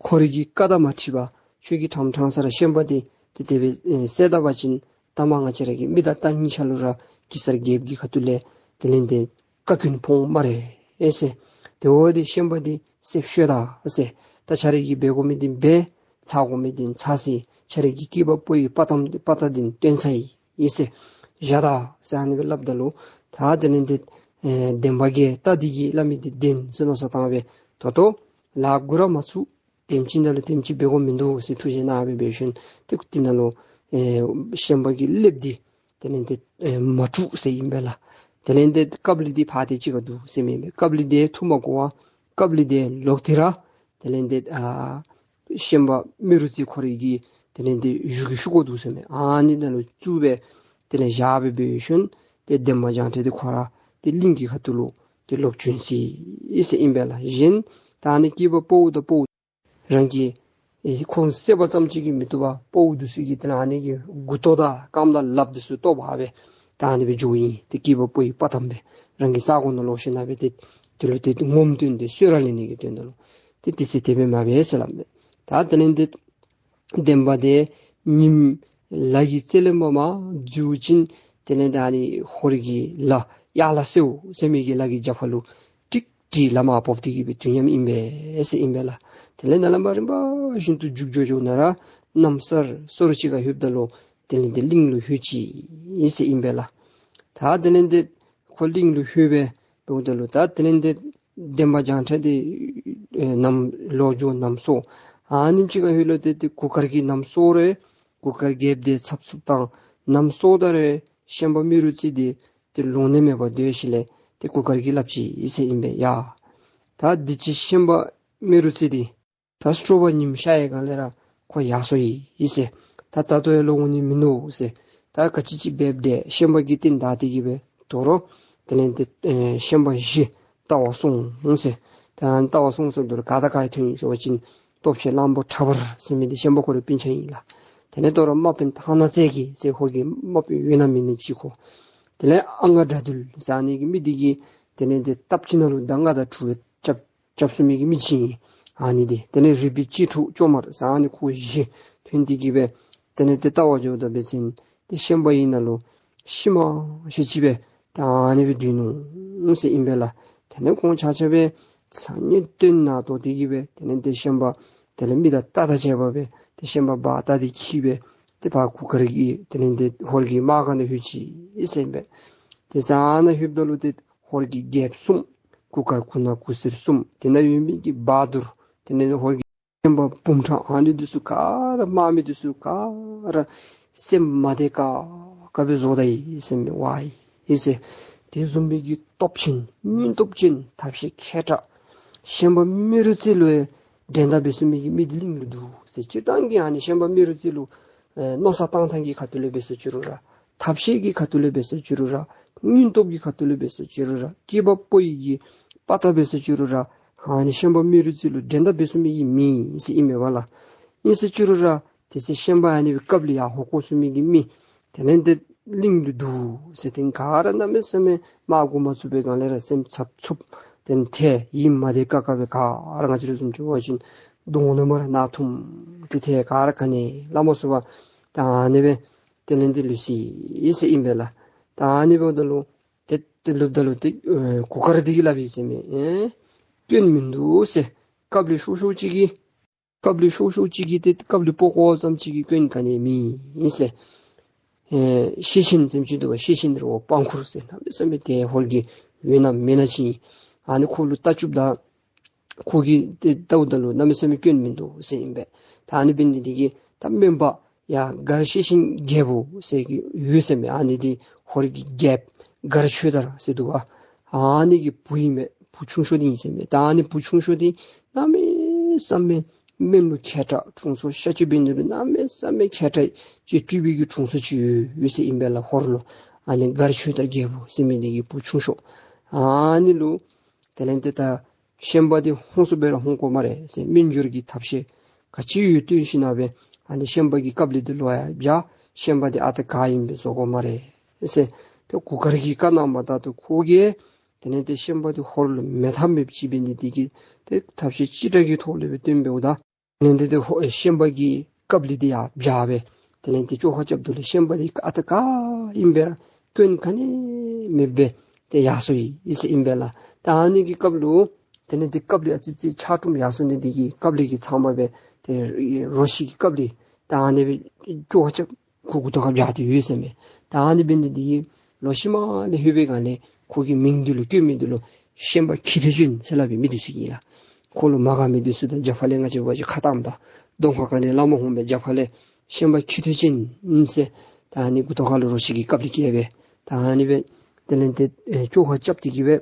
ཁོ་རའི་གི་བཀའ་དང་མ་འཁྲིལ་བར་ཁྱོད་ཀྱིས་ཕྲང་ཕྲང་ས་ར་ཤན་པ་འདི་དེ་དེ་སྦེ་ཨེ་བསད་ད་པ་ཅིན་ལྟ་མ་ང་བཅས་ར་གི་མི་དང་རྟ་གཉིས་ཆ་ལུ་ར་གེ་སར་རྒྱལཔོ་གི་ཁ་ཐུག་ལས་དེ་ལས་ཏེ་བཀའ་བཀྱོན་ཕོག་སྨ་རེ་ཨེ་ཟེར། དེ་འབདཝ་ད་ཤན་པ་འདི་བསད་བཤོལ་ད་ཨེ་ཟེར། ད་ཁྱོད་ར་གིས་འབད་དགོ་མི་འདི་འབད། ཚར་དགོ་མི་འདི་ཚར་ཅི། ཁྱོད་ར་གི་སྐྱེས་པ་ཕོ་ཡི་དཔའ་གཏམ་འདི་དཔའ་རྟགས་འདི་སྟོན་ཚར་ཡི་ཨེ་ཟེར། བཞག་ད་ཟེར་ཨ་ནི་སྦེ་སླབ་ད་ལུ་ད་དེ་ལས་ཏེ་ཨེ་འདན་མ་གི་རྟ་འདི་གིས་སླབ་མི་འདི་བདེན་ཟེར་མནོ་བསམ་བཏང་སྦེ་ད་ལྟོ་ལཱ་འགོ་ར་མ་བཙུགས། དེམ་ཅིག་ནང་ལུ་དེམ་ཅིག་འབད་དགོ་མིན་འདུག་ཟེར་ཐུགས་བཞེད་གནང་སྦེ་འབད་ཞིནམ་ཏེ་དེ་ནང་ལུ་ཨེ་ཤན་པ་གི་ལེབ་འདི་དེ་ལས་ཏེ་ཨེ་མ་འཁྲུགས་ཟེར་ཨིན་པས་ལགས། དེ་ལས་ཏེ་ཀབ་ལི་འདི་ཕར་ཏེ་ཅིག་ཁར་འདུག་ཟེར་མི་ཨིན་པས། ཀབ་ལི་འདི་འཐུ་མ་དགོ་པར་ཀབ་ལི་འདི་ལོག་སྟེ་ར་དེ་ལས་ཏེ་ཨ་ཤན་པ་རྨེ་རུ་རྩེ་ཁོ་རའི་གི་དེ་ལས་ཏེ་གཞུག་གི་ཤུལ་ཁར་འདུག་ཟེར་མས། ཨ་ནི་ནང་ལུ་བཙུགས་སྦེ་དེ་ལས་བཞག་སྦེ་འབད་ཞིནམ་ཏེ་འདན་མ་བྱང་ཁྲ་འདི་ཁོ་ར་ཏེ་གླིང་གི་ཁ་ཐུག་ལུ་ཏེ་ལོག་བྱོན་ཅི་ཟེར་ཨིན་པས་ལགས། གཞན་ད་ཨ་ནི་སྐྱེས་པ་ཕོ་དང་ཕོ་རང་གི་ཨེ་ཁོང་བསད་པ་ཙམ་ཅིག་གིས་མི་བཏུབ་པར་ཕོ་འདི་ཚུ་གི་དེ་ལས་ཨ་ནི་གི་མགུ་ཏོ་དང་རྐངམ་དང་ལགཔ་འདི་ཚུ་བཏོག་པ་སྦེ་ད་ཨ་ནི་སྦེ་འགྱོཝ་ཨིན། ཏེ་སྐྱེས་པ་ཕོ་ཡི་དཔའ་གཏམ་སྦེ་རང་གི་ས་གོ་ནང་ལོག་ཞིནམ་སྦེ་ཏེ་དེ་ལུ་ཏེ་ངོམ་སྟོན་ཏེ་གསོལ་རས་ལེན་ནི་གི་དོན་དག་ལུ་ཏེ་དེ་ཚེ་དེ་སྦེ་མ་འབད་ཟེར་སླབ་མས། ད་དེ་ལས་ཏེ་འདན་མ་འདི་ཉིནམ་ལ་གི་རྩེ་ལས་མར་མར་འཛུལ་ཅིན་དེ་ལས་ད་ཨ་ནི་ཧོར་གྱི་ལ་ཡར་ལ་སེའུ་ཟེར་མི་གི་ལ་གི་རྒྱབ་ཁ་ལུ་ཀྲིག་ཀྲི་ལམ་ཕོག་སྟེ་གིས་སྦེ་དུས་མཉམ་ཨིན་པས་ཟེར་ཨིན་པས་ལགས། དེ་ལས་ནཱ་ལས་མར་རིམ་པ་བཞིན་དུ་རྒྱུག་འགྱོ་འགྱོ་ནཱ་ར་གནམ་གསར་སོར་ཅིག་ཁར་ལྷོདཔ་ད་ལུ་དེ་ལས་ཏེ་གླིང་ལུ་ལྷོད་ཅི་ཟེར་ཨིན་པས་ལགས། ད་དེ་ལས་ཏེ་ཁོ་གླིང་ལུ་ལྷོད་སྦེ་འབདཝ་ད་ལུ་ད་དེ་ལས་ཏེ་འདན་མ་བྱང་ཁྲ་འདི་ཨེ་ནམ་ལོག་འགྱོ་ནམ་སོང་ཨ་ནེམ་ཅིག་ཁར་ལྷོད་ལོ་ཏེ་ཏེ་གུར་དཀར་གྱིས་ནམ་སོང་རུང་གུར་དཀར་རྒྱལཔོ་འདི་འཚབ་འཚུབ་བཏང་། ནམ་སོངམ་ད་རུང་ཤན་པ་རྨེ་རུ་རྩེ་འདི་ཏེ་ལོང་ནི་མེད་པར་སྡོད་ཞིནམ་ལས་ཏེ་གུར་དཀར་གྱིས་སླབ་ཅི་ཟེར་ཨིན་པས། ཡ་ད་འདི་ཅི་ཤན་པ་རྨེ་རུ་རྩེ་འདི་ད་སྤྲོ་བ་ཉིམ་ཤར་བའི་སྒང་ལས་ར་ཁོ་ཡར་སོང་ཡི་ཟེར། ད་ད་ལྟོ་ཡང་ལོག་འོང་ནི་མིན་ནུག་ཟེར། ད་ག་ཅི་ཅིག་འབདཝ་ད་ཤན་པ་གིས་རྟིང་བདའ་སྟེ་གིས་སྦེ་དོ་རུང་དེ་ལས་ཏེ་ཨེ་ཤན་པ་བཞི་ལྟ་བར་སོང་ཟེར། ད་ལྟ་བར་སོང་ཟེརཝ་ད་ལུ་ག་དང་ག་ཡང་ཐོན་ཡི་ཟེར་བ་ཅིན་སྟོབས་ཆེན་གླང་པོ་ཁྲ་འབར་ཟེར་མི་འདི་ཤན་པ་ཁོ་རའི་སྤུན་ཆ་ཨིན་ལགས། དེ་ལས་དོ་རུང་དམག་དཔོན་ཐང་ནག་རྩེ་རྒྱལ་ཟེར་ཁོ་གི་དམག་དཔོན་ཡོད་ན་མེད་ན་ཅིག་ཁོ། དེ་ལས་ཨ་ང་དགྲ་འདུལ་ཟེར་ཨ་ནི་གི་མི་འདི་གིས་དེ་ལས་ཏེ་སྟབས་ཅིག་ནང་ལུ་མདའ་ལྔ་དང་དྲུག་རྐྱབ་རྐྱབ་ཚུགས་མི་གི་མི་ཅིག་ཨིན། ཨ་ནི་འདི་དེ་ལས་རུས་པའི་གཅེས་ཕྲུག་ཅོ་དམར་ཟེར་ཨ་ནི་ཁོ་བཞི་ཐོན་ཏེ་གིས་སྦེ་ དེ་ལས་ཏེ་བལྟ་བར་འགྱོཝ་ད་འབད་བ་ཅིན་ཏེ་ཤན་པ་ཡི་ནང་ལུ་ཤི་མ་ཤི་ཅིག་སྦེ་ད་ཨ་ནི་སྦེ་སྡོད་ནུག་ཟེར་ཨིན་པས་ལགས། དེ་ལས་ཁོང་ཆ་ཁྱབ་སྦེ་ས་ཉིལ་སྟོན་ནང་དོགས་ཏེ་གི་སྦེ་དེ་ལས་ཏེ་ཤན་པ་དེ་ལས་མི་དང་རྟ་དང་བཅས་པ་སྦེ་ཏེ་ཤན་པ་འབག་རྟ་འདི་འཁྱིད་སྦེ་ཏེ་ཕར་གུར་དཀར་གྱི་དེ་ལས་ཏེ་ཧོར་གྱི་དམག་སྒར་ནང་ལྷོད་ཅི་ཟེར་ཨིན་པས། ཏེ་ས་ནང་ལྷོདཔ་ད་ལུ་ཏེ་ཧོར་གྱི་རྒྱལཔོ་གསུམ་གུར་དཀར་གུར་ནག་གུར་སེར་གསུམ་དེ་ནང་ཡོད་མི་གི་བ་དུར་དེ་ལས་ཧོར་གྱི་ཤན་པ་འབུམ་ཕྲག་ཨ་ནི་འདི་ཚུ་ག་ར་དམག་མི་འདི་ཚུ་ག་ར་སེམས་མ་བདེ་ཁག་ཁ་སྦེ་བཟོ་ད་ཡི་ཟེར་མས། ཝའི་ཟེར། དེ་བཟུམ་མའི་གི་སྟོབས་ཆེན་སྙིང་སྟོབས་ཅན་ཐབས་ཤེས་མཁས་དྲགས་ཤན་པ་རྨེ་རུ་རྩེ་ལུ་ཡང་འགྲན་ཟླ་འབད་ཚུགས་མི་གི་མི་འདི་གླིང་ལུ་འདུག་ཟེར། སྤྱིར་བཏང་གི་ཨ་ནི་ཤན་པ་རྨེ་རུ་རྩེ་ལུ་ཨེ་མནོ་བསམ་བཏང་ཐངས་ཀྱི་ཁ་ཐུག་ལས་འབད་ཟེར་ཅི་རུང་ར་ཐབས་ཤེས་ཀྱི་ཁ་ཐུག་ལས་འབད་ཟེར་ཅི་རུང་ར་སྙིང་སྟོབས་ཀྱི་ཁ་ཐུག་ལས་འབད་ཟེར་ཅི་རུང་ར་སྐྱེས་པ་ཕོ་ཡི་གི་དཔའ་རྟགས་འབད་ཟེར་ཅི་རུང་ར་ཨ་ནི་ཤན་པ་རྨེ་རུ་རྩེ་ལུ་འགྲན་ཟླ་འབད་ཚུགས་མི་གི་མི་ཨིན་ཟེར་ཨིན་མས་པ་ལགས། ཨིན་ཟེར་ཅི་རུང་ར་དེ་ཚེ་ཤན་པ་ཨ་ནི་སྦེ་སྐབས་ལུ་ཡར་ཧོ་བཀོ་ཚུགས་མི་གི་མི་དེ་ལས་ཏེ་གླིང་ལུ་འདུག་ཟེར། ཏེ་ག་ར་གནམ་མེད་ས་མེད་དམག་འགོ་མ་བཙུགས་པའི་སྒང་ལས་ར་སེམས་འཚབ་འཚུབ་ཏེ་ཐལ་ཡིད་མ་བདེ་ཁག་ཁ་སྦེ་ག་ར་ང་བཅས་ར་བཟུམ་ཅིག་འབད་བ་ཅིན་གདོང་ལུ་མར་ནག་འཐུམ་སྟེ་ཐལ་ག་ར་ག་ནི་སླབ་མ་ཚུགས་པར་ད་ཨ་ནི་སྦེ་དེ་ལས་ཏེ་ལུས་ཅི་ཟེར་ཨིན་པས་ལགས། ད་ཨ་ནི་འབདཝ་ད་ལུ་ཏེ་ཏེ་ལུསཔ་ད་ལུ་ཏེ་ཨེ་གུར་དཀར་འདི་གིས་སླབ་ཡི་ཟེར་མས། ཨེ་སྐྱོན་མིན་འདུག་ཟེར། སྐབས་ལུས་ཤོར་ཤོརཝ་ཅིག་གིས་སྐབས་ལུས་ཤོར་ཤོརཝ་ཅིག་གིས་ཏེ་སྐབས་ལུས་སྤོ་བཀོ་བ་ཙམ་ཅིག་གིས་སྐྱོན་ག་ནི་མེད་ཟེར། ཨེ་ཤེད་ཆེན་ཟེར་མི་ཅིག་འདུག་པ། ཤེད་ཆེན་རི་བོ་པང་ཁུར་ཟེར། གནམ་མེད་ས་མེད་ཏེ་ཧོར་གྱི་ཡོད་ན་མེད་ན་ཅིག་ཨིན། ཨ་ནི་ཁོ་ལུ་རྟ་བཅུགཔ་ད་ཁོ་གིས་ཏེ་བལྟཝ་ད་ལུ་གནམ་མེད་ས་མེད་སྐྱོན་མིན་འདུག་ཟེར་ཨིན་པས། ད་ཨ་ནི་འབད་ནི་འདི་གིས་ད་སྨན་པ་ཡར་མགར་ཤེད་ཆེན་རྒྱལ་པོ་ཟེར་གྱི་ཡོད་ཟེར་མས། ཨ་ནི་འདི་ཧོར་གྱི་རྒྱལཔོ་མགར་ཆོས་དར་ཟེར་འདུག་པ། ཨ་ནི་གི་བུ་ཨིན་མས། བུ་ཆུང་ཤོས་འདི་ཨིན་ཟེར་མས། ད་ཨ་ནི་བུ་ཆུང་ཤོས་འདི་གནམ་མེད་ས་མེད་སྨན་ལུ་མཁས་དྲགས། དྲུང་འཚོ་ཤ་ཅིག་འབད་ནི་ལུ་གནམ་མེད་ས་མེད་མཁས་དྲགས་ཅིག་སྤྲུལ་པའི་གི་དྲུང་འཚོ་ཅིག་ཡོད་ཡོད་ཟེར་ཨིན་པས་ལགས་ཧོར་ལུ། ཨ་ནི་མགར་ཆོས་དར་རྒྱལ་པོ་ཟེར་མི་འདི་གི་བུ་ཆུང་ཤོས། ཨ་ནི་ལུ་དེ་ལས་ཏེ་ད་ཤན་པ་འདི་ཧོན་སུ་སྦེ་ར་ཧོན་དགོ་སྨ་རེ་ཟེར། སྨན་སྦྱོར་གྱི་ཐབས་ཤེས་ག་ཅི་ཡོད་སྟོན་ཞིན་ན་སྦེ་ཨ་ནི་ཤན་པ་གི་སྐབས་ལུས་འདི་ལུ་ཡང་སྦྱར། ཤན་པ་འདི་ཨ་རྟག་ག་ཨིནམ་སྦེ་བཟོ་དགོ་སྨ་རེ་ཟེར། ཏེ་གུར་དཀར་གྱིས་བཀའ་གནངམ་ད་ལུ་ཁོ་གིས་དེ་ལས་ཏེ་ཤན་པ་འདི་ཧོར་ལུ་མེད་ཐབས་མེདཔ་ཅིག་འབད་ནི་འདི་གིས་ཏེ་ཐབས་ཤེས་ཅི་དྲག་གི་ཐོག་ལས་སྦེ་སྟོན་འབདཝ་ད་དེ་ལས་ཏེ་ཧོ་ཤན་པ་གི་སྐབས་ལུས་འདི་ཡང་སྦྱར་སྦེ་དེ་ལས་ཏེ་བཅོ་ཁ་རྐྱབ་ད་ལུ་ཤན་པ་འདི་ཨ་རྟག་ག་ཨིནམ་སྦེ་ར་སྐྱོན་ག་ནི་མེདཔ་སྦེ་ཏེ་ཡར་སོ་ཡི་ཟེར་ཨིན་པས་ལགས། ད་ཨ་ནི་གི་སྐབས་ལུ་དེ་ལས་ཏེ་སྐབས་ལུས་ཨ་ཙི་ཙི་ཆག་གྲུམ་ཡར་སོ་ནི་འདི་གིས་སྐབས་ལུས་ཀྱི་ཚབ་མ་སྦེ་ཏེ་རོ་ཁྱི་གི་སྐབས་ལུས་ད་ཨ་ནི་སྦེ་བཅོ་ཁ་རྐྱབ་ཁོ་མགུ་ཏོ་ཁར་སྦྱར་ཏེ་ཡོད་ཟེར་མས། ད་ཨ་ནི་འབད་ནི་འདི་གིས་ལོག་ཤུལ་མ་ལས་ལྷོད་པའི་སྒང་ལས་ཁོ་གི་མིང་འདི་ལུ་བཀོད་མི་འདི་ལུ་ཤན་པ་ཁྱི་ཐོད་ཅན་ཟེར་སླབ་པའི་མི་འདི་ཚུ་ཨིན་ལགས། ཁོ་ལུ་མ་དགའ་མི་འདི་ཚུ་དང་རྒྱབ་ཁ་ལས་ང་བཅས་འབད་བ་ཅིན་ཁ་གཏམ་དང་གདོང་ཁ་ག་ནི་སླབ་མ་ཧོན་པས། རྒྱབ་ཁ་ལས་ཤན་པ་ཁྱི་ཐོད་ཅན་ཨིན་ཟེར། ད་ཨ་ནི་མགུ་ཏོ་ཁ་ལུ་རོ་ཁྱི་གི་སྐབས་འདི་བཀལ་སྦེ་ད་ཨ་ནི་སྦེ་དེ་ལས་ཏེ་ཨེ་བཅོ་ཁ་རྐྱབ་སྟེ་གི་སྦེ་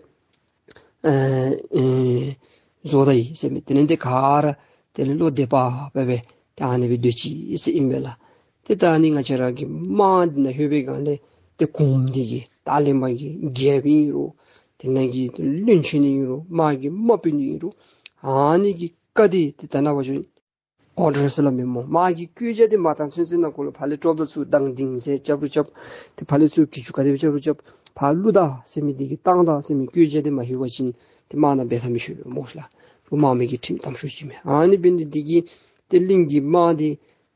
ཨེ་ཨེ་བཟོ་ད་ཡི་ཟེར་མས། དེ་ལས་ཏེ་ག་ར་དེ་ལས་བློ་བདེ་བག་ཕེབས་སྦེ་ད་ཨ་ནི་སྦེ་སྡོད་ཅི་ཟེར་ཨིན་པས་ལགས། ཏེ་ད་ཨ་ནི་ང་བཅས་ར་གི་དམག་འདི་ནང་ལྷོད་པའི་སྒང་ལས་ཏེ་གུར་འདི་གི་ད་གླིང་པ་གི་རྒྱལཔོ་ཨིན་རུང་དེ་ནང་གི་བློན་ཆེན་ཨིན་རུང་དམག་གི་དམག་དཔོན་ཨིན་རུང་ཨ་ནི་གི་བཀའ་འདི་ཏེ་ད་ནཱ་བ་ཅིན་ཨོར་ཌར་ཟེར་སླབ་མི་སྨོ། དམག་གི་བཀོད་རྒྱ་འདི་མ་བཏང་ཚུན་ཚོད་ནང་འཁོད་ལུ་ཕར་ལས་ཀྲོབ་དང་ཚུར་དང་འདིང་ཟེར་རྐྱབ་རུང་རྐྱབ། ཏེ་ཕར་ལས་ཚུར་གྱི་ཅུང་ག་དེ་སྦེ་རྐྱབ་རུང་རྐྱབ། ཕར་བླུག་ད་ཟེར་མི་འདི་གིས་བཏང་ད་ཟེར་མི་བཀོད་རྒྱ་འདི་མ་ལྷོད་པ་ཅིན་ཏེ་དམག་ནང་འབད་ཐབས་མི་ཆོག་པས་སྨོ་ཤིག་ལགས། ལུ་དམག་མི་གི་ཁྲིམས་དམ་ཤོས་ཅིག་མས། ཨ་ནི་འབད་ནི་འདི་གིས་ཏེ་གླིང་གི་དམག་འདི་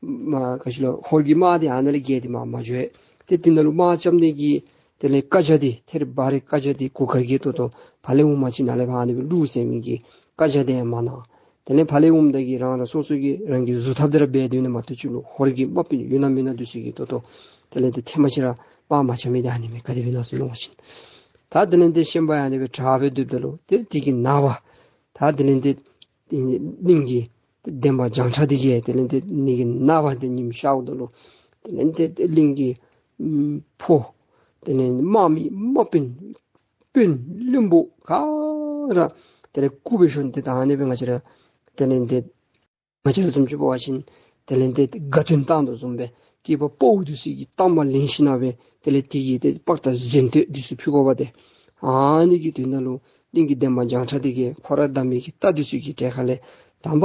མ་ག་ཅི་ལོ་ཧོར་གྱི་དམག་འདི་ཨ་ནཱ་ལས་བརྒལ་ཏེ་མར་མ་འགྱོ། ཏེ་འདི་ནང་ལུ་དམག་རྐྱབ་ནི་གི་དེ་ལས་བཀའ་རྒྱ་འདི་ཐེ་རི་བ་རི་བཀའ་རྒྱ་འདི་གུར་དཀར་གྱིས་ཏོག་ཏོ་ཕར་ལས་འོང་པ་ཅིན་ནཱ་ལས་ཕར་ཨ་ནི་སྦེ་བླུག་ཟེར་མི་གི་བཀའ་རྒྱ་འདི་ཡང་མ་གནང་། དེ་ལས་ཕར་ལས་འོངམ་ད་གི་རང་རང་སོ་སོ་གི་རང་གི་བཟོ་ཐབས་འདི་ར་འབད་སྡོད་ནི་མ་གཏོགས་ཅིག་ལུ་ཧོར་གྱི་དམག་དཔོན་ཡོད་ན་མེད་ན་འདི་ཚུ་གིས་ཏོག་ཏོ་དེ་ལས་ཏེ་ཐེངས་མ་ཅིག་ར་དམག་མ་རྐྱབ་མི་འདི་ཨ་ནི་མས། ག་དེ་སྦེ་ཨིན་ན་ཟེར་མནོ་བ་ཅིན། ད་དེ་ལས་ཏེ་ཤན་པ་ཡང་ཨ་ནི་སྦེ་དྲག་སྦེ་སྡོདཔ་ད་ལུ་ཏེ་དེ་གི་ནངས་པ་ད་དེ་ལས་ཏེ་དེ་གླིང་གི་ཏེ་འདན་མ་བྱང་ཁྲ་འདི་གིས་དེ་ལས་ཏེ་དེ་གི་ནངས་པ་ཏེ་ཉིམ་ཤརཝ་ད་ལུ་དེ་ལས་ཏེ་ཏེ་གླིང་གི་ཕོ་དེ་ལས་དམག་མི་དམག་དཔོན་དཔོན་བློན་པོ་ག་ར་དེ་ལས་སྐུ་སྦེ་ཞོན་ཏེ་ད་ཨ་ནི་སྦེ་ང་བཅས་ར་དེ་ལས་ཏེ་ང་བཅས་ར་བཟུམ་ཅིག་འབད་བ་ཅིན་དེ་ལས་ཏེ་དགའ་སྟོན་བཏང་དོ་བཟུམ་སྦེ་སྐྱེས་པ་ཕོ་འདི་ཚུ་གི་གཏམ་མ་ལེན་ཞིན་ན་སྦེ་དེ་ལས་དེ་གི་ཏེ་པར་དང་གཟེངས་བསྟོད་འདི་ཚུ་ཕུལ་དགོ་པ་ཏེ། ཨ་ནི་གི་དོན་དག་ལུ་གླིང་གི་འདན་མ་བྱང་ཁྲ་འདི་གིས་ཁོ་ར་བདའ་མི་གི་རྟ་འདི་ཚུ་གི་གྲལ་ཁ་ལས་དང་པ་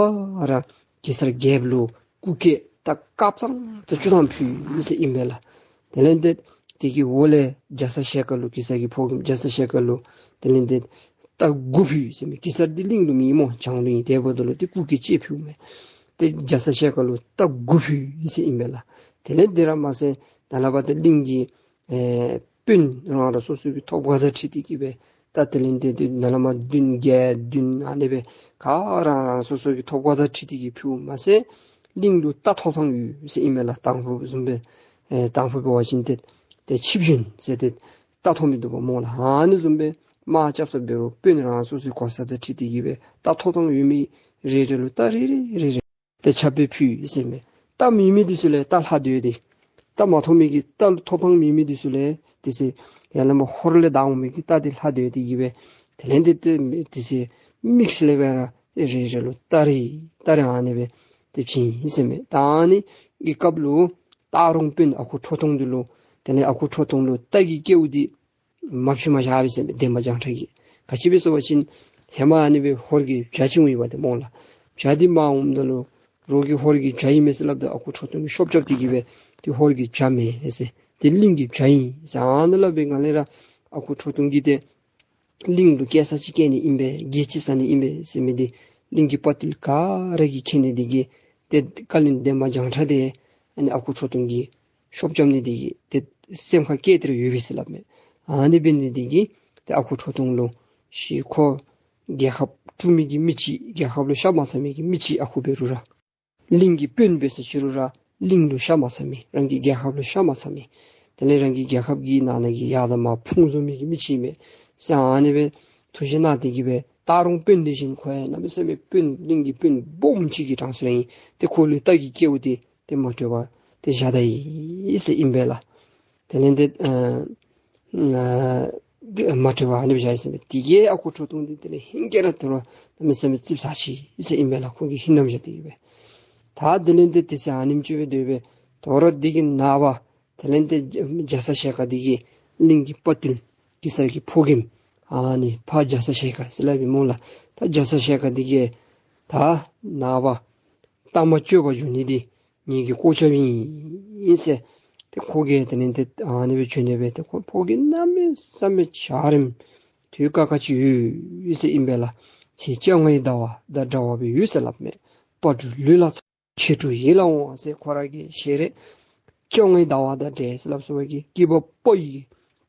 ར་གེ་སར་རྒྱལཔོ་ལུ་སྐུ་སྐྱེ་རྟ་དཀརཔོ་ཙང་ཙ་བཅུ་ཐམ་ཕུལ་ཟེར་ཨིན་པས་ལགས། དེ་ལས་ཏེ་དེ་གི་འོག་ལས་རྒྱ་ཚ་ཞལ་དཀར་ལུ་གེ་སར་གྱི་ཕོ་རྒནམ་རྒྱ་ཚ་ཞལ་དཀར་ལུ་དེ་ལས་ཏེ་རྟ་དགུ་ཕུལ་ཟེར་མས། གེ་སར་འདི་གླིང་ལུ་མེད་སྨོ། བྱང་ལུ་ཨིན། དེ་འབདཝ་ད་ལུ་ཏེ་སྐུ་སྐྱེ་གཅིག་ཕུལཝ་མས། ཏེ་རྒྱ་ཚ་ཞལ་དཀར་ལུ་རྟ་དགུ་ཕུལ་ཡི་ཟེར་ཨིན་པས་ལགས། དེ་ལས་དེ་ར་མ་ཚད་ནཱ་ལས་ཕར་ཏེ་གླིང་གི་ཨེ་དཔོན་རང་རང་སོ་སོ་གི་ཐོབ་སྒང་དང་འཁྲིལ་ཏེ་གི་སྦེ་ད་དེ་ལས་ཏེ་ཏེ་ནཱ་ལས་མར་བདུན་བརྒྱད་བདུན་ཨ་ནི་སྦེ་ག་ར་རང་རང་སོ་སོ་གི་ཐོབ་སྒང་དང་འཁྲིལ་ཏེ་གི་ཕུལཝ་མ་ཚད་གླིང་ལུ་རྟ་ཐོབ་ཐངས་ཡོད་ཟེར་ཨིན་མས་ལགས། དང་ཕུ་བཟུམ་སྦེ་ཨེ་དང་ཕུ་འབད་བ་ཅིན་ཏེ་ཏེ་ཆིབས་གཞོན་ཟེར་ཏེ་རྟ་ཐོབ་མི་འདུག་པ་སྨོ་ལགས། ཨ་ནི་བཟུམ་སྦེ་དམག་རྐྱབ་ས་འབད་རུང་དཔོན་རང་སོ་སོའི་གོ་ས་དང་འཁྲིལ་ཏེ་གི་སྦེ་རྟ་ཐོབ་ཐངས་ཡོད་མི་རེ་རེ་ལུ་རྟ་རེ་རེ་རེ་རེ་ཏེ་ཆརཔ་སྦེ་ཕུལ་ཡི་ཟེར་མས། རྟ་མེད་མི་འདི་ཚུ་ལས་རྟ་ལྷག་སྟེ་ཏེ་རྟ་མ་ཐོབ་མི་གི་རྟ་ཐོབ་ཐངས་མེད་མི་འདི་ཚུ་ལས་དེ་ཚེ་ཡར་ལས་མར་ཧོར་ལས་བདའ་འོང་མི་གི་རྟ་འདི་ལྷག་སྟེ་གི་སྦེ་དེ་ལས་ཏེ་ཏེ་དེ་ཚེ་དམིགས་བསལ་སྦེ་ར་ཏེ་རེ་རེ་ལུ་རྟ་རེ་རྟ་རེ་ཨ་ནི་སྦེ་ཏེ་བྱིན་ཡི་ཟེར་མས། ད་ཨ་ནི་གི་སྐབས་ལུ་སྟག་རོང་དཔོན་ཨ་ཁུ་ཁྲོ་ཐུང་འདི་ལུ་དེ་ལས་ཨ་ཁུ་ཁྲོ་ཐུང་ལུ་རྟ་གི་སྐལཝ་འདི་མ་བྱིན་པར་བཞག་པས་ཟེར་མས། འདན་མ་བྱང་ཁྲ་གིས། ག་ཅི་སྦེ་ཟེར་བ་ཅིན་ཧེ་མ་ཨ་ནི་སྦེ་ཧོར་གྱི་བྱ་ཅིག་འོང་ཡི་པ་ཏེ་སྨོ་ལགས། བྱ་འདི་མར་འོངམ་ད་ལུ་རོགས་ཀྱིས་ཧོར་གྱི་བྱ་ཨིན་མས་ཟེར་སླབ་ད་ཨ་ཁུ་ཁྲོ་ཐུང་གིས་ཤོབ་རྐྱབ་སྟེ་གི་སྦེ་ཏེ་ཧོར་གྱི་བྱ་མེན་ཟེར་ཏེ་གླིང་གི་བྱ་ཨིན་ཟེར། ཨ་ནཱ་ལས་འབད་སྒང་ལས་ར་ཨ་ཁུ་ཁྲོ་ཐུང་གིས་ཏེ་གླིང་ལུ་སྐྱེལ་ས་ཅིག་བསྐྱལ་ནི་ཨིན་པས། གྱལ་ཅིག་བཟའ་ནི་ཨིན་པས་ཟེར་མི་འདི་གླིང་གི་དཔའ་བརྟུལ་ག་ར་གིས་མཁྱེན་ནི་འདི་གིས་ཏེ་བཀའ་བློན་འདན་མ་བྱང་ཁྲ་འདི་ཨ་ནི་ཨ་ཁུ་ཁྲོ་ཐུང་གིས་ཤོབ་རྐྱབ་ནི་འདི་གིས་ཏེ་སེམས་ཁར་བསྐྱེད་དེ་ར་ཡོད་པས་ཟེར་སླབ་མས། ཨ་ནི་འབད་ནི་འདི་གིས་ཏེ་ཨ་ཁུ་ཁྲོ་ཐུང་ལུ་ཤི་ཁོ་རྒྱལ་ཁབ་དཀྲུག་མི་གི་མི་ཅིག་རྒྱལ་ཁབ་ལུ་ཤ་མ་ཚ་མི་གི་མི་ཅིག་ཨ་ཁུ་འབད་རུང་ར་གླིང་གི་དཔོན་འབད་ས་ཅིག་རུང་ར་གླིང་ལུ་ཤ་མ་ཚ་མི་རང་གི་རྒྱལ་ཁབ་ལུ་ཤ་མ་ཚ་མི་དེ་ལས་རང་གི་རྒྱལ་ཁབ་ཀྱི་ནང་ན་གི་ཡར་དང་མར་ཕུང་བཟོ་མི་གི་མི་ཅིག་མས་ཟེར་ཨ་ནི་སྦེ་ཐུགས་བཞེད་གནང་སྟེ་གི་སྦེ་སྟག་རོང་དཔོན་འདི་བཞིན་ཁོ་ཡང་གནམ་མེད་ས་མེད་དཔོན་གླིང་གི་དཔོན་སྦོམ་ཅིག་གི་གྲངས་སུ་ར་ཨིན། ཏེ་ཁོ་ལུ་རྟ་གི་སྐལཝ་འདི་ཏེ་མ་སྤྲོད་པར་ཏེ་བཞག་ད་ཡི་ཟེར་ཨིན་པས་ལགས། དེ་ལས་ཏེ་ཨ་ཨ་མ་སྤྲོད་པར་ཨ་ནི་སྦེ་བཞག་ཡི་ཟེར་མས། དེ་གིས་ཨ་ཁུ་ཁྲོ་ཐུང་འདི་དེ་ལས་ཧེང་སྐལ་ར་དོ་རུང་གནམ་མེད་ས་མེད་ཙིགཔ་ཟ་ཅི་ཟེར་ཨིན་པས་ལགས། ཁོ་གིས་ཧིང་ནམ་བཞག་སྟེ་གི་སྦེ། ད་དེ་ལས་ཏེ་དེ་ཚེ་ཨ་ནེམ་ཅིག་སྦེ་སྡོད་པས། དོ་རུང་འདི་གི་ནངས་པ་དེ་ལས་ཏེ་རྒྱ་ཚ་ཞལ་དཀར་འདི་གིས་གླིང་གི་དཔའ་བརྟུལ་གེ་སར་གྱི་ཕོ་རྒནམ་ཨ་ནི་ཕ་རྒྱ་ཚ་ཞལ་དཀར་ཟེར་སླབ་ཨིན་སྨོ་ལགས། ད་རྒྱ་ཚ་ཞལ་དཀར་འདི་གིས་ད་ནངས་པ་རྟ་དམག་བཅོ་བར་འགྱོ་ནི་འདི་ངེ་གི་སྐོར་རྐྱབ་ཨིན་ཟེར། ཏེ་ཁོ་གིས་དེ་ལས་ཏེ་ཨ་ནི་སྦེ་བྱོན་ནི་སྦེ་ཏེ་ཁོ་ཕོ་རྒནམ་གནམ་མེད་ས་མེད་འཇའ་རིསམོ་དུས་ཀ་ཁ་ཅིག་ཡོད་ཟེར་ཨིན་པས་ལགས། ཚེས་བཅོ་ལྔའི་ཟླ་བ་དང་འདྲ་བ་སྦེ་ཡོད་ཟེར་སླབ་མས། སྤ་གྲོ་ལུས་ལ་ཚང་། ཆོས་དྲུག་ཡིད་ལ་འོང་བ་ཟེར་ཁོ་ར་གི་ཞལ་རས་བཅོ་ལྔའི་ཟླ་བ་དང་འདྲ་ཟེར་སླབ་སོང་བ་གི་སྐྱེས་པ་ཕོ་ཡི་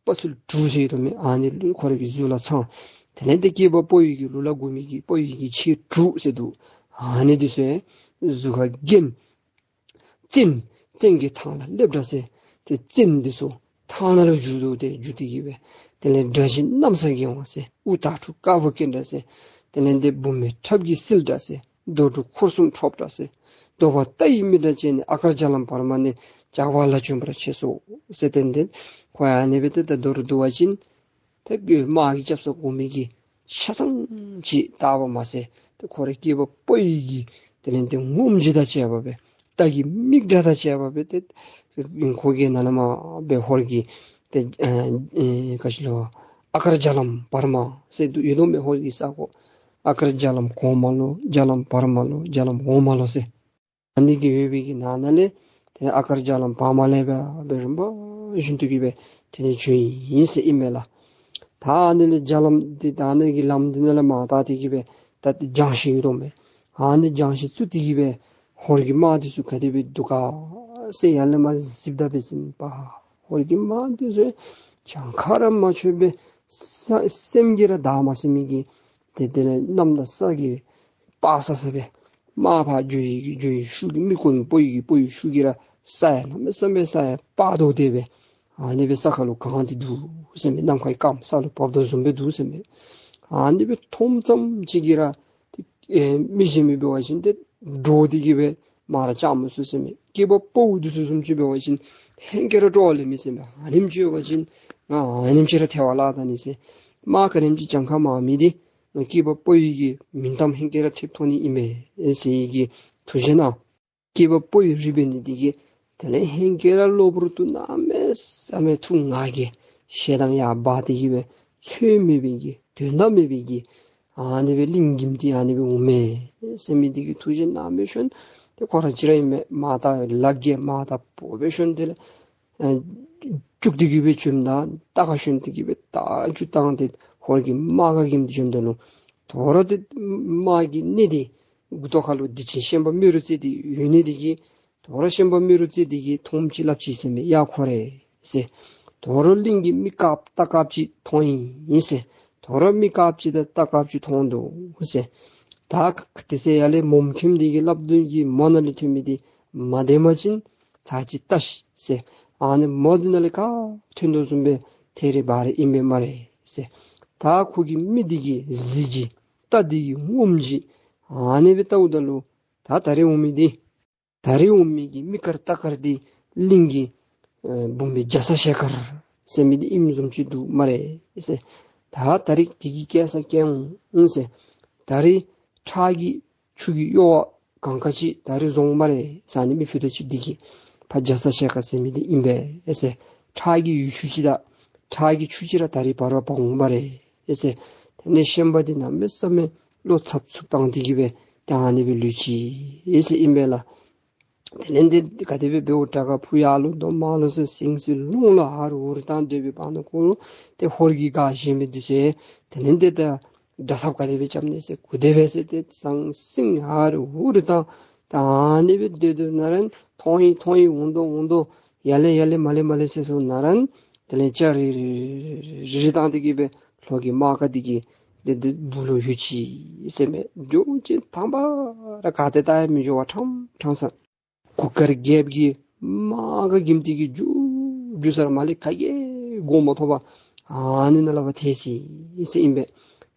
པ་ཚུལ་དྲུག་ཟེར་ཡོད་དོ་མས། ཨ་ནི་ལུ་ཁོ་ར་གི་གཟུགས་ལ་ཚང་། དེ་ལས་ཏེ་སྐྱེས་པ་ཕོ་ཡི་གི་ལུས་ལ་གོན་མི་གི་ཕོ་ཡི་གི་ཆས་དྲུག་ཟེར་འདུག། ཨ་ནི་འདི་ཚུ་གཟུགས་ཁར་གྱོན། བཙན་བཙན་གྱི་ཐང་ལ་སླེབས་འདྲ་ཟེར། ཏེ་བཙན་འདི་ཚུ་ཐང་ནང་ལུ་འཛུལ་དོ་ཏེ་འཛུལ་ཏེ་གི་སྦེ་དེ་ལས་དགྲ་བཞི་གནམ་ས་བརྒལ་འོང་ཟེར། དབུ་སྟག་ཕྲུག་དཀར་པོ་བཀོན་འདྲ་ཟེར། དེ་ལས་ཏེ་འབུམ་པའི་ཁྲབ་ཀྱིས་བསིལ་འདྲ་ཟེར། རྡོ་གྲུབ་འཁོར་གསུམ་འཕྲོག་འདྲ་ཟེར། གདོལ་པ་རྟ་ཡི་མིག་འདྲ་ཅན་ནི། ཨ་དཀར་རྒྱ་ལམ་བར་མ་ནས། ཇག་པ་ལ་བྱོན་པར་བྱེད་སོ་ཟེར། ཏན་ཏན་ཁོ་ཡང་ཨ་ནི་སྦེ་ཏེ་ད་མདོར་བསྡུ་བ་ཅིན་ཏེ་དམག་གི་རྐྱབ་ས་འོང་མི་གི་ཆ་ཚང་ཅིག་བལྟ་བ་མ་ཚད་ཏེ་ཁོ་རའི་སྐྱེས་པ་ཕོ་ཡི་གི་དེ་ལས་ཏེ་ངོམ་གཞི་དང་བཅས་པ་སྦེ་རྟ་གི་མིག་འདྲ་དང་བཅས་པ་སྦེ་ཏེ་ཁོ་གིས་ནཱ་ལས་མར་སྦེ་ཧོར་གྱི་ཏེ་ཨ་ཨེ་ག་ཅི་ལོ་ཨ་དཀར་རྒྱ་ལམ་བར་མ་ཟེར་འདུག་ཡོད་དོ་མས། ཧོར་གྱི་ས་གོ་ཨ་དཀར་རྒྱ་ལམ་གོང་མ་ལོ་རྒྱ་ལམ་བར་མ་ལོ་རྒྱ་ལམ་འོག་མ་ལོ་ཟེར། ཨ་ནི་གི་ཡོད་པའི་གི་ནང་ན་ལས་དེ་ལས་ཨ་དཀར་རྒྱ་ལམ་བར་མ་ལས་སྦེ་སྦེ་རིམ་པ་བཞིན་དུ་གི་སྦེ་དེ་ལས་བྱོན་ཡི་ཟེར་ཨིན་མས་ལགས། ད་ཨ་ནི་ལས་རྒྱ་ལམ་འདི་ད་ཨ་ནི་གི་ལམ་འདི་ནང་ལས་མར་བལྟ་སྟེ་གི་སྦེ་ད་ཏེ་རྒྱང་ཤིང་ཡོད་དོ་མས། ཨ་ནི་རྒྱང་ཤིང་བཙུགས་ཏེ་གི་སྦེ་ཧོར་གྱི་དམག་འདི་ཚུ་ག་དེ་སྦེ་འདུག་ག་ཟེར་ཡར་ལས་མར་གཟིགསཔ་ད་འབད་བ་ཅིན་པ་ཧོར་གྱི་དམག་འདི་ཚུ་གྱངས་ཁ་ར་མ་ཆོད་པའི་ས་སེམས་ཀྱིས་ར་བདག་མ་ཚིམ་མི་གི་ཏེ་དེ་ལས་གནམ་དང་ས་གི་སྤར་ས་ས་སྦེ་དམག་ཕར་འགྱོ་ཡི་གི་འགྱོ་ཡི་ཤུགས་ཀྱིས་མི་དཀོན་ཕོ་ཡི་གི་ཕོ་ཡི་ཤུགས་ཀྱིས་ར་ས་ཡང་གནམ་མེད་ས་མེད་ས་ཡང་སྤར་དོ་དེ་སྦེ་ཨ་ནི་སྦེ་ས་ཁ་ལུ་གང་སྟེ་འདུག་ཟེར་མས། ནམ་མཁའི་སྐརམ་ས་ལུ་བབས་དོ་བཟུམ་སྦེ་འདུག་ཟེར་མས། ཨ་ནི་སྦེ་མཐོངམ་ཙམ་ཅིག་གིས་ར་ཏེ་ཨེ་མི་གཞན་མི་འབད་བ་ཅིན་ཏེ་འདྲོག་སྟེ་གི་སྦེ་མར་ར་བཅར་མི་ཚུགས་ཟེར་མས། སྐྱེས་པ་ཕོ་འདི་ཚུ་བཟུམ་ཅིག་འབད་བ་ཅིན་ཧེང་སྐལ་ར་སྤྲོ་བ་ལེན་མས་ཟེར་མས། ཨ་ནེམ་ཅིག་འབད་བ་ཅིན་ང་ཨ་ནེམ་ཅིག་ར་ཐལ་བར་བརླག་ད་ནི་ཟེར། དམག་ག་དེམ་ཅིག་གྱངས་ཁ་མང་མི་འདི་ང་སྐྱེས་པ་ཕོ་ཡི་གི་མིང་གཏམ་ཧེང་སྐལ་ར་ཐེབས་ཐོན་ནི་ཨིན་མས་ཟེར་བའི་གི་ཐུགས་བཞེད་གནང་། སྐྱེས་པ་ཕོ་ཡི་རིགས་འབད་ནི་འདི་གིས་དེ་ལས་ཧེང་སྐལ་ར་གློ་བུར་དུ་གནམ་མེད་ས་མེད་ཐུགས་ང་རྒྱལ་ཞེ་སྡང་ཡར་འབར་ཏེ་གི་སྦེ་ཚོད་མེད་པའི་གི་དོན་དག་མེད་པའི་གི་ཨ་ནི་སྦེ་གླིང་གི་མི་འདི་ཨ་ནི་སྦེ་འོང་མས་ཟེར་མི་འདི་གི་ཐུགས་བཞེད་གནང་སྦེ་ཞིནམ་ཏེ་ཁོ་ར་གཅིག་ར་ཨིན་མས། མར་ད་ལག་བརྒྱད་མར་ད་བོ་སྦེ་ཞིནམ་དེ་ལས་ཨ་བཅུག་སྟེ་གི་སྦེ་བྱོནམ་ད་རྟ་ཁར་ཞོན་ཏེ་གི་སྦེ་རྟ་རྒྱུག་བཏང་སྟེ་ཧོར་གྱི་དམག་ག་གིམ་དེ་བྱོནམ་ད་ལུ་དོ་རུང་ཏེ་དམག་གི་གནས་འདི་ མགུ་ཏོ་ཁ་ལུ་སྡིག་ཅན་ཤན་པ་རྨེ་རུ་རྩེ་འདི་ཡོད་ནི་འདི་གིས་དོ་རུང་ཤན་པ་རྨེ་རུ་རྩེ་འདི་གིས་མཐོངམ་ཅིག་སླབ་ཅི་ཟེར་མས། ཡ་ཁོ་རེ་ཟེར། དོ་རུང་གླིང་གི་མི་དཀརཔོ་རྟ་དཀརཔོ་ཅིག་མཐོང་ཡི་ཟེར། དོ་རུང་མི་དཀརཔོ་ཅིག་དང་རྟ་དཀརཔོ་ཅིག་མཐོང་འདུག་ཟེར། ད་དེ་ཚེ་ཡར་ལས་མོ་མཁན་འདི་གིས་སླབ་དོན་གྱི་མོ་ནང་ལས་ཐོན་མི་འདི་མ་བདེན་པ་ཅིན་ཚར་ཅིག་བལྟ་ཤིག་ཟེར། ཨ་ནི་མོ་འདི་ནང་ལས་ག་ཐོན་དོ་བཟུམ་སྦེ་ཐད་རི་བ་རི་ཨིན་པས་སྨ་རེ་ཟེར། ད་ཁོ་གི་མི་འདི་གིས་གཟིགས་ཅི། རྟ་འདི་གིས་ངོམས་ཅི། ཨ་ནི་སྦེ་བལྟཝ་ད་ལུ་ད་ད་རིས་འོང་མི་འདི་ད་རིས་འོང་མི་གི་མི་དཀར་རྟ་དཀར་འདི་གླིང་གི་ཨེ་འབུམ་པའི་རྒྱ་ཚ་ཞལ་དཀར་ཟེར་མི་འདི་ཨིནམ་བཟུམ་ཅིག་འདུག་སྨ་རེ་ཟེར། ད་ད་རིས་དེ་གིས་བསྐྱལ་ས་བསྐྱལ་འོང་ཟེར། ད་རིས་ཁྲག་གི་ཆུ་གི་གཡོ་བ་གང་ག་ཅིག་ད་རིས་བཟོ་འོང་སྨ་རེ་ཟེར། ཨ་ནི་མི་ཕུད་རྡོག་ཅིག་འདི་གིས་ཕར་རྒྱ་ཚ་ཞལ་དཀར་ཟེར་མི་འདི་ཨིན་པས་ཟེར། ཁྲག་གི་ཡུལ་ཆུ་ཅིག་དང་ཁྲག་གི་ཆུ་ཅིག་ར་ད་རིས་བར་བར་འབག་འོང་སྨ་རེ་ཟེར། དེ་ནས་ཤན་པ་འདི་གནམ་མེད་ས་མེད་བློ་འཚབ་འཚུབ་བཏང་སྟེ་གི་སྦེ་ད་ཨ་ནི་སྦེ་ལུས་ཅི་ཟེར་ཨིན་པས་ལགས། དེ་ལས་ཏེ་ག་དེ་སྦེ་འབདཝ་དྲག་ག་ཕུ་ཡར་ལོང་དོ་མར་ལོང་ཟེར་ཟིང་ཟིང་ལོང་ལོང་ཧ་རུ་ཧུ་རུ་བཏང་སྡོད་པའི་བར་ན་ཁོ་ལུ་ཏེ་ཧོར་གྱི་ག་གཞན་མི་འདི་ཚུ་དེ་ལས་ཏེ་ད་དགྲ་འཐབ་ག་དེ་སྦེ་རྐྱབ་ནི་ཟེར་གུ་དེ་སྦེ་ཟེར་ཏེ་ཟང་ཟིང་ཧ་རུ་ཧུ་རུ་བཏང་། ད་ཨ་ནི་སྦེ་སྡོད་སྡོད་ན་ར་མཐོང་ཡི་མཐོང་ཡི་འོང་དོ་འོང་དོ་ཡར་ལས་ཡར་ལས་མར་ལས་མར་ལས་ཟེར་སོང་ན་ར་དེ་ལས་ལྕགས་རི་རི་རི་རི་བཏང་སྟེ་གི་སྦེ་ལྷོ་གི་དམག་སྒར་འདི་གི་དེ་དེ་སྦུག་ལུ་ལྷོད་ཅི་ཟེར་མས། འགྱོ་ཅི། དང་པ་ར་ག་ཏེ་བལྟ་ཡང་མི་འགྱོ་བར་ཕྲང་ཕྲང་ས་གུར་དཀར་རྒྱལཔོ་གིས་དམག་སྒར་འགྱིམ་སྟེ་གི་འགྱོ་འགྱོ་ས་ར་མར་ལས་ག་གིས་མགོ་མ་ཐོན་པར་ཨ་ནི་ནང་ལུ་ཕར་ཐལ་ཅི་ཟེར་ཨིན་པས།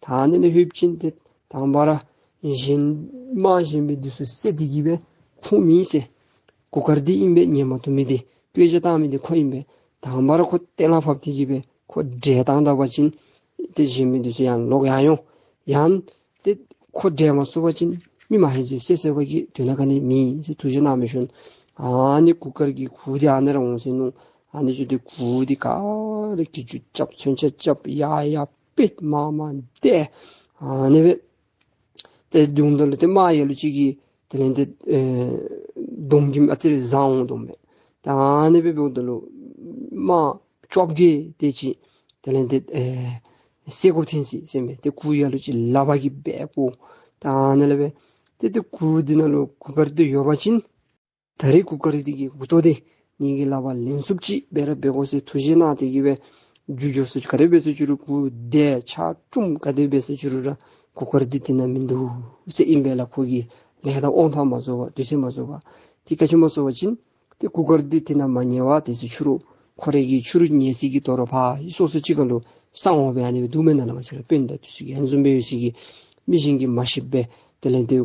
ད་ཨ་ནི་ནང་ལྷོད་ཅི། ཏེ་དང་པ་ར་གཞན་དམག་གཞན་མི་འདི་ཚུ་བསད་དེ་གི་སྦེ་འཐུང་མི་ཟེར། གུར་དཀར་འདི་ཨིན་པས་ཉན་མ་བཏུབ་མི་འདི་སྐྱོན་ཆ་བཏང་མི་འདི་ཁོ་ཨིན་པས། དང་པ་ར་ཁོ་གཏན་ལ་ཕབ་སྟེ་གི་སྦེ་ཁོ་བསྒྲལ་བཏང་ད་པ་ཅིན་ཏེ་གཞན་མི་འདི་ཚུ་ཡང་ལོག་ཡར་འོང་། ཡང་ཏེ་ཁོ་བསྒྲལ་མ་ཚུགས་པ་ཅིན་མི་མ་ཧེ་ཅིག་བསད་བསད་པ་གི་དོན་ལ་ག་ནི་མེད་ཟེར་ཐུགས་རྗེ་གནང་མི་ཤོང་། ཨ་ནི་གུར་དཀར་གྱི་གུར་འདི་ཨ་ནི་ར་འོང་ཟེར་མནོ། ཨ་ནི་ཅིག་ཏེ་གུར་འདི་ག་ར་གི་ཅུ་རྐྱབ་མཚོན་ཆ་རྐྱབ་ཡར་ཡར་ཕུད་མར་མར་བསྡད། ཨ་ནི་སྦེ་ཏེ་སྡོདཔ་ད་ལུ་ཏེ་དམག་ཡ་ལུ་ཅིག་གིས་དེ་ལས་ཏེ་ཨེ་སྡོམ་གྱིས་ཨ་ཙི་རེ་བཟང་འོང་དོ་མས། ད་ཨ་ནི་སྦེ་འབདཝ་ད་ལུ་དམག་བཅོ་བརྒྱད་དེ་ཅིག་དེ་ལས་ཏེ་ཨེ་བསད་དགོཔ་ཐོན་ཅི་ཟེར་མས། ཏེ་གུར་ཡ་ལུ་ཅིག་ལག་པ་གིས་འབད་དགོ། ད་ཨ་ནི་ལས་སྦེ་ཏེ་ཏེ་གུར་འདི་ནང་ལུ་གུར་དཀར་འདི་ཡོད་པ་ཅིན་ད་རིས་གུར་དཀར་འདི་གི་མགུ་ཏོ་འདི་ངེ་གི་ལག་པར་ལེན་ཚུགསཔ་ཅིག་འབད་ར་འབད་དགོ་ཟེར་ཐུགས་བཞེད་གནང་སྟེ་གི་སྦེ་རྒྱུ་འགྱོ་ས་ག་དེ་འབད་ས་ཅི་རུང་གུར་དེ་ཕྱག་དྲུངམ་ག་དེ་འབད་ས་ཅི་རུང་ར་གུར་དཀར་འདི་དེ་ནང་མིན་འདུག་ཟེར་ཨིན་པས་ལགས། ཁོ་གི་ལས་དང་དབང་ཐང་མ་རྫོགས་པར་དུས་ཚོད་མ་རྫོགས་པར་དེ་ག་ཅི་སྨོ་ཟེར་བ་ཅིན་ཏེ་གུར་དཀར་འདི་དེ་ནང་མ་ཉལ་བར་དེ་ཚེ་ཕྱི་རུ་ཁོ་རའི་གི་ཕྱི་རུ་ཉལ་ས་གི་དོ་རུང་ཕར་སོ་སོ་ཅིག་ཁར་ལུ་གསང་བ་སྦེ་ཨ་ནི་སྦེ་འདུག་མེན་ན་ལགས། ང་བཅས་ར་དཔོན་དང་དེ་ཚུ་གིས་ཨ་ནི་བཟུམ་སྦེ་ཡོད་ས་གི་མི་གཞན་གྱིས་མ་ཤེསཔ་སྦེ་དེ་ལས་ཏེ་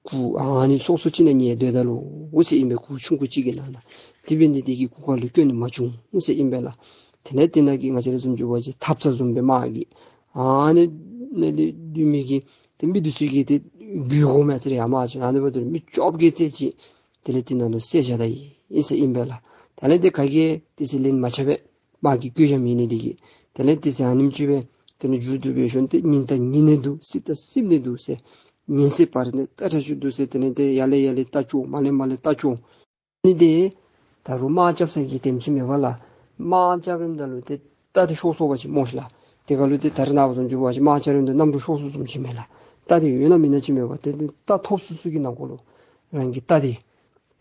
གུར་ཨ་ནི་སོ་སོ་ཅིག་ནང་ཉལ་སྡོད་ད་ལོ་འོ་ཟེར་ཨིན་པས། གུར་ཆུང་ཀུ་ཅིག་གི་ནང་ན། དེ་འབད་ནི་འདི་གིས་གུར་དཀར་ལུ་སྐྱོན་ནི་མ་བྱུང་འོ་ཟེར་ཨིན་པས་ལགས། དེ་ལས་དེ་ནང་གི་ང་བཅས་ར་བཟུམ་ཅིག་འབད་བ་ཅིན་ཐབ་ཚང་བཟུམ་སྦེ་དམག་གི་ཨ་ནི་ནང་ལུ་སྡོད་མི་གི་ཏེ་མི་འདི་ཚུ་གིས་ཏེ་འབུད་དགོ་མས་ཟེར་ཡ་མ་བྱུང་། ཨ་ནི་འབདཝ་ད་མི་བཅོ་བརྒྱད་ཙམ་ཅིག་དེ་ལས་དེ་ནང་ལུ་བསད་བཞག་ད་ཡི་ཟེར་ཨིན་པས་ལགས། དེ་ལས་ཏེ་ག་གིས་དེ་ཚེ་ལན་མ་རྐྱབ་པས། དམག་གི་བཀོད་རྒྱ་མེད་ནི་འདི་གིས། དེ་ལས་དེ་ཚེ་ཨ་ནེམ་ཅིག་སྦེ་དེ་ལས་མཇུག་བསྡུ་བའི་ཤུལ་ཏེ་ཉིན་ད་ཉིན་ནི་འདུག་སྲིབ་ད་སྲིབ་ནི་འདུག་ཟེར། ཉིན་སྲིབ་བར་ནི་ད་ཁྲ་ཆུ་འདུག་ཟེར། དེ་ལས་ཏེ་ཡར་ལས་ཡར་ལས་རྟ་བཅོ་མར་ལས་མར་ལས་རྟ་བཅོ། ནི་དེ་ད་རུང་དམག་རྐྱབ་ས་གི་དེམ་ཅིག་མེད་པ་ལགས། དམག་རྐྱབ་རནམ་ད་ལུ་ཏེ་རྟ་འདི་ཤོར་སོང་པ་ཅིན་སྨོ་ཤིག་ལགས། དེ་ཁར་ལུ་ཏེ་ད་རེས་ནངས་པ་བཟུམ་ཅིག་འབད་བ་ཅིན་དམག་རྐྱབ་རནམ་ད་གནམ་གྲུ་ཤོར་སོང་བཟུམ་ཅིག་མས་ལགས། རྟ་འདི་ཡོད་ན་མེད་ན་ཅིག་མེད་པ། ཏེ་ཏེ་རྟ་ཐོབ་སོ་སོ་གི་ནང་འཁོད་ལུ་རང་གི་རྟ་འདི་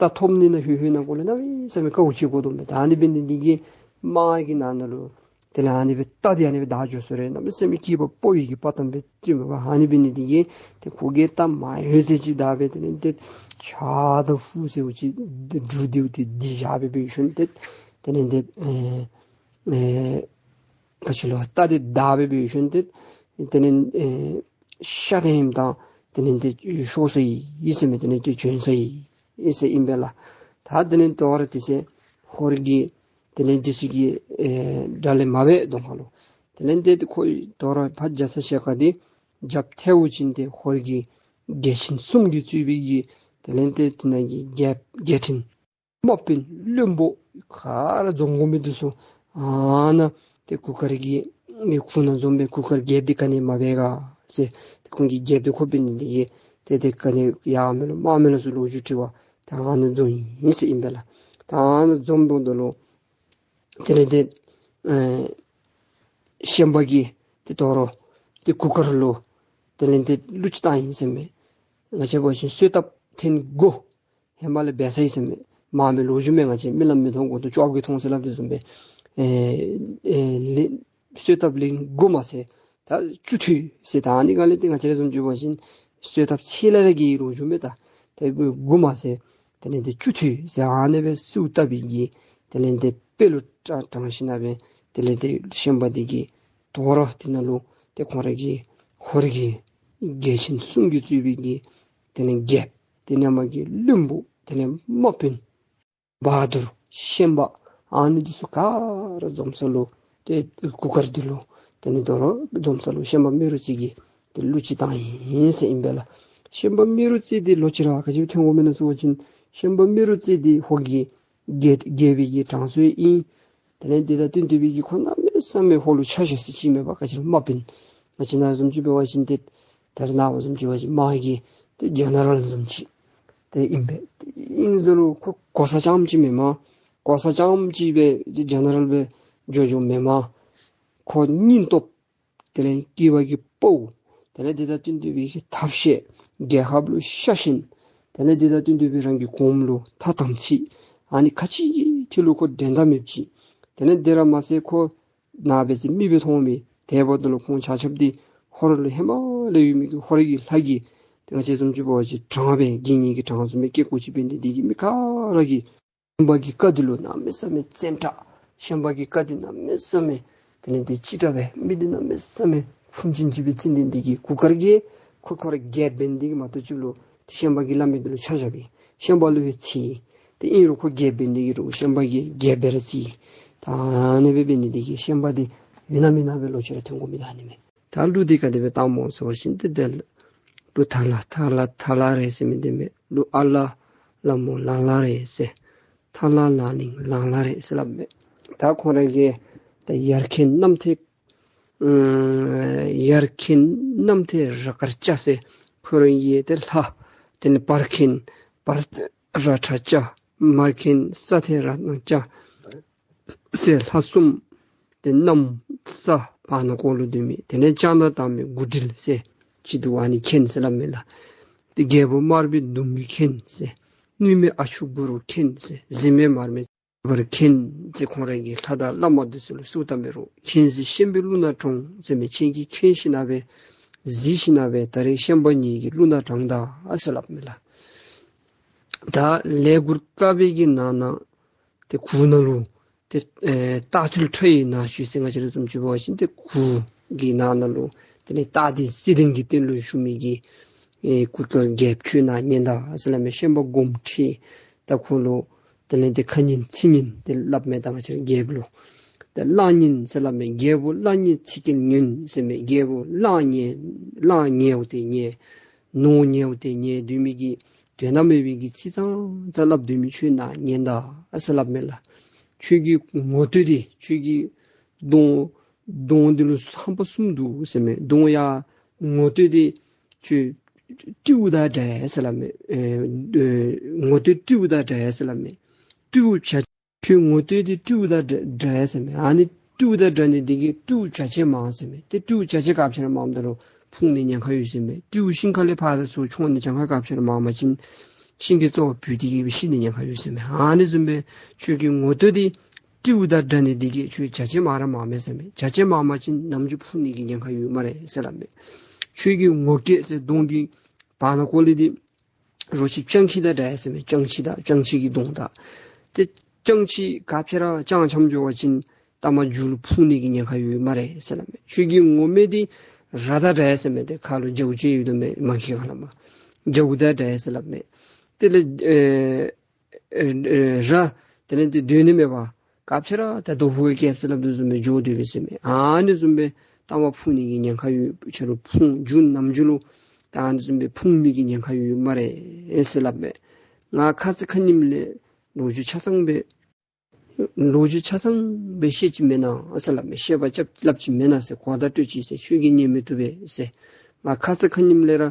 རྟ་ཐོབ་ནི་ནང་ལྷོད་ལྷོད་ནང་འཁོད་ལུ་གནམ་མེད་ས་མེད་དཀའཝ་སྤྱད་དགོ་དོ་མས། ད་ཨ་ནི་འབད་ནི་འདི་གིས་དམག་གི་ནང་ན་ལུ་དེ་ལས་ཨ་ནི་སྦེ་རྟ་འདི་ཨ་ནི་སྦེ་བདའ་འགྱོ་སོང་རུང་གནམ་མེད་ས་མེད་སྐྱེས་པ་ཕོ་ཡི་གི་དཔའ་གཏམ་སྦེ་སྟོནམ་མས་པ། ཨ་ནི་འབད་ནི་འདི་གིས་ཏེ་ཁོ་གིས་རྟ་མ་ཡོད་ཟེར་ཅིག་བདའ་སྦེ་དེ་ལས་ཏེ་ཕྱག་དང་ཧུ་ཟེར་བ་ཅིན་འབྲུ་འདི་འདི་བཞག་སྦེ་འབད་ཤུལ་ཏེ་དེ་ལས་ཏེ་ཨེ་ཨེ་ག་ཅི་ལོ་རྟ་འདི་བདའ་སྦེ་འབད་ཤུལ་ཏེ་དེ་ལས་ཨེ་ཤ་དེམ་དང་དེ་ལས་ཏེ་ཤོར་སོ་ཡི་ཟེར་མས། དེ་ལས་ཏེ་བྱོན་སོ་ཡི་ཟེར་ཨིན་པས་ལགས། ད་དེ་ལས་དོ་རུང་དེ་ཚེ་ཧོར་གྱི་དེ་ལས་དེ་ཚུ་གི་ཨེ་དགྲ་ལས་མ་འབད་གདོང་ཁ་ལུ་དེ་ལས་ཏེ་ཁོ་དོ་རུང་ཕར་རྒྱ་ཚ་ཞལ་དཀར་འདི་རྒྱབ་ཐལཝ་ཅིག་ཏེ་ཧོར་གྱི་རྒྱལ་ཆེན་གསུམ་གྱིས་གཙོས་པའི་གི་དེ་ལས་ཏེ་དེ་ནང་གི་རྒྱལ་རྒྱལ་ཕྲན་དམག་དཔོན་བློན་པོ་ག་ར་འཛོམས་དགོ་མི་འདི་ཚུ་ཨ་ནཱ་ཏེ་གུར་དཀར་གྱི་ཁུག་ནང་འཛོམས་སྦེ་གུར་དཀར་རྒྱལཔོ་འདི་ག་ནི་མ་འབད་ག་ཟེར། ཏེ་ཁོང་གི་རྒྱལཔོ་འདི་ཁོ་འབད་ནི་འདི་གིས་ཏེ་ཏེ་ག་ནི་ཡར་མེད་ལོ་མར་མེད་ལོ་ཟེར་ལོ་རྒྱུས་དྲི་བར་ད་ཨ་ནཱ་འཛོམས་ཡི་ཟེར་ཨིན་པས་ལགས། ད་ཨ་ནཱ་འཛོམས་དོ་ད་ལུ་དེ་ལས་ཏེ་ཨེ་ཤན་པ་གིས་ཏེ་དོ་རུང་ཏེ་གུར་དཀར་ལུ་དེ་ལས་ཏེ་གླུ་ཅིག་བཏང་ཡི་ཟེར་མས། ང་བཅས་འབད་བ་ཅིན་གསོལ་ཐབ་ཐེངས་དགུ་ཧེ་མ་ལས་འབད་ཚར་ཡི་ཟེར་མས། མང་མི་ལོ་རྒྱུས་མས། ང་བཅས་རྨི་ལམ་མི་མཐོང་གོང་དུ་ཅོག་གིས་མཐོང་ཟེར་སླབ་དོ་བཟུམ་སྦེ། ཨེ་ཨེ་ལེ་གསོལ་ཐབ་ལན་དགུ་མ་ཚད་ད་བཅུ་ཐོན་ཟེར། ད་ཨ་ནི་ག་ལས་ཏེ་ང་བཅས་ར་བཟུམ་ཅིག་འབད་བ་ཅིན་གསོལ་ཐབ་ཚར་ལས་ར་གི་ལོ་རྒྱུས་མས། ད་ད་དགུ་མ་ཚད་དེ་ལས་ཏེ་བཅུ་ཐོན་ཟེར། ཨ་ནི་སྦེ་གསོལ་བཏབ་པའི་གི་དེ་ལས་ཏེ་དཔེ་ལུ་དྲ་དྲངས་ཞིནམ་ལས་དེ་ལས་ཏེ་ཤན་པ་འདི་གིས་དོ་རུང་དེ་ནང་ལུ་ཏེ་ཁོང་ར་གི་ཧོར་གྱི་རྒྱལ་ཆེན་གསུམ་གྱིས་གཙོས་པའི་གི་དེ་ལས་རྒྱལཔོ་དེ་ནས་མར་གྱི་བློན་པོ་དེ་ལས་དམག་དཔོན་བ་དུར་ཤན་པ་ཨ་ནི་འདི་ཚུ་ག་ར་འཛོམས་ས་ལུ་ཏེ་གུར་དཀར་འདི་ལུ་དེ་ལས་དོ་རུང་འཛོམས་ས་ལུ་ཤན་པ་རྨེ་རུ་རྩེ་གིས་ཏེ་གླུ་ཅིག་བཏང་ཡི་ཟེར་ཨིན་པས་ལགས། ཤན་པ་རྨེ་རུ་རྩེ་འདི་ལོ་ཅིག་ར་ག་ཅི་ཐོན་དགོ་མེན་ན་ཟེར་བ་ཅིན་ཤན་པ་རྨེ་རུ་རྩེ་འདི་ཧོར་གྱི་རྒྱལ་རྒྱལ་པོའི་གི་དྲང་སྲོང་ཨིན། དེ་ལས་འདི་དང་བསྟུན་ཏེ་སྦེ་གི་ཁོ་གནམ་མེད་ས་མེད་ཧོར་ལུ་ཆ་བཞག་ས་ཅིག་མས་པ། ག་ཅི་ར་དམག་དཔོན་ང་བཅས་ནཱ་བཟུམ་ཅིག་འབད་བ་ཅིན་ཏེ་ད་རེས་ནངས་པ་བཟུམ་ཅིག་འབད་བ་ཅིན་དམག་གི་ཏེ་ཇེ་ནེ་རལ་བཟུམ་ཅིག་ཏེ་ཨིན་པས། ཏེ་ཨིན་ཟེར་རུང་ཁོ་གོ་ས་རྐྱངམ་ཅིག་མེན་མས། གོ་ས་རྐྱངམ་ཅིག་སྦེ་ཏེ་ཇེ་ནེ་རལ་སྦེ་འགྱོ་འགྱོཝ་མེན་མས། ཁོ་སྙིང་སྟོབས་དེ་ལས་སྐྱེས་པ་གི་དཔའ་བོ། དེ་ལས་འདི་དང་བསྟུན་ཏེ་སྦེ་གི་ཐབས་ཤེས། རྒྱལ་ཁབ་ལུ་ཤ་ཞེན། དེ་ལས་འདི་དང་བསྟུན་ཏེ་སྦེ་རང་གི་གོངམ་ལུ་ཐ་དམ་ཚིག། ཨ་ནི་ག་ཅི་གི་ཐད་ལུ་ཁོ་འགྲན་ཟླ་མེདཔ་ཅིག། དེ་ལས་དེ་ར་མ་ཚད་ཁོ་ནཱ་འབད་ཚེ་མི་སྦེ་མཐོང་མི་དེ་འབདཝ་ད་ལུ་ཁོང་ཆ་ཁྱབ་འདི་ཧོར་ལུ་ཧེ་མ་ལས་ཡོད་མི་གི་ཧོར་གྱི་ལྷ་གི་ཏེ་ང་བཅས་བཟུམ་ཅིག་འབད་བ་ཅིན་དྲང་སྦེ་དགེ་བསྙེན་གྱི་དྲང་བཟུམ་སྦེ་སྐྱེ་དགོཔ་ཅིག་འབད་ནི་འདི་གིས་མི་ག་ར་གིས་ཤན་པ་གི་བཀའ་འདི་ལུ་གནམ་མེད་ས་མེད་བཙན་དྲག། ཤན་པ་གི་བཀའ་འདི་གནམ་མེད་ས་མེད་དེ་ལས་ཏེ་ཅི་དྲག་སྦེ་མི་འདི་གནམ་མེད་ས་མེད་ཧུམ་ཅིག་ཅིག་སྦེ་བརྩི་ནི་འདི་གིས་གུར་དཀར་གྱིས་ཁོ་ཁོ་ར་རྒྱལཔོ་འབད་ནི་འདི་གིས་མ་གཏོགས་ཅིག་ལུ་ཏེ་ཤན་པ་གིས་སླབ་མི་འདི་ལུ་ཆ་བཞག་པས། ཤན་པ་ལུ་ཡང་ཚིག། ཏེ་ཨིན་རུང་ཁོ་རྒྱལཔོ་འབད་ནི་འདི་གིས་རུང་ཤན་པ་གིས་རྒྱལཔོ་སྦེ་ར་བརྩི། ད་ཨ་ནི་སྦེ་འབད་ནི་འདི་གིས་ཤན་པ་འདི་མེན་ན་མེན་ན་སྦེ་ལོ་ཅིག་ར་ཐོན་དགོ་མི་ད་ཨ་ནི་མས། ད་གླུ་འདི་ག་དེ་སྦེ་བཏངམ་སྨོ་ཟེར་བ་ཅིན་ཏེ་དེ་ལུ་ཐ་ལ་ཐ་ལ་ཐ་ལ་རེད་ཟེར་མི་འདི་མས། གླུ་ཨ་ལ་ལ་མོ་ལ་ལ་རེད་ཟེར། ཐ་ལ་ལ་ལིང་ལང་ལ་རེད་ཟེར་སླབ་མས། ད་ཁོང་ར་གི་ད་ཡར་མཁྱེན་གནམ་མཐའི་ཨ་ཡར་མཁྱེན་གནམ་མཐའི་ར་དཀར་སྐྱ་ཟེར། ཁོ་ར་གི་ཏེ་ལྷ་དེ་ནི་བར་མཁྱེན་བར་ར་ཁྲ་སྐྱ། མར་མཁྱེན་ས་མཐའི་ར་ནག་སྐྱ་ཟེར་ལྷ་གསུམ་ཏེ་གནམ་ས་བར་ན་ཀོ་ལུ་སྡོད་མི། དེ་ལས་ལྕགས་ནག་དྭངས་མའི་དགུ་སྒྲིལ་ཟེར་ཅིག་འདུག། ཨ་ནི་མཁྱེན་ཟེར་སླབ་མས་ལགས། ཏེ་རྒྱལ་པོ་དམར་པོའི་གདུང་བརྒྱུད་མཁྱེན་ཟེར། སྣུན་མའི་ཨ་ཆུ་གུ་རུ་མཁྱེན་ཟེར། གཟིམ་མལ་མར་མེ་བར་མཁྱེན་ཟེར། ཁོང་ར་གི་ལྷ་དང་བླ་མ་འདི་ཚུ་ལུ་གསོལཝ་བཏབ་མས་རུང་། མཁྱེན་བརྩེ་ཤན་པའི་གླུ་སྣ་དྲོངས་ཟེར་མས། ཁྱེད་ཀྱིས་མཁྱེན་ཞིནམ་ལས་གཟིགས་ཞིནམ་ལས་ད་རེས་ཤན་པ་ངེ་གི་གླུ་སྣ་དྲངས་ད་ཟེར་སླབ་མས་ལགས། ད་ལས་མགུར་ཀ་པའི་གི་ནང་ན་ཏེ་གུར་ནང་ལུ་ཏེ་ཨེ་རྟ་ཐུལ་ཁྲ་ཡི་ནང་བཞུགས་ཟེར། ང་བཅས་ར་བཟུམ་ཅིག་འབད་བ་ཅིན་ཏེ་གུར་གྱི་ནང་ན་ལུ་དེ་ལས་རྟ་དེ་བསིལ་ལྡན་གྱི་སྟེང་ལུ་བཞུགས་མི་གི་ཨེ་གུར་དཀར་རྒྱལཔོ་ཁྱོད་སྣ་ཉན་ད་ཟེར་སླབ་མས། ཤན་པ་སྒོམ་ཁྲི་ད་ཁོ་ལུ་དེ་ལས་ཏེ་ཁ་ཉན་ཚིག་ཉན་ཏེ་སླབ་མས། ད་ང་བཅས་ར་རྒྱལཔོ་ལུ་ཏེ་གླང་ཉན་ཟེར་སླབ་མས། རྒྱལ་པོ་གླང་ཉན་ཚིག་རྐྱང་ཉན་ཟེར་མས། རྒྱལ་པོ་གླང་ཉན་གླང་ཉལཝ་དེ་ཉལ་ནོར་ཉལཝ་དེ་ཉལ་སྡོད་མི་གི་དོན་དག་མེད་པའི་གི་ཚིག་ཙང་ཙ་སླབ་སྡོད་མི་ཁྱོད་སྣ་ཉན་ད་ཟེར་སླབ་མས་ལགས། ཁྱོད་ཀྱི་ངོ་བསྟོད་དེ་ཁྱོད་ཀྱི་གདོང་གདོང་འདི་ལུ་ཧམ་པ་གསུམ་འདུག་ཟེར་མས། གདོང་ཡང་ངོ་བསྟོད་དེ་ཁྱོད་སྤྲེའུ་དང་འདྲ་ཡ་ཟེར་སླབ་མས། ཨེ་ཨེ་ངོ་བསྟོད་སྤྲེའུ་དང་འདྲ་ཡ་ཟེར་སླབ་མས། སྤྲེའུ་བྱ་ཁྱོད་ངོ་བསྟོད་དེ་སྤྲེའུ་དང་འདྲ་འདྲ་ཡ་ཟེར་མས། ཨ་ནི་སྤྲེའུ་དང་འདྲ་ནི་འདི་གིས་སྤྲེའུ་བྱ་བྱེད་མང་ཟེར་མས། ཏེ་སྤྲེའུ་བྱ་བྱེད་ག་ཅི་ར་མངམ་ད་ལུ་ཕུང་ནི་ཉེན་ཁ་ཡོད་ཟེར་མས། སྤྲེའུ་ཤིང་ཁ་ལས་ཕར་ཚུར་མཆོང་ནི་གྱངས་ཁ་ག་ཅི་ར་མངམ་ཅིན་ཤིང་གི་རྩ་བར་བུད་དེ་གི་ཤི་ནི་ཉེན་ཁ་ཡོད་ཟེར་མས། ཨ་ནི་བཟུམ་སྦེ་ཁྱོད་ཀྱི་ངོ་བསྟོད་དེ་སྤྲེའུ་དང་འདྲ་ནི་འདི་གིས་ཁྱོད་བྱ་བྱེད་མང་ར་མངམ་མས་ཟེར་མས། བྱ་བྱེད་མངམ་ཅིན་ནམ་རྒྱུན་ཕུང་ནི་གི་ཉེན་ཁ་ཡོད་སྨ་རེ་ཟེར་སླབ་མས། ཁྱོད་ཀྱི་ངོ་སྐལ་ཟེར་གདོང་འདི་བར་ན་ཀོ་ལི་འདི་རོ་ཁྱི་སྤྱང་ཁྱི་དང་འདྲ་ཡ་ཟེར་མས། སྤྱང་ཁྱི་དང་སྤྱང་ཁྱི་གི་གདོང་དང་། ཏེ་སྤྱང་ཁྱི་ག་ཅི་ར་སྤྱང་འཁྱམས་འགྱོ་བ་ཅིན་ལྟ་མ་རྒྱུ་ལུ་ཕུང་ནི་གི་ཉེན་ཁ་ཡོད་སྨ་རེ་ཟེར་སླབ་མས། ཁྱོད་ཀྱི་ངོ་སྨད་འདི་ར་དང་འདྲ་ཡ་ཟེར་མས། ཏེ་ཁ་ལུ་རྒྱ་གུ་ཅིག་ཡོད་དོ་མས། མ་ཁྱི་ཁ་ལ་མ་རྒྱ་གུ་དང་འདྲ་ཡ་ཟེར་སླབ་མས། དེ་ལས་ཨེ་ཨེ་ཨེ་ར་དེ་ལས་ཏེ་སྡོད་ནི་མེད་པར་སྐབས་ཅིག་ར་ད་རྡོ་ཕུག་གི་རྒྱལཔོ་ཟེར་སླབ་དོ་བཟུམ་སྦེ་འགྱོ་སྡོད་པས་ཟེར་མས། ཨ་ནི་བཟུམ་སྦེ་ལྟ་མ་ཕུང་ནི་གི་ཉེན་ཁ་ཡོད། ཁྱོད་ར་ཕུང་རྒྱུ་ནམ་རྒྱུན་ལུ་ད་ཨ་ནི་བཟུམ་སྦེ་ཕུང་ནི་གི་ཉེན་ཁ་ཡོད་སྨ་རེ་ཟེར་སླབ་མས། ང་ཁ་ཙ་ཁ་ཉིནམ་ལས་ལོ་རྒྱུས་ཆ་ཚང་སྦེ་ལོ་རྒྱུས་ཆ་ཚང་སྦེ་བཤད་ཅི་མེན་ན་ཟེར་སླབ་མས། བཤད་པ་རྐྱབ་སླབ་ཅི་མེན་ན་ཟེར། གོ་བརྡ་སྤྲོད་ཅི་ཟེར། ཁྱོད་ཀྱིས་ཉན་མི་བཏུབ་པས་ཟེར། ང་ཁ་ཙ་ཁ་ཉིནམ་ལས་ར་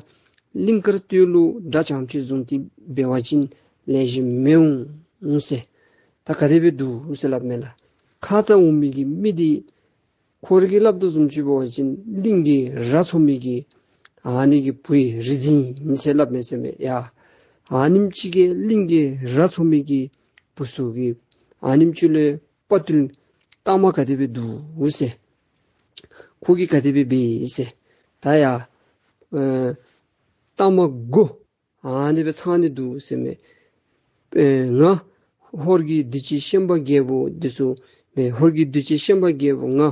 གླིང་དཀར་སྟོད་ལུ་དགྲ་བྱང་ཁྲི་བཟུང་སྟེ་འབད་བ་ཅིན་ལེགས་ཤོམ་མི་འོང་ཟེར། ད་ག་དེ་སྦེ་འདུག་ཟེར་སླབ་མས་ལགས། ཁ་ཙ་འོང་མི་གི་མི་འདི་ཁོ་ར་གིས་སླབ་དོ་བཟུམ་ཅིག་འབད་བ་ཅིན་གླིང་གི་ར་འཚོ་མི་གི་ ཨ་ནི་གི་བུ་ཡི་རིག་འཛིན་ཨིན་ཟེར་སླབ་མས་ཟེར་མས། ཡ་ཨ་ནེམ་ཅིག་གིས་གླིང་གི་ར་ཚོ་མི་གི་བུ་ཚུ་གི་ཨ་ནེམ་ཅིག་ལུ་དཔའ་བརྟུལ་རྟགས་མ་ག་དེ་སྦེ་འདུག་ཟེར། ཁོ་གིས་ག་དེ་སྦེ་འབད་ཡི་ཟེར། ད་ཡ་ཨེ་རྟགས་མ་དགུ་ཨ་ནི་སྦེ་ཚང་ནི་འདུག་ཟེར་མས། ཨེ་ང་ཧོར་གྱི་བདུད་ཀྱི་ཤན་པ་རྒྱལ་པོ་འདི་ཚུ་མས། ཧོར་གྱི་བདུད་ཀྱི་ཤན་པ་རྒྱལ་པོ་ང་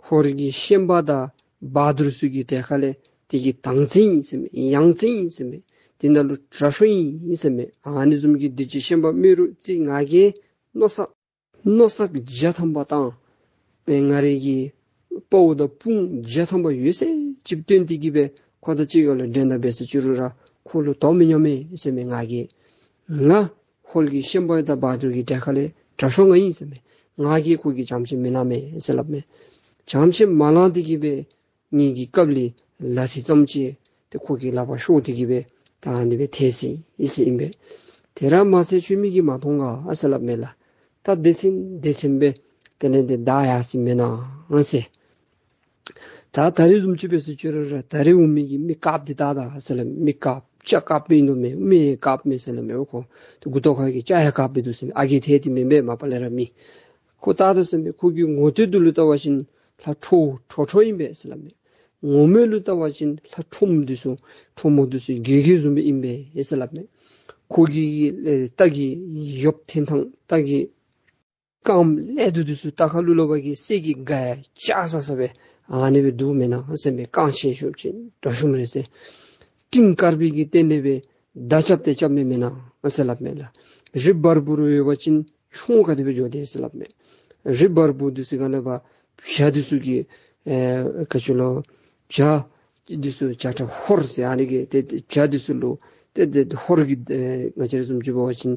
ཧོར་གྱི་ཤན་པ་དང་བ་དུར་ཚུ་གི་གྲལ་ཁ་ལས་དེ་གི་དང་ཚན་ཨིན་ཟེར་མས། ཡང་ཚན་ཨིན་ཟེར་མས། དེ་ནང་ལུ་དྲག་ཤོས་ཨིན་ཟེར་མས། ཨ་ནི་བཟུམ་གྱི་བདུད་ཀྱི་ཤན་པ་མེད་རུང་ཅིག་ང་གིས་མནོ་བསམ་མནོ་བསམ་བརྒྱ་ཐམ་པ་བཏང་སྦེ་ང་རའི་གི་དཔའ་བོ་དང་དཔུང་བརྒྱ་ཐམ་པ་ཡོད་ཚད་ཅིག་བཏོན་ཏེ་གི་སྦེ་ཁོ་དང་གཅིག་ཁར་ལུ་འགྲན་ཟླ་འབད་ཟེར་ཅི་རུང་ར་ཁོ་ལུ་དོ་མི་མཉམ་མས་ཟེར་མས། ང་གིས་ང་ཧོར་གྱི་ཤན་པ་དང་བ་དུར་གྱི་གྲལ་ཁ་ལས་དྲག་ཤོས་ང་ཨིན་ཟེར་མས། ང་གིས་ཁོ་གི་བྱམས་ཆེན་མི་ལང་མས་ཟེར་སླབ་མས། བྱམས་ཆེན་མ་ལང་སྟེ་གི་སྦེ་ངེ་གི་སྐབས་ལས་ལ་ཐི་ཙམ་ཅིག་ཏེ་ཁོ་གི་ལག་པར་ཤོར་ཏེ་གི་སྦེ་ད་ཨ་ནི་སྦེ་ཐལ་སོ་ཡི་ཟེར་ཨིན་པས། དེ་ར་མ་ཚད་ཁྱོད་མི་གིས་མ་མཐོང་ག་ཟེར་སླབ་མས་ལགས། ད་སྡེ་ཚན་སྡེ་ཚན་སྦེ་དེ་ལས་ཏེ་བདའ་ཡར་སོ་ཡི་མེན་ན་ཟེར། ད་ད་རིས་བཟུམ་ཅིག་འབད་ཟེར་ཅི་རུང་ར་ད་རིས་འོང་མི་གི་མི་དཀརཔོ་འདི་ད་ད་ཟེར་སླབ་མས། མི་དཀརཔོ་ལྕགས་དཀརཔོ་ཨིན་དོ་མས། མི་དཀརཔོ་མས་ཟེར་སླབ་མས། ཨོ་ཁོ་ཏེ་མགུ་ཏོ་ཁ་གི་སྐྱ་ཡང་དཀརཔོ་འདུག་ཟེར་མས། ཨ་རྒས་ཐལ་ཏེ་མེན་པས་མ་པ་ལས་ར་མི་ཁོ་ད་ད་ཟེར་མས། ཁོ་གི་ངོ་སྟོད་དུ་ལུ་བལྟ་བ་ཅིན་ལྷ་ཁྲོ་ཁྲོ་ཁྲོ་ཨིན་པས་ཟེར་སླབ་མས། ངོ་མ་ལུ་བལྟ་བ་ཅིན་ལྷ་ཁྲོམ་འདི་ཚུ་ཁྲོ་མོ་འདི་ཚུ་གི་གི་བཟུམ་སྦེ་ཨིན་པས་ཟེར་སླབ་མས། ཁོ་གི་ཨེ་རྟ་གི་ཡོབ་འཐེན་ཐངས་རྟ་གི་རྐངམ་ཀླད་དུ་འདི་ཚུ་རྟ་ཁ་ལུ་ལོག་པ་གི་གསེར་གྱི་སྒ་ཡང་ལྕགས་ཟ་ས་སྦེ་ཨ་ནི་སྦེ་འདུག་མེན་ན་ཟེར་མས། རྐང་ཆེན་ཤོས་ཅིག་དྲག་ཤོས་མས་ཟེར། སྤྲིན་དཀར་པོའི་གི་སྟེང་ལས་སྦེ་མདའ་རྐྱབ་སྟེ་རྐྱབ་མི་མེན་ན་ཟེར་སླབ་མས་ལགས། རི་བར་པོ་རུ་ཡོད་པ་ཅིན་མཆོང་ག་དེ་སྦེ་འགྱོ་དེས་ཟེར་སླབ་མས། རི་བར་པོ་འདི་ཚུ་ག་ལས་པ་བྱ་འདི་ཚུ་གི་ཨེ་ག་ཅི་ལོ་བྱ་འདི་ཚུ་བྱ་ཁྲ་ཧོར་ཟེར་ཨ་ནི་གི་ཏེ་ཏེ་བྱ་འདི་ཚུ་ལུ་ཏེ་ཏེ་ཧོར་གྱི་ཨེ་ང་བཅས་ར་བཟུམ་ཅིག་འབད་བ་ཅིན་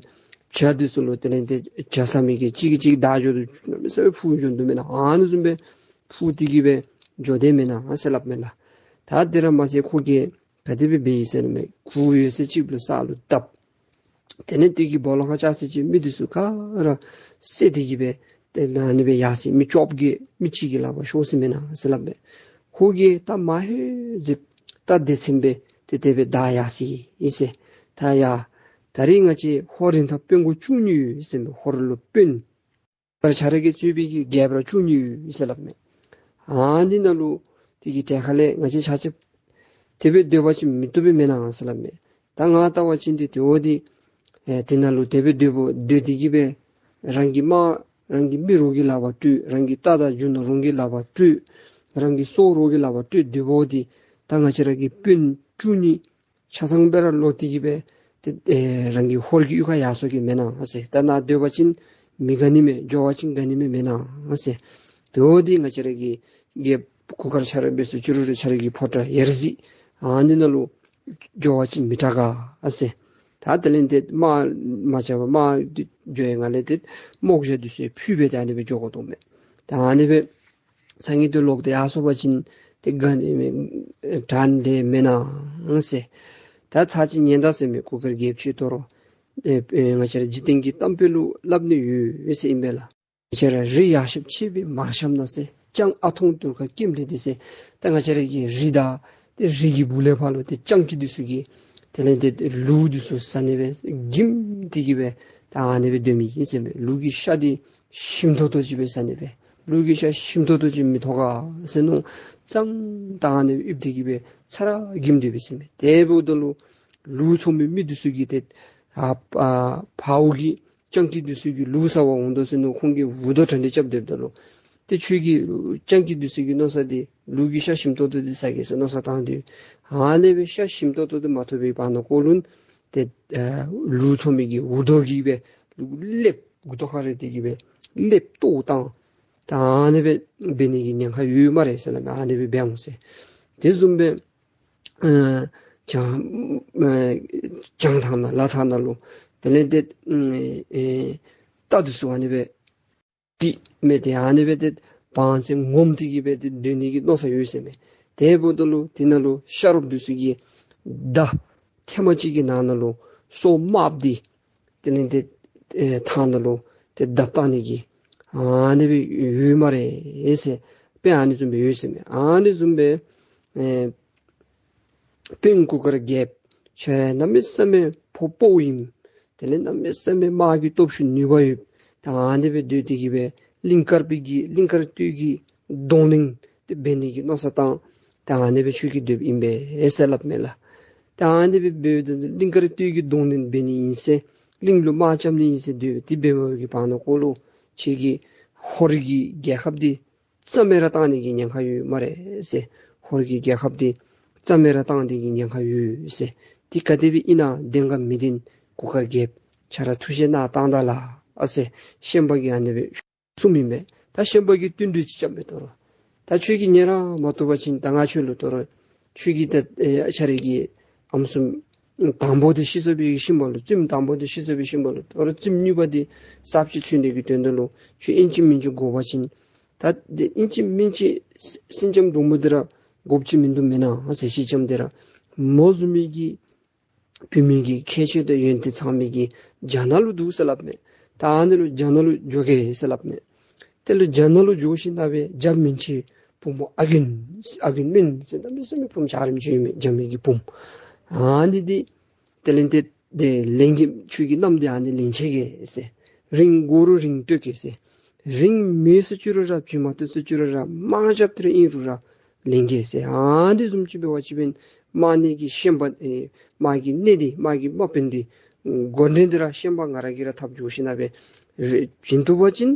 བྱ་འདི་ཚུ་ལུ་དེ་ལས་ཏེ་བྱ་ཟ་མི་གི་གཅིག་གིས་གཅིག་བདའ་འགྱོ་དོ་གནམ་མེད་ས་མེད་ཕུ་འགྱོ་དོ་མེན་ན། ཨ་ནི་བཟུམ་སྦེ་ཕུ་སྟེ་གི་སྦེ་འགྱོ་དེས་མེན་ན་ཟེར་སླབ་མས་ལགས། ད་དེ་ར་མ་ཚད་ཁོ་གིས་ག་དེ་སྦེ་འབད་ཡི་ཟེར་མས། གུར་ཡོད་ཚད་ཅིག་ལུ་ས་ལུ་བརྡབ། དེ་ལས་དེ་གི་སྦོ་ལོགས་ཁར་བཅར་ཚད་ཅིག་མི་འདི་ཚུ་ག་ར་བསད་དེ་གི་སྦེ་ཏེ་ཨ་ནི་སྦེ་ཡར་སོ་ཡི། མི་བཅོ་བརྒྱད་མི་གཅིག་གི་ལག་པར་ཤོར་སོ་ཡི་མེན་ན་ཟེར་སླབ་མས། ཁོ་གིས་ད་མ་ཧེ་ཟེར་ད་སྡེ་ཚན་སྦེ་ཏེ་དེ་སྦེ་བདའ་ཡར་སོ་ཡི་ཟེར། ད་ཡ་ད་རིས་ང་བཅས་ཧོར་རིན་ཐང་དཔོན་གོང་བཅུ་གཉིས་ཡོད་ཟེར་མས། ཧོར་ལུ་དཔོན་ཁར་ཁྱོད་ར་གིས་གཙོས་པའི་གི་རྒྱལཔོ་ར་བཅུ་གཉིས་ཡོད་ཟེར་སླབ་མས། ཨ་ནི་ནང་ལུ་དེ་གི་གྲལ་ཁ་ལས་ང་བཅས་ཆ་ཁྱབ་དེ་སྦེ་སྡོད་པ་ཅིན་མི་བཏུབ་པས་མེན་ན་ཟེར་སླབ་མས། ད་ང་བལྟ་བ་ཅིན་ཏེ་དེ་འོ་དེ་ཨེ་དེ་ནང་ལུ་དེ་སྦེ་སྡོད་པོ་སྡོད་དེ་གི་སྦེ་རང་གི་དམག་རང་གི་མི་རོགས་ཀྱི་ལག་པར་སྤྲོད། རང་གི་རྟ་དང་རྒྱུ་ནོར་རོགས་ཀྱི་ལག་པར་སྤྲོད། རང་གི་སྲོག་རོགས་ཀྱི་ལག་པར་སྤྲོད་སྡོད་པོ་དེ་ད་ང་བཅས་ར་གི་དཔོན་བཅུ་གཉིས་ཆ་ཚང་སྦེ་ར་ལོག་སྟེ་གི་སྦེ་ཏེ་ཨེ་རང་གི་ཧོར་གྱི་གཡུས་ཁར་ཡར་སོང་གི་མེན་ན་ཟེར། ད་ནཱ་སྡོད་པ་ཅིན་མི་དགའ་ནི་མས། འགྱོ་བ་ཅིན་དགའ་ནི་མས་མེན་ན་ཟེར། དེ་འོ་དེ་ང་བཅས་ར་གི་རྒྱལཔོ་གུར་དཀར་ཁྱོད་ར་འབད་ཟེར་ཅི་རུང་ར་ཁྱོད་ར་གི་ཕོ་བྲང་ཡ་རྩེ་ཨ་ནི་ནང་ལུ་འགྱོ་བ་ཅིན་མི་དྲག་ག་ཟེར། ད་དེ་ལས་ཏེ་དམག་མ་རྐྱབ་པར་དམག་འདི་འགྱོ་ཡི་ག་ལས་ཏེ་རྨོག་ཞྭ་འདི་ཚུ་ཕུད་སྦེ་ཏེ་ཨ་ནི་སྦེ་འགྱོ་དགོ་དོ་མས། ད་ཨ་ནི་སྦེ་སང་ཉིན་དེ་ལོག་སྟེ་ཡར་སོང་པ་ཅིན་ཏེ་དགའ་ནི་མེད་དྲག་ནི་མེན་ན་ཟེར། ད་ཚར་གཅིག་ཉན་ད་ཟེར་མས། གུར་དཀར་རྒྱལཔོ་ཁྱོད་དོ་རུང་ཨེ་ཨེ་ང་བཅས་ར་འཇིག་རྟེན་གྱི་གཏམ་དཔེ་ལུ་སླབ་ནི་ཡོད་ཟེར་ཨིན་པས་ལགས། ང་བཅས་ར་རི་ཡར་ཤིང་ཆེ་བའི་མར་ཤམ་ན་ཟེར། སྤྱང་ཨ་མཐོང་དུར་ཁ་སྐེམ་ལེ་འདི་ཟེར། ད་ང་བཅས་ར་གི་རི་དང་ཏེ་རི་གི་སྦུག་ལས་ཕར་ལུ་ཏེ་སྤྱང་ཀི་འདི་ཚུ་གིས་དེ་ལས་ཏེ་ལུག་འདི་ཚུ་ཟ་ནི་སྦེ་གིམ་སྟེ་གི་སྦེ་ད་ཨ་ནི་སྦེ་སྡོད་མི་ཨིན་ཟེར་མས། ལུག་གི་ཤ་འདི་ཞིམ་ཏོག་ཏོ་ཅིག་སྦེ་ཟ་ནི་སྦེ། ལུག་གི་ཤ་ཞིམ་ཏོག་ཏོ་ཅིག་མི་ཐོབ་ག་ཟེར་མནོ་ཙང་ད་ཨ་ནི་སྦེ་ཨིབ་སྟེ་གི་སྦེ་ཚ་ར་གིམ་སྡོད་པས་ཟེར་མས། དེ་འབདཝ་ད་ལུ་ལུག་འཚོ་མི་མི་འདི་ཚུ་གིས་ཏེ་ཨ་ཨ་ཕར་འོག་གི་སྤྱང་ཀི་འདི་ཚུ་གིས་ལུག་ཟ་བར་འོང་དོ་ཟེར་མནོ་ཁོང་གིས་འུར་རྡོ་གྲ་སྒྲིག་རྐྱབ་སྡོདཔ་ད་ལུ་ཏེ་ཁྱོད་ཀྱིས་སྤྱང་ཀི་འདི་ཚུ་གི་མནོ་བསམ་འདི་ལུག་གི་ཤ་ཞིམ་ཏོག་ཏོ་འདི་ཟ་གེ་ཟེར་མནོ་བསམ་བཏང་སྟེ་ཨ་ནི་སྦེ་ཤ་ཞིམ་ཏོག་ཏོ་འདི་མ་ཐོབ་པའི་བར་ན་ཀོ་ལུན་ཏེ་ཨ་ལུག་འཚོ་མི་གིས་འུར་རྡོ་གིས་སྦེ་ལུག་ཀླདཔ་མགུ་ཏོ་ཁར་རེག་སྟེ་གི་སྦེ་ཀླདཔ་བཏོག་བཏང་། ད་ཨ་ནི་སྦེ་འབད་ནི་གི་ཉེན་ཁ་ཡོད་སྨ་རེ་ཟེར་སླབ་མས། ཨ་ནི་སྦེ་འབད་འོང་ཟེར། དེ་བཟུམ་སྦེ་ཨ་བྱང་ཨ་བྱང་ཐང་ནང་ལ་ཐང་ནང་ལུ་དེ་ལས་ཏེ་ཨེ་རྟ་འདི་ཚུ་ཨ་ནི་སྦེ་ཏེ་མེ་ཏེ་ཨ་ནི་སྦེ་ཏེ་བང་རྩལ་ངོམ་སྟེ་གི་སྦེ་ཏེ་སྡོད་ནི་གི་མནོ་བསམ་ཡོད་ཟེར་མས། དེ་འབདཝ་ད་ལུ་དེ་ནང་ལུ་ཤ་རོགསཔ་འདི་ཚུ་གིས་མདའ་ཐེངས་མ་གཅིག་གི་ནང་ན་ལུ་སོ་དམརཔོ་འདི་དེ་ལས་ཏེ་ཨེ་ཐང་ནང་ལུ་ཏེ་བརྡབ་བཏང་ནི་གི་ཨ་ནི་སྦེ་ཡོད་སྨ་རེ་ཟེར། དཔེ་ཨ་ནི་བཟུམ་སྦེ་ཡོད་ཟེར་མས། ཨ་ནི་བཟུམ་སྦེ་ཨེ་ དཔོན་གུར་དཀར་རྒྱལཔོ་ཁྱོད་ར་གནམ་མེད་ས་མེད་ཕོ་དཔའ་བོ་ཨིན། དེ་ལས་གནམ་མེད་ས་མེད་དམག་གི་སྟོབས་ཤུགས་ནུས་པ་ཡོད། ད་ཨ་ནི་སྦེ་སྡོད་དེ་གི་སྦེ་གླིང་དཀར་པོའི་གི་གླིང་དཀར་སྟོད་ཀྱི་གདོང་ལེན་དེ་འབད་ནི་གི་མནོ་བསམ་བཏང་། ད་ཨ་ནི་སྦེ་ཁྱོད་ཀྱིས་སྡོདཔ་ཨིན་པས་ཟེར་སླབ་མས་ལགས། ད་ཨ་ནི་སྦེ་འབད་དེ་གླིང་དཀར་སྟོད་ཀྱི་གདོང་ལེན་འབད་ནི་ཨིན་ཟེར། གླིང་ལུ་དམག་རྐྱབ་ནི་ཨིན་ཟེར་སྡོད་དེ་འབད་བའི་གི་བར་ན་ཁོ་ལུ་ཁྱོད་ཀྱི་ཧོར་གྱི་རྒྱལ་ཁབ་འདི་རྩ་མེད་ར་བཏང་ནི་གི་ཉེན་ཁ་ཡོད་སྨ་རེ་ཟེར། ཧོར་གྱི་རྒྱལ་ཁབ་འདི་རྩ་མེད་ར་བཏང་ནི་གི་ཉེན་ཁ་ཡོད་ཟེར། དེ་ག་དེ་སྦེ་ཨིན་ན་བདེན་ག་མི་བདེན་གུར་དཀར་རྒྱལཔོ་ཁྱོད་ར་ཐུགས་བཞེད་གནང་བཏང་ད་ལགས་ཨ་ཟེར་ཤན་པ་གིས་ཨ་ནི་སྦེ་གསུངམ་ཨིན་པས། ད་ཤན་པ་གིས་བསྟུན་གྲོས་ཅིག་རྐྱབ་མས། དོ་རུང་ད་ཁྱོད་ཀྱིས་ཉན་ར་མ་བཏུབ་པ་ཅིན་ད་ང་ཁྱོད་ལུ་དོ་རུང་ཁྱོད་ཀྱི་ད་ཨེ་ཁྱོད་རའི་གི་ཨམ་སྲུ་དང་པོ་འདི་ཤི་སོ་བའི་ཤན་པ་ལུ་བཙུནམོ་དང་པོ་འདི་ཤི་སོ་བའི་ཤན་པ་ལུ་དོ་རུང་བཙུནམོ་གཉིས་པ་འདི་གསརཔ་ཅིག་བཙུན་ནི་གི་དོན་དག་ལུ་ཁྱོད་ཨིན་ཅི་མིན་ཅི་དགོ་པ་ཅིན་ད་འདི་ཨིན་ཅི་མིན་ཅི་སེང་ལྕམ་འབྲུག་མོ་འདི་ར་དགོཔ་ཅིག་མིན་འདུག་མེན་ན་ཟེར། སེང་ལྕམ་འདི་ར་མོ་བཟུམ་མའི་གི་བུད་མེད་ཀྱི་ཁྱད་ཆོས་དང་ཡོན་ཏན་ཚང་མི་གི་རྒྱ་ནག་ལུ་འདུག་ཟེར་སླབ་མས། ད་ཨ་ནི་ལུ་རྒྱ་ནག་ལུ་འགྱོ་གེ་ཟེར་སླབ་མས། དེ་ལུ་རྒྱ་ནག་ལུ་འགྱོ་ཞིནམ་ལས་རྒྱ་མིན་ཆེ་བུམོ་ཨ་དགོན་ཨ་དགོན་མིན་ཟེར་གནམ་མེད་ས་མེད་བུམོ་འཇའ་རིསམོ་ཅིག་ཡོད་མས། རྒྱ་མི་གི་བུམོ་ཨ་ནི་འདི་དེ་ལས་ཏེ་དེ་ལས་ལེན་གེ་ཁྱོད་ཀྱི་མནའམ་འདི་ཨ་ནི་ལེན་ཆེ་གེ་ཟེར། རིན་དགོ་རུང་རིན་སྤྲོད་གེ་ཟེར། རིན་མེད་ཟེར་བཅུག་རུང་ར་བྱིན་མ་བཏུབ་ཟེར་བཅུག་རུང་ར་དམག་རྐྱབ་སྟེ་ར་ཨིན་རུང་ར་ལེན་གེ་ཟེར། ཨ་ནི་བཟུམ་ཅིག་འབད་བ་ཅིན་དམག་གནས་ཀྱི་ཤན་པ་ཨེ་དམག་གི་གནས་འདི་དམག་གི་དམག་དཔོན་འདི་འགོ་འདྲེན་འདི་ར་ཤན་པ་ང་ར་གིས་ར་འཐབ་འགྱོ་ཞིནམ་ལས་རེ་བྱིན་བཏུབ་པ་ཅིན་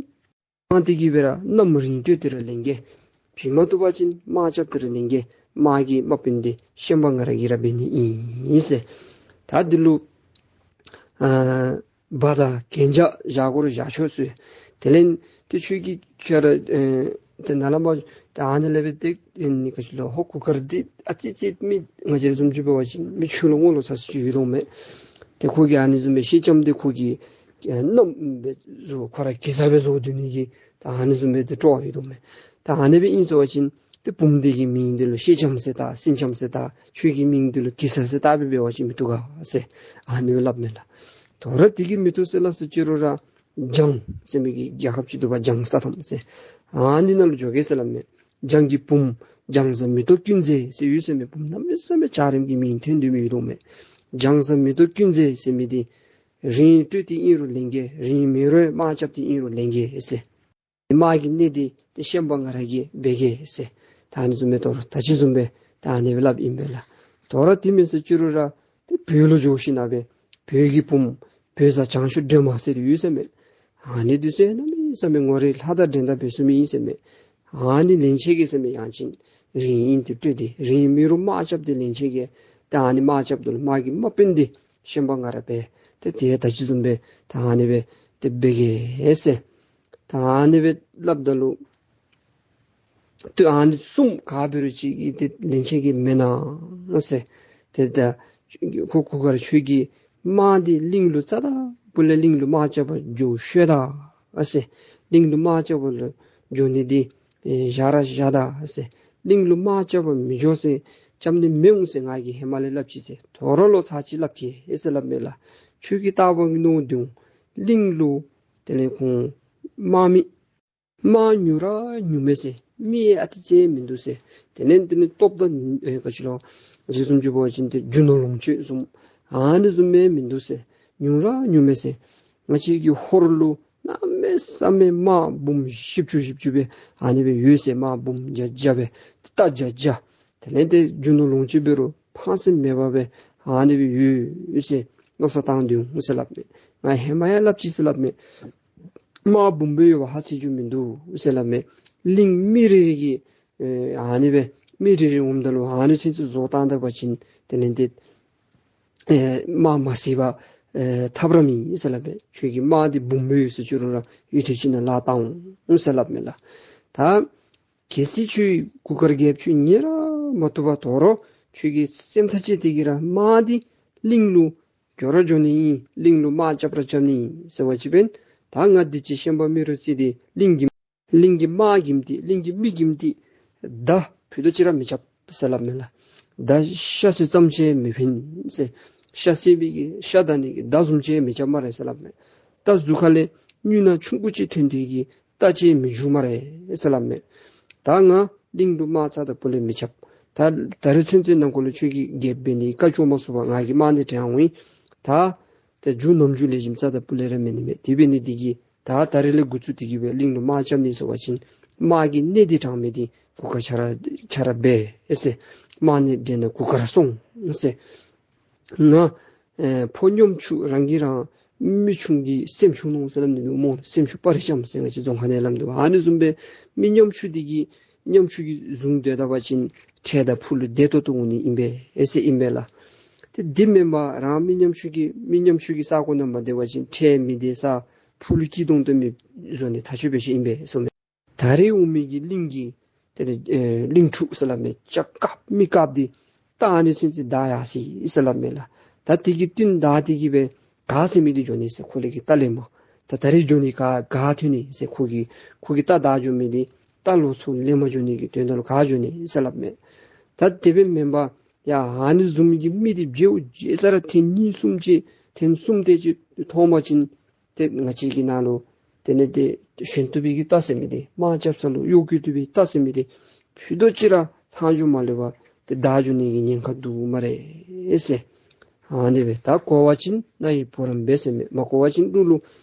དམག་འདི་གིས་སྦེ་ར་མནའམ་རིན་སྤྲོད་དེ་ར་ལེན་གེ། བྱིན་མ་བཏུབ་པ་ཅིན་དམག་རྐྱབ་སྟེ་ར་ལེན་གེ། དམག་གི་དམག་དཔོན་འདི་ཤན་པ་ང་ར་གིས་ར་འབད་ནི་ཨིན་ཟེར། ད་འདི་ལུ་ཨ་བ་དང་གན་རྒྱ་བཞག་དགོ་རུང་བཞག་ཆོག་ཟེར། དེ་ལས་ཏེ་ཁྱོད་ཀྱིས་ཁྱོད་ར་ཨེ་ཏེ་ནཱ་ལས་མར་ད་ཨ་ནི་ལས་འབད་དེ་ཨེ་ནི་ག་ཅི་ལོ་ཧོར་གུར་དཀར་འདི་ཨ་ཙི་ཙི་མི་ང་བཅས་ར་བཟུམ་ཅིག་འབད་བ་ཅིན་མི་ཆུང་ལུ་ངོ་ལོག་ས་ཅིག་ཡོད་དོ་མས། ཏེ་ཁོ་གིས་ཨ་ནི་བཟུམ་སྦེ་སེང་ལྕམ་འདི་ཁོ་གི་ཨེ་མནའམ་སྦེ་བཟོ་ཁོ་ར་གེ་སར་སྦེ་བཟོ་སྡོད་ནི་གི་ད་ཨ་ནི་བཟུམ་སྦེ་ཏེ་སྤྲོ་བ་ཡོད་དོ་མས། ད་ཨ་ནི་སྦེ་ཨིན་ཟེར་བ་ཅིན་ཏེ་བུམོ་འདི་གི་མིང་འདི་ལུ་སེང་ལྕམ་ཟེར་བཏགས་སེང་ལྕམ་ཟེར་བཏགས། ཁྱོད་ཀྱི་མིང་འདི་ལུ་གེ་སར་ཟེར་བཏགས་སྦེ་འབད་བ་ཅིན་མི་བཏུབ་ག་ཟེར་ཨ་ནི་སྦེ་སླབ་མས་ལགས། དོ་རུང་དེ་གིས་མི་བཏུབ་ཟེར་སླབ་ཟེར་བཅུག་རུང་ར་འཇང་ཟེར་མི་གི་རྒྱལ་ཁབ་ཅིག་འདུག་པ། འཇང་ས་ཐམ་ཟེར། ཨ་ནི་ནང་ལུ་འགྱོ་གེ་ཟེར་སླབ་མས། འཇང་གི་བུམོ་འཇང་བཟའ་མེ་ཏོག་ཀུན་མཛེས་ཟེར་ཡོད་ཟེར་མས། བུམོ་གནམ་མེད་ས་མེད་འཇའ་རིསམོ་གི་མིང་ཐོན་སྡོད་མི་ཡོད་དོ་མས། འཇང་བཟའ་མེ་ཏོག་ཀུན་མཛེས་ཟེར་མི་འདི་རིན་སྤྲོད་དེ་ཨིན་རུང་ལེན་གེ། རིན་མེད་རུང་དམག་རྐྱབ་སྟེ་ཨིན་རུང་ལེན་གེ་ཟེར། དམག་གི་གནས་འདི་ཏེ་ཤན་པ་ང་ར་གིས་འབད་གེ་ཟེར། ད་ཨ་ནི་བཟུམ་སྦེ་དོ་རུང་ད་ཅི་བཟུམ་སྦེ་ད་ཨ་ནི་སྦེ་སླབ་ཨིན་པས་ལགས། དོ་རུང་དེ་མེན་ཟེར་བཅུག་རུང་ར་ཏེ་བོད་ལུ་འགྱོ་ཞིནམ་ལས་བོད་ཀྱི་བུམོ་བོད་བཟའ་བྱང་ཆུབ་སྒྲོལ་མ་ཟེར་ཡོད་ཟེར་མས། ཨ་ནི་འདི་ཚུ་གནམ་མེད་ས་མེད་ངོ་རིས་ལྷ་དང་འགྲན་ཟླ་འབད་ཚུགས་མི་ཨིན་ཟེར་མས། ཨ་ནི་ལེན་ཆེ་གེ་ཟེར་མས། ཡང་ཅིན་རིན་ཨིན་ཏེ་སྤྲོད་དེ་རིན་མེད་རུང་དམག་རྐྱབ་སྟེ་ལེན་ཆེ་གེ། ཏེ་ཨ་ནི་དམག་རྐྱབ་ད་ལུ་དམག་གི་དམག་དཔོན་འདི་ཤན་པ་ང་ར་འབད། ཏེ་དེ་ད་ཅི་བཟུམ་སྦེ་ད་ཨ་ནི་སྦེ་ཏེ་འབད་གེ་ཟེར། ད་ཨ་ནི་སྦེ་སླབ་ད་ལུ་ཏེ་ཨ་ནི་གསུམ་ག་འབད་རུང་ཅིག་གིས་ཏེ་ལེན་ཆེ་གེ་མེན་ན་ཟེར། ཏེ་ད་ཁོ་གུར་དཀར་ཁྱོད་ཀྱི་དམག་འདི་གླིང་ལུ་རྩ་དང་པོ་ལས་གླིང་ལུ་དམག་རྐྱབ་པར་འགྱོ་ཤོག་ད་ཟེར། གླིང་ལུ་དམག་རྐྱབ་པར་ལུ་འགྱོ་ནི་འདི་ཨེ་བཞག་ར་བཞག་ད་ཟེར། གླིང་ལུ་དམག་རྐྱབ་པར་མི་འགྱོ་ཟེར་རྐྱབ་ནི་མི་འོང་ཟེར་ང་གིས་ཧེ་མ་ལས་སླབ་ཅི་ཟེར། དོ་རུང་ལོག་ཚར་ཅིག་སླབ་གེ་ཟེར་སླབ་མས་ལགས། ཁྱོད་ཀྱིས་བལྟ་བ་གི་མནོ་དོ། གླིང་ལུ་དེ་ལས་ཁོང་དམག་མི་དམག་ཉུང་ར་ཉུང་མས་ཟེར། མི་ཡང་ཨ་ཙི་ཅིག་མིན་འདུག་ཟེར། དེ་ལས་དེ་ལས་སྟོབས་དང་ཨེ་ག་ཅི་ལོ་རྗེ་བཙུན་འཇུག་པ་ཅིན་ཏེ་རྒྱུ་ནོར་ལོངས་སྤྱོད་བཟུམ་ཨ་ནི་བཟུམ་མའི་མིན་འདུག་ཟེར། ཉུང་ར་ཉུང་མས་ཟེར། ང་བཅས་ཀྱི་ཧོར་ལུ་གནམ་མེད་ས་མེད་དམག་འབུམ་བཞི་བཅུ་བཞི་བཅུ་སྦེ་ཨ་ནི་སྦེ་ཡོད་ཟེར། དམག་འབུམ་བརྒྱ་བརྒྱ་སྦེ་རྟ་བརྒྱ་བརྒྱ། དེ་ལས་ཏེ་རྒྱུ་ནོར་ལོངས་སྤྱོད་འབད་རུང་ཕངས་སེམས་མེད་པར་སྦེ་ཨ་ནི་སྦེ་ཡོད་ཟེར་མནོ་བསམ་བཏང་སྡོད་འོང་ཟེར་སླབ་མས། ང་ཧེ་མ་ཡང་སླབ་ཅི་ཟེར་སླབ་མས། དམག་འབུམ་སྦེ་ཡོད་པ་ཧ་ཅང་ཅིག་མིན་འདུག་ཟེར་སླབ་མས། གླིང་མི་རེ་རེ་གིས་ཨེ་ཨ་ནི་སྦེ་མི་རེ་རེ་འོངམ་ད་ལུ་ཨ་ནི་ཚུན་ཚོད་བཟོ་བཏང་ད་པ་ཅིན་དེ་ལས་ཏེ་ཨེ་དམག་མ་བསད་པར་ཨེ་ཐབས་ར་མེད་ཟེར་སླབ་མས། ཁྱོད་ཀྱི་དམག་འདི་འབུམ་སྦེ་ཡོད་ཟེར་བཅུག་རུང་ར་ཡུད་ཐེངས་ཅིག་ནང་ལ་བཏང་འོང་ཟེར་སླབ་མས་ལགས། ད་གལ་སྲིད་ཁྱོད་གུར་དཀར་རྒྱལཔོ་ཁྱོད་ཉན་ར་མ་བཏུབ་པར་དོ་རུང་ཁྱོད་ཀྱི་སེམས་ཐག་བཅད་དེ་གི་ར་དམག་འདི་གླིང་ལུ་འགྱོ་ར་འགྱོ་ནི་ཨིན། གླིང་ལུ་དམག་རྐྱབ་ར་རྐྱབ་ནི་ཨིན་ཟེར་བ་ཅིན་ད་ང་འདི་ཅིག་ཤན་པ་རྨེ་རུ་རྩེ་འདི་གླིང་གི་གླིང་གི་དམག་འགྱིམ་འདི་གླིང་གི་མི་འགྱིམ་འདི་མདའ་ཕུད་རྡོག་ཅིག་ར་མི་རྐྱབ་ཟེར་སླབ་མས་ལགས། མདའ་ཤ་གསོད་ཙམ་ཅིག་མི་ཕན་ཟེར། ཤ་བསད་པའི་གི་ཤ་བདའ་ནི་གི་མདའ་བཟུམ་ཅིག་མི་རྐྱབ་སྨ་རེ་ཟེར་སླབ་མས། རྟ་གཟུགས་ཁ་ལས་རྔུལ་ནག་ཆུང་ཀུ་ཅིག་ཐོན་ཏེ་གི་རྟ་ཅིག་མི་རྒྱུག་སྨ་རེ་ཟེར་སླབ་མས། ད་ང་གླིང་ལུ་དམག་རྩ་དང་པོ་ལས་མི་རྐྱབ། ད་ ད་ད་རེས་ཚུན་ཚོད་ནང་འཁོད་ལུ་ཁྱོད་ཀྱིས་རྒྱལཔོ་འབད་ནི་བཀའ་བཅོ་མ་ཚུགས་པར་ང་གིས་དམག་ནི་དྲངས་འོང་ཡི། ད་ཏེ་རྒྱུ་ནམ་རྒྱུན་ལེགས་ཤོམ་རྩ་དང་སྤུ་ལས་ར་མེད་ནི་མས། དེ་འབད་ནི་འདི་གིས་ད་ད་རེས་ལས་འགོ་བཙུགས་ཏེ་གི་སྦེ་གླིང་ལུ་དམག་རྐྱབ་ནི་ཟེར་བ་ཅིན་དམག་གི་གནས་འདི་དྲངས་མི་འདི་གུར་དཀར་ཁྱོད་ར་ཁྱོད་ར་འབད་ཟེར། དམག་ནི་དྲངས་ནི་གུར་དཀར་སོང་ཟེར། ང་ཨེ་ཕོ་ཉམ་ཆུང་རང་གིས་རང་མི་ཆུང་གི་སེམས་ཆུང་ནུག་ཟེར་སླབ་ནི་འདུག་སྨོ། སེམས་ཆུང་སྤར་རི་ལྕམ་ཟེར་ང་བཅས་རྫོང་ཁ་ནང་སླབ་འདུག། ཨ་ནི་བཟུམ་སྦེ་མི་ཉམ་ཆུང་འདི་གིས་ཉམ་ཆུང་གིས་བཟུང་སྡོད་ད་པ་ཅིན་ཁྲལ་དང་ཕུག་ལུ་བདེ་ཏོག་ཏོ་འོང་ནི་ཨིན་པས་ཨེ་ཟེར་ཨིན་པས་ལགས། ཏེ་འདི་མེན་པར་རང་མི་ཉམ་ཆུང་གིས་མི་ཉམ་ཆུང་གི་ས་གོ་ནང་མ་སྡོད་པ་ཅིན་ཁྲལ་མི་བདེ་ས་ཕུག་ལུ་སྐྱིད་ཏོང་ཏོ་མི་བཟོ་ནི་ཐག་ཆོད་པའི་ཤེས་ཨིན་པས་ཟེར་མས། ད་རེས་འོང་མི་གི་གླིང་གི་དེ་ལས་ཨེ་གླིང་ཕྲུག་ཟེར་སླབ་མས། ལྕགས་དཀརཔོ་མི་དཀརཔོ་འདི་ད་ཨ་ནི་ཚུན་ཚོད་བདའ་ཡར་སོ་ཡི་ཟེར་སླབ་མས་ལགས། ད་དེ་གི་རྟིང་བདའ་སྟེ་གི་སྦེ་ག་ཟེར་མི་འདི་འགྱོ་ནི་ཟེར། ཁོ་ལས་ཀྱི་རྟ་ལེན་པར། ད་ད་རེས་འགྱོ་ནི་ག་ག་ཐོན་ནི་ཟེར། ཁོ་གི་ཁོ་གི་རྟ་བདའ་འགྱོ་མི་འདི་རྟ་ལོ་ཚུ་ལེན་པར་འགྱོ་ནི་གི་དོན་དག་ལུ་ག་འགྱོ་ནི་ཟེར་སླབ་མས། ད་དེ་སྦེ་མེན་པར་ཡ་ཨ་ནི་བཟུམ་གྱི་མི་འདི་བརྗེ་བོ་བརྗེ་ས་ར་ཐེངས་གཉིས་གསུམ་ཅིག་ཐེངས་གསུམ་དེ་ཅིག་མཐོང་པ་ཅིན་ཏེ་ང་བཅས་ཀྱི་ནང་ལུ་དེ་ལས་ཏེ་ཞོན་ཏུ་པའི་གི་རྟ་ཟེར་མི་འདི་དམག་རྐྱབ་ས་ལུ་གཡོག་བཀོལ་ཏུ་པའི་རྟ་ཟེར་མི་འདི་ཕུད་རྡོག་ཅིག་ར་ལྷག་འཇུག་མ་ལུས་པར་ཏེ་བདའ་འགྱོ་ནི་གི་ཉེན་ཁ་འདུག་སྨ་རེ་ཟེར། ཨ་ནི་སྦེ་ད་གོ་བ་ཅིན་རྣ་ཡི་བུ་རམ་འབད་ཟེར་མས། མ་གོ་བ་ཅིན་གླུ་ལུ་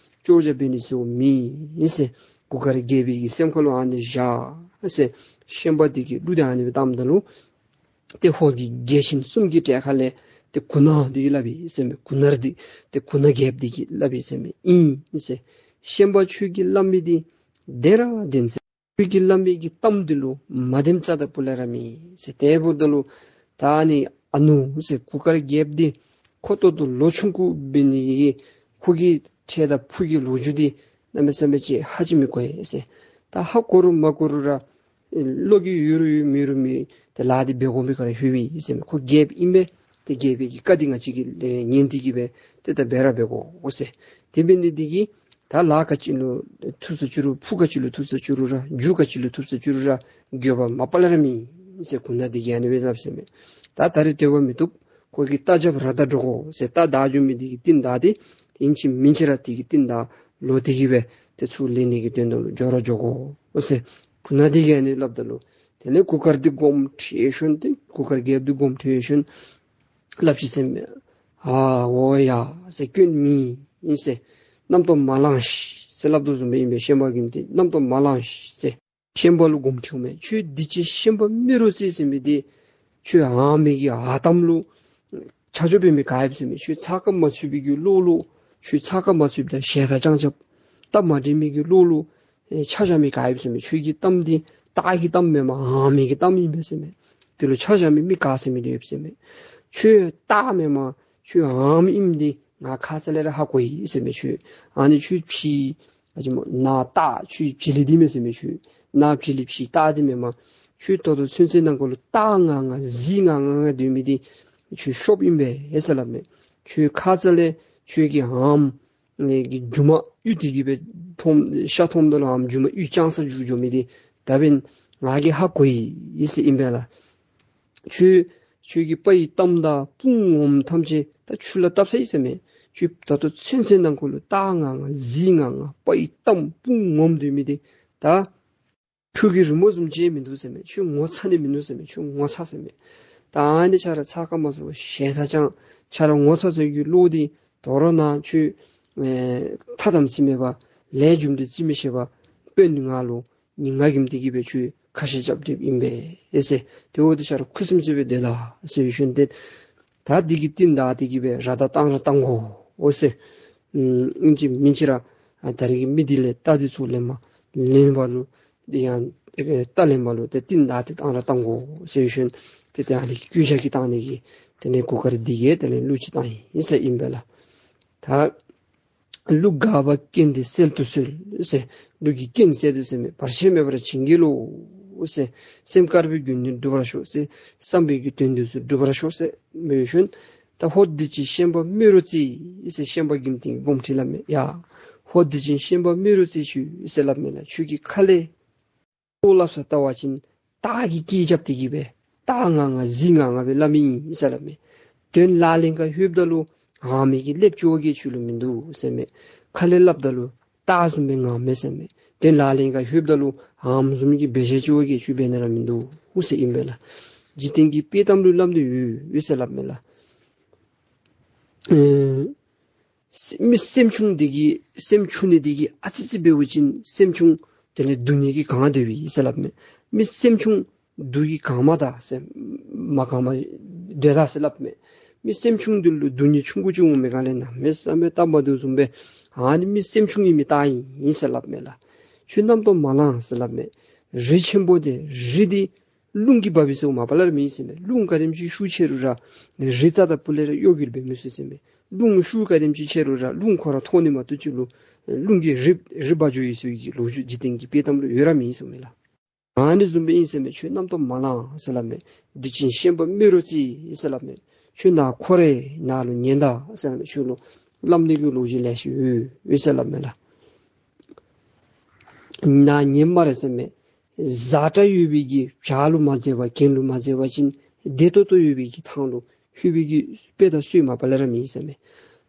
ཅོག་ར་འབད་ནི་ཟེར་མི་ཨིན་ཟེར། གུར་དཀར་རྒྱལ་པོའི་གི་སེམས་ཁ་ལུ་ཨ་ནི་བཞག་ཟེར། ཤན་པ་འདི་གིས་གླུ་འདི་ཨ་ནི་སྦེ་བཏངམ་ད་ལུ་ཏེ་ཧོར་གྱི་རྒྱལ་ཆེན་གསུམ་གྱི་གྲལ་ཁ་ལས་ཏེ་གུར་ནག་འདི་གིས་སླབ་ཡི་ཟེར་མས། གུར་ནག་འདི་ཏེ་གུར་ནག་རྒྱལཔོ་འདི་གིས་སླབ་ཡི་ཟེར་མས། ཨིན་ཟེར། ཤན་པ་ཁྱོད་ཀྱིས་སླབ་མི་འདི་བདེན་ར་བདེན་ཟེར། ཁྱོད་ཀྱིས་སླབ་མི་གི་གཏམ་འདི་ལུ་མ་བདེནམ་རྩ་དང་སྤུ་ལས་ར་མེད་ཟེར། དེ་འབདཝ་ད་ལུ་ད་ཨ་ནི་ཨ་ནུ་ཟེར་གུར་དཀར་རྒྱལཔོ་འདི་ཁོ་ཏོག་ཏོ་ལོ་ཆུང་ཀུ་འབད་ནི་གིས་ཁོ་གི་ཁྲལ་དང་ཕུག་གི་ལོ་རྒྱུས་འདི་གནམ་མེད་ས་མེད་ཅིག་ཧ་ཅིག་མི་གོ་ཡི་ཟེར། ད་ཧ་གོ་རུང་མ་གོ་རུང་ར་བློ་གི་ཡོད་རུང་ཡོད་མེད་རུང་མེད་ཏེ་ལཱ་འདི་འབད་དགོ་མི་ཁར་ལྷོད་པས་ཟེར་མས། ཁོ་རྒྱལཔོ་ཨིན་པས། ཏེ་རྒྱལ་པོའི་གི་བཀའ་འདི་ང་བཅས་ཀྱིས་ལས་ཉན་ཏེ་གི་སྦེ་ཏེ་ད་འབད་ར་འབད་དགོ་ཟེར། དེ་འབད་ནི་འདི་གིས་ད་ལཱ་ག་ཅི་ལུ་ཐུག་ས་ཅིག་རུང་ཕུག་ག་ཅི་ལུ་ཐུག་ས་ཅིག་རུང་ར་རྒྱུ་ག་ཅི་ལུ་ཐུག་ས་ཅིག་རུང་ར་འགྱོད་པ་མ་པ་ལས་ར་མེད་ཟེར། གུར་ནག་འདི་གིས་ཨ་ནི་སྦེ་སླབ་ཟེར་མས། ད་ད་རེས་སྡོད་པ་མི་བཏུབ། ཁོ་གི་རྟ་རྒྱབ་ར་བདའ་འགྱོ་དགོ་ཟེར། རྟ་བདའ་འགྱོ་མི་འདི་གི་རྟིང་བདའ་སྟེ་ཨིན་ཅི་མིན་ཅི་ར་འདི་གི་རྟིང་བདའ་ལོག་སྟེ་གི་སྦེ་ཏེ་ཚུར་ལེན་ནི་གི་དོན་དག་ལུ་འགྱོ་ར་འགྱོ་དགོ་ཟེར། གུར་ནག་འདི་གིས་ཨ་ནི་སླབ་ད་ལུ་དེ་ལས་གུར་དཀར་འདི་དགོངསམ་ཁྲེལ་ཞིནམ་ཏེ་གུར་དཀར་རྒྱལཔོ་འདི་དགོངསམ་ཁྲེལ་ཞིནམ་སླབ་ཅི་ཟེར་མས། ཨ་འོ་ཡ་ཟེར། སྐྱོན་མེད་ཨིན་ཟེར། རྣམ་རྟོག་མ་ལང་ཤིག་ཟེར་སླབ་དོ་བཟུམ་སྦེ་ཨིན་པས། ཤན་པ་གིས་ཏེ་རྣམ་རྟོག་མ་ལང་ཤིག་ཟེར། ཤན་པ་ལུ་དགོངསམ་ཁྲེལཝ་མས། ཁྱོད་སྡིག་ཅན་ཤན་པ་རྨེ་རུ་རྩེ་ཟེར་མི་འདི་ཁྱོད་ཨ་མི་གི་ཨ་གཏམ་ལུ་ཆ་འཇོག་འབད་མི་ག་ཡོདཔ་ཟེར་མས། ཁྱོད་ཚ་ཁ་མ་ཚུད་པའི་གི་བློ་ལུ་ཁྱོད་ཚ་ཁ་མ་ཚུདཔ་ད་ཞལ་ཐང་རྐྱབ་རྐྱབ་སྟབས་མ་བདེ་མི་གི་བློ་ལུ་ཨེ་ཆ་བཞག་མི་ག་ཡོདཔ་ཟེར་མས། ཁྱོད་ཀྱི་གཏམ་འདི་སྟག་གི་གཏམ་མེན་པར་ཨ་མི་གི་གཏམ་ཨིན་པས་ཟེར་མས། དེ་ལུ་ཆ་བཞག་མི་མི་ག་ཟེར་མི་འདི་ཡོདཔ་ཟེར་མས། ཁྱོད་སྟག་མེན་པར་ཁྱོད་ཨ་མི་ཨིནམ་འདི་ང་ཁ་ཙ་ལས་ར་ཧ་གོ་ཡི་ཟེར་མས། ཁྱོད་ཨ་ནི་ཁྱོད་ཕྱི་ཨ་ཅི་སྨོ་ནཱ་སྟག་ཁྱོད་བྱི་ལི་འདི་མེན་ཟེར་མས། ཁྱོད་ནཱ་བྱི་ལི་ཕྱི་སྟག་འདི་མེན་པར་ཁྱོད་ད་ལྟོ་ཚུན་ཚོད་ནང་འཁོད་ལུ་སྟག་ང་ང་གཟིག་ང་ང་ང་སྡོད་མི་འདི་ཁྱོད་ཤོབ་ཨིན་པས་ཟེར་སླབ་མས། ཁྱོད་ཁ་ཙ་ལས་ཁྱོད་ཀྱི་ཨམ་ངེ་གི་མཇུག་མ་གཡུག་སྟེ་གི་སྦེ་འཐོམ་ཤ་འཐོམ་ད་ལུ་ཨམ་མཇུག་མ་གཡུག་བཅང་ས་འགྱོ་འགྱོ་མི་འདི་ད་འབདན་ང་གིས་ཧ་གོ་ཡི་ཟེར་ཨིན་པས་ལགས། ཁྱོད་ཁྱོད་ཀྱི་དཔའ་ཡི་གཏམ་དང་དཔུང་ངོམ་ཐམས་ཅད་ད་ཆུ་ལུ་བཏབ་ཚར་ཡི་ཟེར་མས། ཁྱོད་ད་ལྟོ་ཚུན་ཚོད་ནང་འཁོད་ལུ་སྟག་ང་ང་གཟིག་ང་ང་དཔའ་ཡི་གཏམ་དཔུང་ངོམ་སྡོད་མི་འདི་ད་ཕུག་གི་རི་མོ་བཟུམ་ཅིག་མིན་འདུག་ཟེར་མས། ཁྱོད་ངོ་ཚ་ནི་མིན་འདུག་ཟེར་མས། ཁྱོད་ངོ་ཚ་ཟེར་མས། ད་ཨ་ནི་ཁྱོད་ར་ཚ་ཁ་མ་ཚུདཔ་ཞལ་ཐང་རྐྱབ་ཁྱོད་ར་ངོ་ཚ་ཚ་གི་བློ་འདི་དོ་རུང་ནཱ་ཁྱོད་ཨེ་ཐ་དམ་ཚིག་མེད་པར་ལས་རྒྱུ་འབྲས་རྩིས་མི་ཤེས་པར་དཔོན་ང་ལུ་ཉེས་ངག་གིས་འདི་གི་སྦེ་ཁྱོད་ཁ་བཤད་རྐྱབ་སྡོདཔ་ཨིན་པས་ཟེར། དེ་འབདཝ་ད་ཁྱོད་ར་ཁུ་སིམ་སི་སྦེ་སྡོད་ད་ཟེར་ཞུ་ནི་ཏེ། ད་འདི་གི་རྟིང་བདའ་སྟེ་གི་སྦེ་ར་བདའ་བཏང་ར་བཏང་དགོ་འོང་ཟེར། ཨིན་ཅི་མིན་ཅི་ར་ཨ་ད་རེས་ཀྱི་མི་འདི་ལས་རྟ་འདི་ཚུར་ལེན་པར་ལེན་པ་ལུ་ཡང་ཨེ་རྟ་ལེན་པ་ལུ་ཏེ་རྟིང་བདའ་སྟེ་བཏང་ར་བཏང་དགོ་ཟེར་ཞུ་ནི་ཏེ། ཏེ་ཨ་ནི་གི་སྐུལ་ལྕག་གི་བཏང་ནི་གི་དེ་ལས་གུར་དཀར་འདི་གིས་དེ་ལས་གླུ་ཅིག་བཏང་ཡི་ཟེར་ཨིན་པས་ལགས། ད་གླུ་དགའ་བ་རྐྱེན་འདི་སེལ་དུ་གསོལ་ཟེར། གླུ་གི་རྐྱེན་སེལ་དུ་གསོལ་མི་བར་ཆད་མེད་པར་བྱིན་གྱིས་རློབས་ཟེར། སེམས་དཀར་པོའི་རྒྱུ་ནི་འགྲུབ་པར་ཤོག་ཟེར། བསམ་པའི་གི་དོན་འདི་ཚུ་འགྲུབ་པར་ཤོག་ཟེར་སྨོན་ཞུ་ནི། ད་ཧོར་སྡིག་ཅན་ཤན་པ་རྨེ་རུ་རྩེ་ཟེར་ཤན་པ་གིས་འདི་དགོངསམ་ཁྲེལ་སླབ་མས། ཡ་ཧོར་སྡིག་ཅན་ཤན་པ་རྨེ་རུ་རྩེ་ཁྱོད་ཟེར་སླབ་མས་ལགས། ཁྱོད་ཀྱིས་ཁ་ལས་བློ་སླབ་ས་བལྟ་བ་ཅིན་སྟག་གི་སྐད་རྐྱབ་སྟེ་གི་སྦེ་སྟག་ང་ང་གཟིག་ང་ང་སྦེ་སླབ་མི་ཨིན་ཟེར་སླབ་མས། དོན་ལག་ལེན་ཁར་ལྷོདཔ་ད་ལུ་ཨ་མི་གི་ལེབ་ཅིག་བ་གིས་ཁྱོད་ལུ་མིན་འདུག་ཟེར་མས། ཁ་ལས་སླབ་ད་ལུ་སྟག་བཟུམ་སྦེ་ངར་མས་ཟེར་མས། དོན་ལག་ལེན་ཁར་ལྷོདཔ་ད་ལུ་ཨམ་བཟུམ་གྱི་འབད་བཞག་ཅིག་བ་གིས་ཁྱོད་འབད་ནི་ར་མིན་འདུག་ཟེར་ཨིན་པས་ལགས། འཇིག་རྟེན་གྱི་དཔེ་གཏམ་ལུ་སླབ་ནི་ཡོད་ཡོད་ཟེར་སླབ་མས་ལགས། ཨེ་སེམས་མི་སེམས་ཆུང་འདི་གིས་སེམས་ཆུང་ནི་འདི་གིས་ཨ་ཙི་ཅིག་འབད་བ་ཅིན་སེམས་ཆུང་དེ་ལས་སྡུག་བསྔལ་གྱིས་གང་སྟེ་སྦེ་ཡོད་ཟེར་སླབ་མས། མི་སེམས་ཆུང་སྡུག་གིས་གང་མ་ད་ཟེར་མ་གང་མ་སྡོད་ད་ཟེར་སླབ་མས། མི་སེམས་ཆུང་འདི་ལུ་སྡུག་བསྔལ་ཆུང་ཀུ་ཅིག་འོང་མི་ག་ལས་གནམ་མེད་ས་མེད་སྟབས་མ་བདེཝ་བཟུམ་སྦེ་ཨ་ནི་མི་སེམས་ཆུང་གི་མི་རྟགས་ཨིན་ཟེར་སླབ་མས་ལགས། ཁྱོད་རྣམ་རྟོག་མ་ལང་ཟེར་སླབ་མས། རི་ཆེན་པོ་འདི་རི་འདི་རླུང་གིས་འབག་པས་ཟེར་མ་པ་ལས་ར་མེད་ཟེར་མས། རླུང་ག་དེམ་ཅིག་ཤུགས་ཆེ་རུང་ར་རི་རྩ་དང་སྤུ་ལས་ར་གཡོ་འགུལ་འབད་མི་ཚུགས་ཟེར་མས། རླུང་ཤུགས་ག་དེམ་ཅིག་ཆེ་རུང་ར་རླུང་ཁོ་ར་འཐོར་ནི་མ་གཏོགས་ཅིག་ལུ་རླུང་གིས་རི་རི་འབག་འགྱོ་ཡི་ཟེར་བའི་གི་ལོ་རྒྱུས་འཇིག་རྟེན་གྱི་དཔེ་གཏམ་ལུ་ཡོད་ར་མེད་ཟེར་མས་ལགས། ཨ་ནི་བཟུམ་སྦེ་ཨིན་ཟེར་མས། ཁྱོད་རྣམ་རྟོག་མ་ལང་ཟེར་སླབ་མས། སྡིག་ཅན་ཤན་པ་རྨེ་རུ་རྩེ་ཟེར་སླབ་མས། ཁྱོད་ནཱ་འཁོར་རེ་ནཱ་ལུ་ཉན་ད་ཟེར་སླབ་མས། ཁྱོད་ལུ་སླབ་ནི་གི་ལོ་རྒྱུས་ལེ་ཤ་ཡོད་ཡོད་ཟེར་སླབ་མས་ལགས། ནཱ་ཉན་སྨ་རེ་ཟེར་མས། བཟའ་གྲྭ་ཡོད་པའི་གི་བྱ་ལུ་མ་འཛེམ་པར་གྱེན་ལུ་མ་འཛེམ་པ་ཅིན་བདེ་ཏོག་ཏོ་ཡོད་པའི་གི་ཐང་ལུ་ལྷོད་པའི་གི་དཔེ་དང་སྲོལ་མ་པ་ལས་ར་མེད་ཟེར་མས།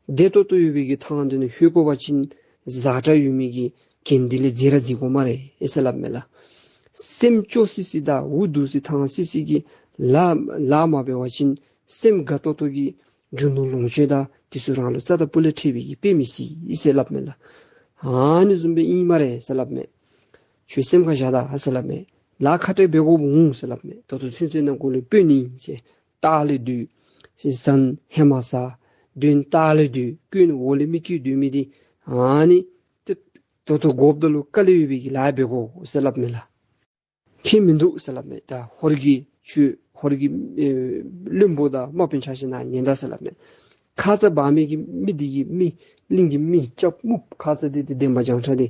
བདེ་ཏོག་ཏོ་ཡོད་པའི་གི་ཐང་འདི་ནང་ལྷོད་དགོ་པ་ཅིན་བཟའ་གྲྭ་ཡོད་མི་གི་གྱེན་འདི་ལས་འཛེགས་ར་འཛེགས་དགོ་སྨ་རེ་ཟེར་སླབ་མས་ལགས། སེམས་སྐྱོ་སི་སི་དང་འུ་སྡུག་སི་ཐང་སི་སི་གི་ལཱ་ལཱ་མ་འབད་བ་ཅིན་སེམས་དགའ་ཏོག་ཏོ་གི་རྒྱུ་ནོར་ལོངས་སྤྱོད་དང་དེ་ཚུ་རང་ལུ་རྩ་དང་སྤུ་ལས་ཁྲེལ་བའི་གི་དཔེ་མི་སྲིད་ཟེར་སླབ་མས་ལགས། ཨ་ནི་བཟུམ་སྦེ་ཨིན་སྨ་རེ་ཟེར་སླབ་མས། ཁྱོད་སེམས་ཁར་བཞག་ད་ཟེར་སླབ་མས། ལཱ་ཁག་དྲགས་འབད་དགོཔ་འོང་ཟེར་སླབ་མས། ད་ལྟོ་ཚུན་ཚོད་ནང་འཁོད་ལུ་དཔོན་ཨིན་ཟེར་ལྟག་ལས་སྡོད། ཟན་ཧེ་མ་ཟ། གདོན་ལྟག་ལས་སྡོད། སྐྱོན་འོག་ལས་མི་བཀོད་སྡོད་མི་འདི་ཨ་ནི་ཏེ་ད་ལྟོ་དགོཔ་ད་ལུ་དཀའ་ལས་ཡོད་པའི་གི་ལཱ་འབད་དགོ་ཟེར་སླབ་མས་ལགས། ཁྱད་མིན་འདུག་ཟེར་སླབ་མས། ད་ཧོར་གྱི་ཁྱོད་ཧོར་གྱི་ཨེ་བློན་པོ་དང་དམག་དཔོན་ཆ་ཁྱབ་ནཱ་ཉན་ད་ཟེར་སླབ་མས། ཁ་ཙ་འབག་མི་གི་མི་འདི་གི་མི་གླིང་གི་མི་སྐྱ་སྨུགཔོ་ཁ་ཙ་འདི་ཏེ་འདན་མ་བྱང་ཁྲ་འདི་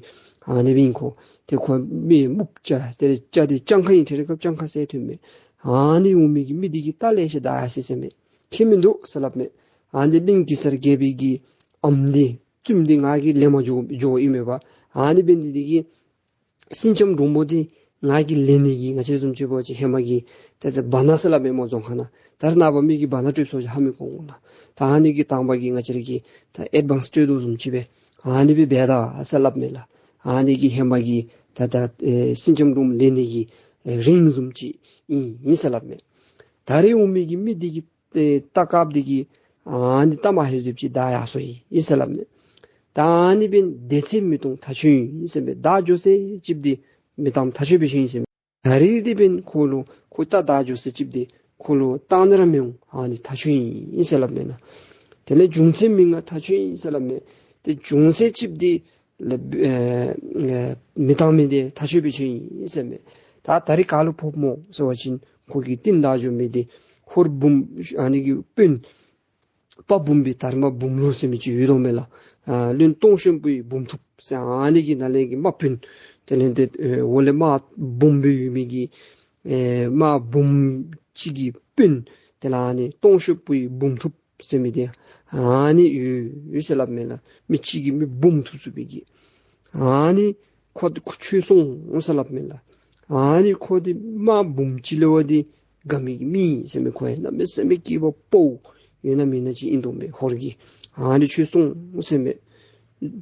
ཨ་ནི་སྦེ་ཨིན་ཁོ། ཏེ་ཁོ་མི་སྨུགཔོ་སྐྱ་ཏེ་སྐྱ་འདི་སྤྱང་ཀ་ཨིན། ཏེ་རེ་སྐབས་སྤྱང་ཀ་ཟེར་ཐོན་མས། ཨ་ནི་འོང་མི་གི་མི་འདི་གིས་རྟ་ལེ་ཤ་བདའ་ཡར་སོ་ཡི་ཟེར་མས། ཁྱད་མིན་འདུག་ཟེར་སླབ་མས། ཨ་ནི་གླིང་གེ་སར་རྒྱལ་པོའི་གི་ཨམ་འདི་བཙུནམོ་འདི་ང་གིས་ལེན་པར་འགྱོ་འགྱོཝ་ཨིན་མས་པ། ཨ་ནི་འབད་ནི་འདི་གིས་སེང་ལྕམ་འབྲུག་མོ་འདི་ང་གིས་ལེན་ནི་གི་ང་བཅས་བཟུམ་ཅིག་འབད་བ་ཅིན་ཧེ་མ་གི་ཏེ་ཏེ་བ་ན་ཟེར་སླབ་མས་སྨོ་རྫོང་ཁ་ནང་། ད་རེས་ནངས་པ་མི་གིས་བ་ན་སྤྲོད་སོང་ཅི་ཧ་མི་གོ་འོང་ལགས། ད་ཨ་ནི་གི་དང་པ་གི་ང་བཅས་ར་གིས་ད་ཨེཌ་བཱནསི་སྤྲོད་དོ་བཟུམ་ཅིག་སྦེ་ཨ་ནི་སྦེ་འབད་ད་ཟེར་སླབ་མས་ལགས། ཨ་ནི་གི་ཧེ་མ་གི་ད་ད་ཨེ་སེང་ལྕམ་འབྲུག་མོ་ལེན་ནི་གི་ཨེ་རིང་བཟུམ་ཅིག་ཨིན་ཨིན་ཟེར་སླབ་མས། ད་རེས་འོང་མི་གི་མི་འདི་གིས་ཏེ་རྟ་དཀརཔོ་འདི་གིས་ཨ་ནི་རྟ་མ་ཧེ་ཟེར་ཅིག་བདའ་ཡར་སོ་ཡི་ཟེར་སླབ་མས། ད་ཨ་ནི་འབདན་དེ་ཚེ་མི་གཏོང་ད་ཁྱོད་ཨིན་ཟེར་མས། བདའ་འགྱོ་ཚད་ཅིག་འདི་མི་གཏང་ད་ཁྱོད་འབད་ཁྱོད་ཨིན་ཟེར་མས། ད་རེས་འདི་འབདན་ཁོ་ལུ་ཁོ་རྟ་བདའ་འགྱོ་ཚད་ཅིག་འདི་ཁོ་ལུ་གཏང་ནི་ར་མི་འོང་། ཨ་ནི་ད་ཁྱོད་ཨིན་ཟེར་སླབ་མས་ལགས། དེ་ལས་འབྱུང་ཚད་མི་ང་ད་ཁྱོད་ཨིན་ཟེར་སླབ་མས། ཏེ་འབྱུང་ཚད་ཅིག་འདི་ལ་ཨེ་ཨེ་མི་གཏང་མི་འདི་ད་ཁྱོད་འབད་ཁྱོད་ཨིན་ཟེར་མས། ད་ད་རེས་ག་ལུ་ཕོགཔ་སྨོ་ཟེར་བ་ཅིན་ཁོ་གི་རྟིང་བདའ་འགྱོ་མི་འདི་ཧོར་འབུམ་ཨ་ནི་གི་དཔོན་དཔའ་འབུམ་པའི་དར་མ་འབུམ་ལུ་ཟེར་མི་ཅིག་ཡོད་དོ་མས་ལགས། ཨ་བློན་སྟོང་གཞོན་པོའི་འབུམ་ཐུབ་ཟེར་ཨ་ནི་གི་ནང་ལས་ཀྱི་དམག་དཔོན་དེ་ལས་ཏེ་ཨེ་འོག་ལས་དམག་འབུམ་སྦེ་ཡོད་མི་གི་ཨེ་དམག་འབུམ་གཅིག་གི་དཔོན་དེ་ལས་ཨ་ནི་སྟོང་གཞོན་པོའི་འབུམ་ཐུབ་ཟེར་མི་འདི་ཨ་ནི་ཡོད་ཡོད་ཟེར་སླབ་མས་ལགས། མི་གཅིག་གིས་མི་འབུམ་ཐུབ་ཚུགས་པའི་གི་ཨ་ནི་ཁོ་ཁོ་ཁྱོད་སོང་ཟེར་སླབ་མས་ལགས། ཨ་ནི་ཁོ་འདི་དམག་འབུམ་གཅིག་ལས་འོ་འདི་དགའ་མི་གི་མི་ཟེར་མས། ཁོ་ཡང་གནམ་མེད་ས་མེད་སྐྱེས་པ་ཕོ་ཡོད་ན་མེད་ན་ཅིག་ཨིན་དོ་མས་ཧོར་གྱི། ཨ་ནི་ཁྱོད་སོང་ཟེར་མས།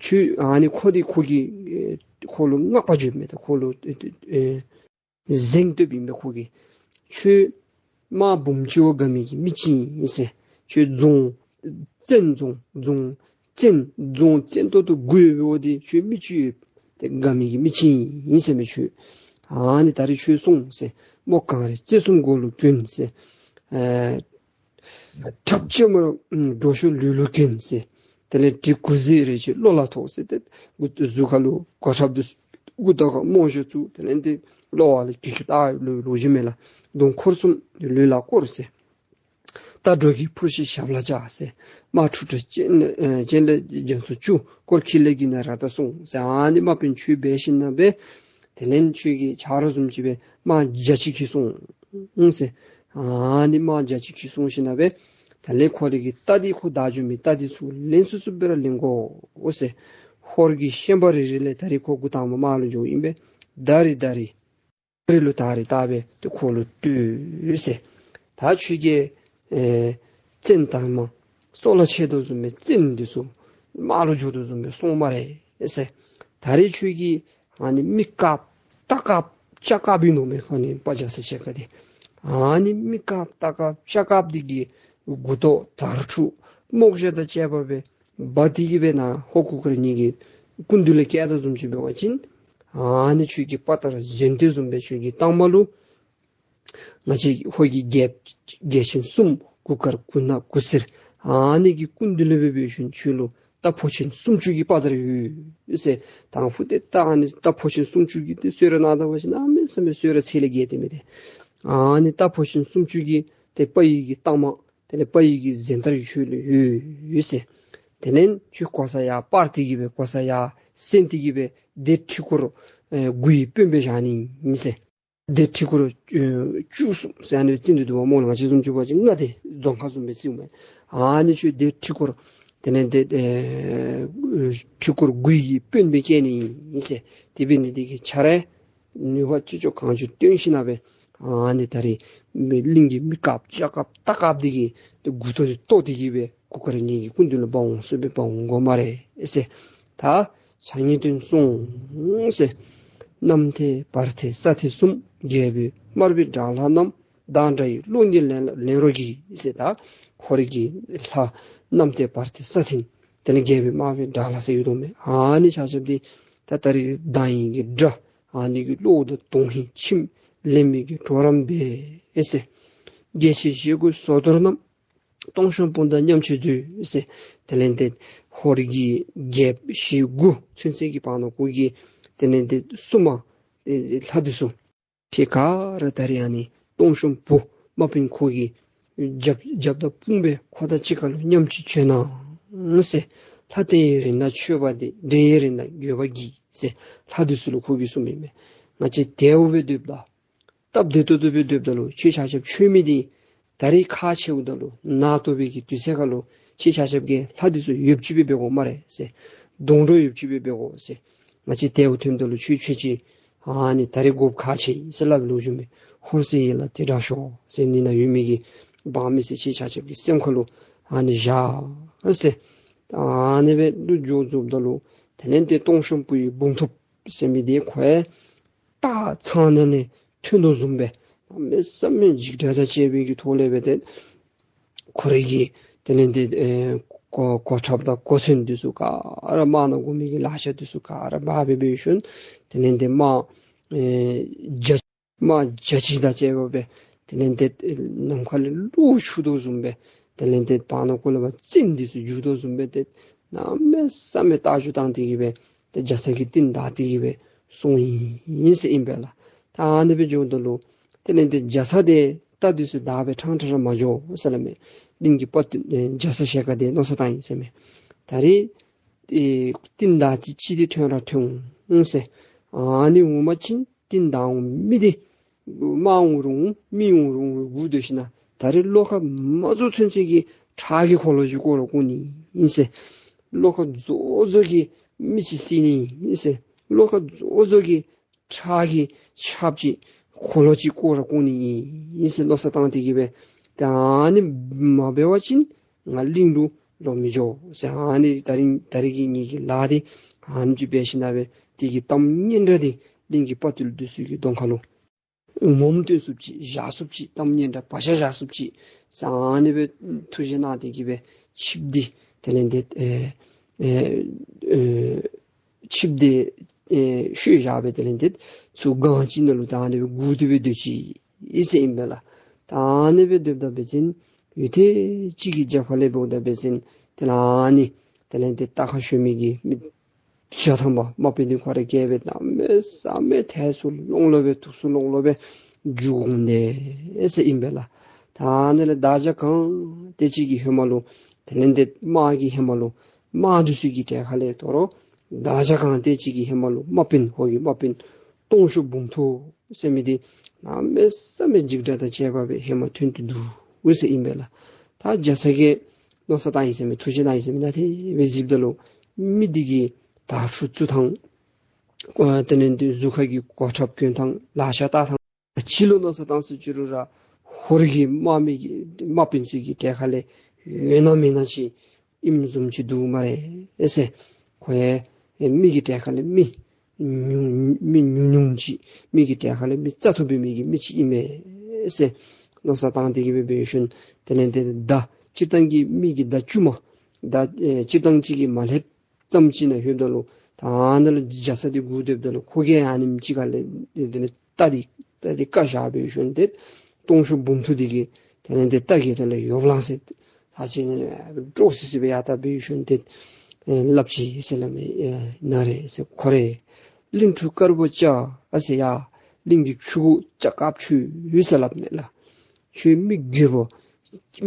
ཁྱོད་ཨ་ནི་ཁོ་འདི་ཁོ་གིས་ཨེ་ཁོ་ལུ་བསྔགས་པ་བརྗོད་མས། ད་ཁོ་ལུ་ཨེ་ཨེ་གཟེངས་བསྟོདཔ་ཨིན་པས་ཁོ་གིས། ཁྱོད་དམག་འབུམ་གཅིག་བ་དགའ་མི་གི་མི་ཅིག་ཨིན་ཟེར། ཁྱོད་རྫོང་བཙན་རྫོང་རྫོང་བཙན་རྫོང་བཙན་ཏོག་ཏོ་དགུ་ཡོད་པའི་འོ་འདི་ཁྱོད་མི་གཅིག་ཡོད་དེ་དགའ་མི་གི་མི་ཅིག་ཨིན་ཟེར་མས་ཁྱོད། ཨ་ནི་ད་རེས་ཁྱོད་སོང་ཟེར། མོ་གངས་རི་རྩེ་གསུམ་མགོ་ལུ་གྱོན་ཟེར། ཨེ་ཁྲབ་ཅན་མོ་འགྲོ་ཤུལ་ལུས་ལུ་གྱོན་ཟེར། དེ་ལས་གྲི་གུ་ཟི་རེ་ཅིག་གློ་ལ་ཐོགས་ཟེར། ཏེ་གུ་གཟུགས་ཁ་ལུ་གོ་ཁྲབ་འདི་གུ་ད་ག་རྨོ་ཞོ་བཙུགས། དེ་ལས་ཏེ་གློ་བ་ལུ་གྱོན་ཅུ་ད་ལུ་ལོ་རྒྱུས་མས་ལགས། གདོང་འཁོར་གསུམ་ལུས་ལ་བསྐོར་ཟེར། རྟ་སྒྲོ་གི་འཕུར་ཤིང་ཞབས་ལ་བཅགས་ཟེར། དམག་འཁྲུག་དྲགས་ཅན་ཨེ་ཅན་ལས་རྒྱ་མཚོ་བཅུ། སྐོར་འཁྱིལ་ལས་ཀྱི་ན་ར་ད་སོང་ཟེར། ཨ་ནི་དམག་དཔོན་ཁྱོད་འབད་ཞིནམ་ལས་དེ་ལས་ཁྱོད་ཀྱི་ཆ་རོགས་བཟུམ་ཅིག་སྦེ་དམག་བརྒྱ་ཅིག་འཁྱིད་སོང་ཟེར། ཨ་ནི་དམག་བརྒྱ་ཅིག་འཁྱིད་སོང་ཞིནམ་ལས་དེ་ལས་ཁོ་རའི་གི་རྟ་འདི་ཁོ་བདའ་འགྱོ་མི་རྟ་འདི་ཚུ་ལེན་ཚུགས་ཚུགསཔ་སྦེ་ར་ལེན་དགོ་ཟེར། ཧོར་གྱི་ཤན་པ་རེ་རེ་ལས་ད་རེས་ཁོ་འགོ་དང་པ་དམག་ལུ་འགྱོཝ་ཨིན་པས། ད་རེས་ད་རེས་རི་ལུ་ད་རེས་ད་སྦེ་ཏེ་ཁོ་ལུ་སྤྲོད་ཟེར། ད་ཁྱོད་ཀྱིས་ཨེ་བཙན་དར་མ་སྲོག་ལ་ཆད་དོ་བཟུམ་སྦེ་བཙན་འདི་ཚུ་དམག་ལུ་འགྱོ་དོ་བཟུམ་སྦེ་སོང་སྨ་རེ་ཟེར། ད་རེས་ཁྱོད་ཀྱིས་ཨ་ནི་མི་དཀརཔོ་རྟ་དཀརཔོ་ལྕགས་དཀརཔོ་ཨིན་ནོ་མས། ཁོ་ནི་དཔའ་རྒྱ་ཚ་ཞལ་དཀར་འདི། ཨ་ནི་མི་དཀརཔོ་རྟ་དཀརཔོ་ཤ་དཀརཔོ་འདི་གི་མགུ་ཏོ་དར་ཕྲུག་རྨོག་ཞྭ་དང་བཅས་པ་སྦེ་འབག་སྟེ་གི་སྦེ་ནཱ་ཧོར་གུར་དཀར་གཉིས་ཀྱི་སྐུ་མདུན་ལུ་བསྐྱལ་དོ་བཟུམ་ཅིག་འབད་བ་ཅིན་ཨ་ནི་ཁྱོད་ཀྱི་དཔའ་དར་གཟེངས་བསྟོད་བཟུམ་སྦེ་ཁྱོད་ཀྱི་རྟིང་མ་ལུ་ང་བཅས་ཧོར་གྱི་རྒྱལ་རྒྱལ་ཆེན་གསུམ་གུར་དཀར་གུར་ནག་གུར་སེར་ཨ་ནི་གི་སྐུ་མདུན་ལུ་སྦེ་འབད་ཞིནམ་ཁྱོད་ལུ་རྟ་ཕོ་ཆེན་སུམ་ཅུ་གི་དཔའ་དར་ཡོད་ཟེར། དང་ཕུ་ཏེ་རྟ་ཨ་ནི་རྟ་ཕོ་ཆེན་སུམ་ཅུ་གི་ཏེ་གསོལ་རས་གནང་ད་པ་ཅིན་གནམ་མེད་ས་མེད་གསོལ་རས་ཚད་ལས་བརྒལ་ཏེ་མི་སྟེར། ཨ་ནི་རྟ་ཕོ་ཆེན་སུམ་ཅུ་གི་ཏེ་དཔའ་བོའི་གི་རྟིང་མ་དེ་ལས་དཔའ་བོའི་གི་གཟེངས་རྟགས་ཁྱོད་ལུ་ཡོད་ཟེར། དེ་ལས་ཁྱོད་གོ་ས་ཡར་སྤར་ཏེ་གི་སྦེ་གོ་ས་ཡར་སེང་སྟེ་གི་སྦེ་སྡེ་ཁྲི་སྐོར་ཨེ་དགུའི་དཔོན་སྦེ་བཞག་ནི་ཨིན་ཟེར། སྡེ་ཁྲི་སྐོར་ཨེ་བཅུ་གསུམ་ཟེར་ཨ་ནི་སྦེ་བརྩི་དོ་འདུག་པ་སྨོ་ལགས། ང་བཅས་བཟུམ་ཅིག་འབད་བ་ཅིན་མངའ་སྡེ་རྫོང་ཁག་བཟུམ་སྦེ་བརྩིཝ་མས། ཨ་ནི་ཁྱོད་སྡེ་ཁྲི་སྐོར་དེ་ལས་ཏེ་ཨེ་ཁྲི་སྐོར་དགུའི་གི་དཔོན་སྦེ་བསྐྱལ་ནི་ཨིན་ཟེར། དེ་འབད་ནི་འདི་གིས་ཁྱོད་ར་ནུས་པ་ཅི་ལྕོགས་གང་ལྕོགས་བཏོན་ཞིནམ་སྦེ་ཨ་ནི་ད་རིས་མི་གླིང་གི་མི་དཀརཔོ་ཤ་དཀརཔོ་རྟ་དཀརཔོ་འདི་གི་ཏེ་མགུ་ཏོ་འདི་བཏོག་སྟེ་གི་སྦེ་གུར་དཀར་གཉིས་ཀྱི་སྐུ་མདུན་ལུ་འབག་འོང་ཟེར་སྦེ་འབག་འོང་དགོ་སྨ་རེ་ཟེར། ད་ཕྱག་ཉིས་སྟོན་སོང་ཟེར། གནམ་ཐེལ་བར་ཐེལ་ས་ཐེལ་གསུམ། རྒྱལ་པོའི་དམར་པོའི་དགྲ་ལྷ་རྣམས། སྡང་དགྲ་ཡི་གློ་རྙིང་ལེན་ལེན་རོགས་གྱིས་ཟེར། ད་ཧོར་གྱི་ལྷ་གནམ་ཐེལ་བར་ཐེལ་ས་ཐེལ་དེ་ལས་རྒྱལ་པོའི་དམར་པོའི་དགྲ་ལྷ་ཟེར་ཡོད་དོ་མས། ཨ་ནི་ཆ་ཁྱབ་འདི་ད་ད་རིས་སྡང་ཡི་གི་དགྲ་ཨ་ནི་གི་གློ་དང་དོན་ཧིང་ཁྱིམ་ལེན་མི་གི་གྲོགས་རམ་འབད་ཟེར། རྒྱལ་ཆེན་ཞེ་དགུ་ཟོ་དོར་རྣམས། སྟོང་གཤོངས་བུམ་དང་མཉམ་ཆོས་མཛོད་ཟེར། དེ་ལས་ཏེ་ཧོར་གྱི་རྒྱལཔོ་ཞེ་དགུ་ཚུན་ཚོད་ཀྱི་བར་ན་ཁོ་གིས་དེ་ལས་ཏེ་བསུ་མ་ཨེ་ལྷ་འདི་ཚུ་ཁྱེད་ག་ར་ད་རིས་ཨ་ནི་སྟོང་གཤོངས་བུམ་དམག་དཔོན་ཁོ་གི་རྒྱབ་རྒྱབ་དང་དཔུང་སྦེ་ཁོ་དང་གཅིག་ཁར་ལུ་མཉམ་ཆོས་མཛོད་གནང་ཟེར། ལྷ་བསྟེན་ཡི་རིང་ལ་མཆོད་པ་འདི། འདྲེན་ཡི་རིང་ལ་འགྱོད་པ་གྱིས་ཟེར། ལྷ་འདི་ཚུ་ལུ་ཁོ་གིས་གསུངམ་ཨིན་མས། ང་བཅས་དལཝ་སྦེ་སྡོདཔ་ད་སྟབས་བདེ་ཏོག་ཏོ་སྦེ་སྡོདཔ་ད་ལུ་ཁྱེད་ཆ་ཁྱབ་ཆོས་མི་འདི་ད་རིས་ཁག་ཆེཝ་ད་ལུ་ན་ཏོ་བའི་གི་དུས་ཚོད་ཁར་ལུ་ཁྱེད་ཆ་ཁྱབ་ཀྱིས་ལྷ་འདི་ཚུ་ཡོདཔ་ཅིག་སྦེ་འབད་དགོ་སྨ་རེ་ཟེར། སྡོང་གྲོགས་ཡོདཔ་ཅིག་སྦེ་འབད་དགོ་ཟེར། ང་བཅས་དལཝ་ཐོནམ་ད་ལུ་ཁྱོད་ཁྱོད་ཅིག་ཨ་ནི་ད་རིས་དགོཔ་ཁག་ཆེ་ཟེར་སླབ་ལོ་རྒྱུས་མས། ཧོར་སྲིད་ཡིད་ལ་དེ་དྲག་ཤོར་ཟེར། ནི་ན་ཡོད་མི་གི་འབངས་མི་སེར་ཁྱེད་ཆ་ཁྱབ་ཀྱི་སེམས་ཁར་ལུ་ཨ་ནི་བཞག་ཟེར། ཨ་ནི་སྦེ་ལུ་འགྱོ་འགྱོཝ་ད་ལུ་དེ་ལས་ཏེ་སྟོང་གཤོངས་བུམ་གྱི་འབུམ་ཐུབ་ཟེར་མི་འདི་ཁོ་ཡང་སྟག་ཚང་ནང་ལས་ཐོན་དོ་བཟུམ་སྦེ་གནམ་མེད་ས་མེད་འཇིགས་སྐྲག་དང་བཅས་པའི་གི་ཐོག་ལས་སྦེ་ཏེ་ཁོ་རའི་གི་དེ་ལས་ཏེ་ཨེ་གོ་གོ་ཁྲབ་དང་གོ་མཚོན་འདི་ཚུ་ག་ར་དམག་ནང་དགོ་མི་གི་ལག་ཆས་འདི་ཚུ་ག་ར་འབག་སྦེ་འབད་ཞིནམ་དེ་ལས་ཏེ་དམག་ཨེ་བརྒྱ་དམག་བརྒྱ་ཅིག་དང་བཅས་པ་སྦེ་དེ་ལས་ཏེ་ནམ་མཁའ་ལས་གློག་འཁྱུག་དོ་བཟུམ་སྦེ་དེ་ལས་ཏེ་བར་ན་ཁོ་ལས་ཕར་རྩེད་འདི་ཚུ་རྒྱུག་དོ་བཟུམ་སྦེ་ཏེ་གནམ་མེད་ས་མེད་རྟ་རྒྱུག་བཏང་སྟེ་གི་སྦེ་ཏེ་རྒྱ་ཚ་གི་རྟིང་བདའ་སྟེ་གི་སྦེ་སོང་ཡི་ཟེར་ཨིན་པས་ལགས། ད་ཨ་ནི་སྦེ་འགྱོཝ་ད་ལུ་དེ་ལས་ཏེ་རྒྱ་ཚ་དེ་རྟ་འདི་ཚུ་བདའ་སྦེ་ཕྲང་ཕྲང་ར་མ་འགྱོ་ཟེར་སླབ་མས། གླིང་གི་དཔའ་བརྟུལ་ཨེ་རྒྱ་ཚ་ཞལ་དཀར་དེ་མནོ་བསམ་བཏང་ཡི་ཟེར་མས། ད་རིས་ཨེ་རྟིང་བདའ་སྟེ་ཅིག་འདི་ཐོན་ར་ཐོན་འོང་ཟེར། ཨ་ནི་འོང་པ་ཅིན་རྟིང་བདའ་འོང་མི་འདི་དམག་འོང་རུང་མི་འོང་རུང་སྒུག་སྡོད་ཞིནམ་ད་རིས་བློ་ཁ་མ་རྫོགས་ཚུན་ཚོད་ཀྱི་ཁྲག་གི་འཁོར་ལོ་ཅིག་བསྐོར་ར་བསྐོར་ནི་ཨིན་ཟེར། བློ་ཁ་རྫོགས་རྫོགས་ཀྱི་མི་ཅིག་བསད་ནི་ཨིན་ཟེར། བློ་ཁ་རྫོགས་རྫོགས་ཀྱི་ཁྲག་གི་ཆརཔ་ཅིག་འཁོར་ལོ་ཅིག་བསྐོར་ར་བསྐོར་ནི་ཨིན་ཟེར་མནོ་བསམ་བཏང་སྟེ་གི་སྦེ་ད་ཨ་ནི་མ་འབད་བ་ཅིན་ང་གླིང་ལུ་ལོག་མི་འགྱོ་ཟེར། ཨ་ནི་ད་རིས་ད་རིས་ཀྱི་ངེ་གི་ལཱ་འདི་ཨ་ནི་ཅིག་འབད་ཞིནམ་སྦེ་དེ་གི་གཏམ་སྙན་གྲགས་འདི་གླིང་གི་དཔའ་བརྟུལ་འདི་ཚུ་གི་གདོང་ཁ་ལུ་ངོམ་སྟོན་ཚུགསཔ་ཅིག་བཞག་ཚུགསཔ་ཅིག་གཏམ་སྙན་གྲགས་བག་ཆགས་བཞག་ཚུགསཔ་ཅིག་ཟེར་ཨ་ནི་སྦེ་ཐུགས་བཞེད་གནང་སྟེ་གི་སྦེ་ཆིབས་འདི་དེ་ལས་ཏེ་ཨེ་ཨེ་ཨེ་ཆིབས་འདི་ཨེ་ཤོར་བཞག་སྦེ་དེ་ལས་ཏེ་ཚུར་སྒང་ཅིག་ནང་ལུ་ད་ཨ་ནི་སྦེ་སྒུག་སྟེ་སྦེ་སྡོད་ཅི་ཨིན་ཟེར་ཨིན་པས་ལགས། ད་ཨ་ནི་སྦེ་སྡོདཔ་ད་འབད་བ་ཅིན་ཡུད་ཐེངས་ཅིག་གི་རྒྱབ་ཁ་ལས་འབདཝ་ད་འབད་བ་ཅིན་དེ་ལས་ཨ་ནི་དེ་ལས་ཏེ་རྟ་ཁར་ཞོན་མི་གི་མི་བརྒྱ་ཐམ་པ་དམག་དཔོན་འདི་ཁོ་ར་བཀལ་སྦེ་གནམ་མེད་ས་མེད་ཐལ་སུ་ལོང་ལོང་སྦེ་འཐུག་སུ་ལོང་ལོང་སྦེ་རྒྱུག་འོང་དེས་ཟེར་ཨིན་པས་ལགས། ད་ཨ་ནི་ལས་བདག་ཅག་གང་དེ་ཅིག་གི་ཧེ་མ་ལུ་དེ་ལས་ཏེ་དམག་གི་ཧེ་མ་ལུ་དམག་འདི་ཚུ་གི་གྲལ་ཁ་ལས་དོ་རུང་བདག་ཅག་གང་དེ་ཅིག་གི་ཧེ་མ་ལུ་དམག་དཔོན་ཧོར་གྱི་དམག་དཔོན་སྟོང་གཤོངས་འབུམ་ཐུབ་ཟེར་མི་འདི་གནམ་མེད་ས་མེད་འཇིགས་སྐྲག་དང་བཅས་པ་སྦེ་ཧེ་མ་ཐོན་ཏེ་འདུག་ཟེར་ཨིན་པས་ལགས། ད་རྒྱ་ཚ་གིས་མནོ་བསམ་བཏང་ཡི་ཟེར་མི་ཐུགས་བཞེད་གནང་ཡི་ཟེར་མི་ནང་དེ་སྦེ་གཟིགསཔ་ད་ལུ་མི་འདི་གིས་དར་ཕྲུག་བཙུགས་ཐངས་ཨ་དེ་ལས་ཏེ་གཟུགས་ཁ་གི་གོ་ཁྲབ་གྱོན་ཐངས་ལག་ཆ་བཏགས་ཐངས་ཅིག་ལུ་མནོ་བསམ་བཏང་ཟེར་ཅི་རུང་ར་ཧོར་གྱི་དམག་མི་གི་དམག་དཔོན་ཚུ་གི་གྲལ་ཁ་ལས་ཡོད་ན་མེད་ན་ཅིག་ཨིནམ་བཟུམ་ཅིག་འདུག་སྨ་རེ་ཟེར། ཁོ་ཡང་མི་གི་གྲལ་ཁ་ལས་མི་ཉུང་མི་ཉུང་ཉུང་ཅིག་མི་གི་གྲལ་ཁ་ལས་མི་རྩ་ཐུབ་པའི་མི་གི་མི་ཅིག་ཨིན་མས། ཟེར་མནོ་བསམ་བཏང་སྟེ་གི་སྦེ་འབད་ཞིནམ་དེ་ལས་དེ་མདའ་སྤྱིར་བཏང་གི་མི་གི་མདའ་རྕུ་མ་མདའ་ཨེ་སྤྱིར་བཏང་ཅིག་གིས་མ་ལྷོདཔ་ཙམ་ཅིག་ནང་ལྷོདཔ་ད་ལུ་ད་ནཱ་ལུ་རྒྱ་ཚ་འདི་སྒུག་སྡོདཔ་ད་ལུ་ཁོ་གིས་ཨ་ནེམ་ཅིག་ཁ་ལས་དེ་ལས་རྟ་འདི་རྟ་འདི་བཀག་བཞག་འབད་ཞིནམ་དེ་སྟོང་ཤུགས་འབུམ་མཐུད་དེ་གི་དེ་ལས་དེ་རྟ་གི་དེ་ལས་ཡོབ་ལང་ཟེར་ས་ཅིག་ནང་འདྲོག་སི་སི་སྦེ་ཡར་ལྟ་འབད་ཞིནམ་དེ་ཨེ་སླབ་ཅི་ཟེར་སླབ་མས། ཨེ་ན་རེ་ཟེར་ཁོ་རེ། གླིང་ཕྲུག་དཀར་པོ་ཅིག་ཨ་ཟེར་ཡ། གླིང་གི་ཕྲུ་གུ་ཅིག་དཀརཔོ་ཅིག་ཡོད་ཟེར་སླབ་མས་ལགས། ཁྱོད་མི་རྒོད་པོ་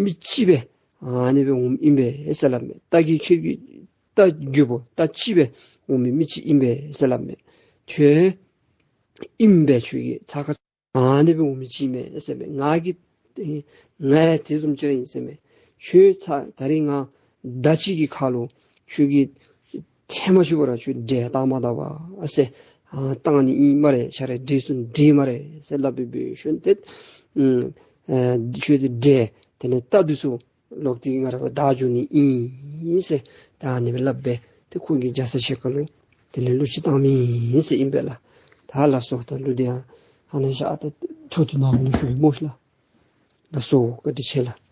མི་གཅིག་སྦེ་ཨ་ནི་སྦེ་འོངམ་ཨིན་པས་ཟེར་སླབ་མས། རྟ་གི་ཁྱོད་ཀྱི་རྟ་རྒོད་པོ་རྟ་གཅིག་སྦེ་འོང་མི་མི་གཅིག་ཨིན་པས་ཟེར་སླབ་མས། ཁྱོད་ཨིན་པས། ཁྱོད་ཀྱི་ཚ་ཁ་ཨ་ནི་སྦེ་འོང་མི་ཅིག་མས་ཟེར་མས། ང་གིས་ང་ཡང་དེ་བཟུམ་ཅིག་ར་ཨིན་ཟེར་མས། ཁྱོད་ཚ་ད་རིས་ང་མདའ་གཅིག་གི་ཁར་ལུ་ཁྱོད་ཀྱི་ཐེངས་མ་གཅིག་པོ་ར་ཁྱོད་འདྲེ་བཏང་མ་ད་པ་ཨ་ཟེར། ཨ་བཏང་ནི་ཨིན་སྨ་རེ། ཆ་རེ་འདྲེ་ཚུ་འདྲེ་སྨ་རེ་ཟེར་སླབ་སྦེ་འབད་ཞིནམ་དེ་ཨ་ཁྱོད་དེ་འདྲེ་དེ་ལས་རྟ་འདི་ཚུ་ལོག་སྟེ་ང་ར་བ་བདའ་འགྱོ་ནི་ཨིན་ཟེར་ད་ཨ་ནི་སྦེ་སླབ་སྦེ་ཏེ་ཁོ་གིས་རྒྱ་ཚ་ཞལ་དཀར་ལུ་དེ་ལས་གླུ་ཅིག་བཏང་མི་ཨིན་ཟེར་ཨིན་པས་ལགས། ད་ལགས་སོ། ད་གླུ་འདི་ཡང་ཨ་ནཱ་བཞག། ད་འཕྲོ་འདི་ནངས་པ་ལུ་ཞུ་ཡི་སྨོ་ལགས། ལགས་སོ། བཀའ་དྲིན་ཆེ་ལགས།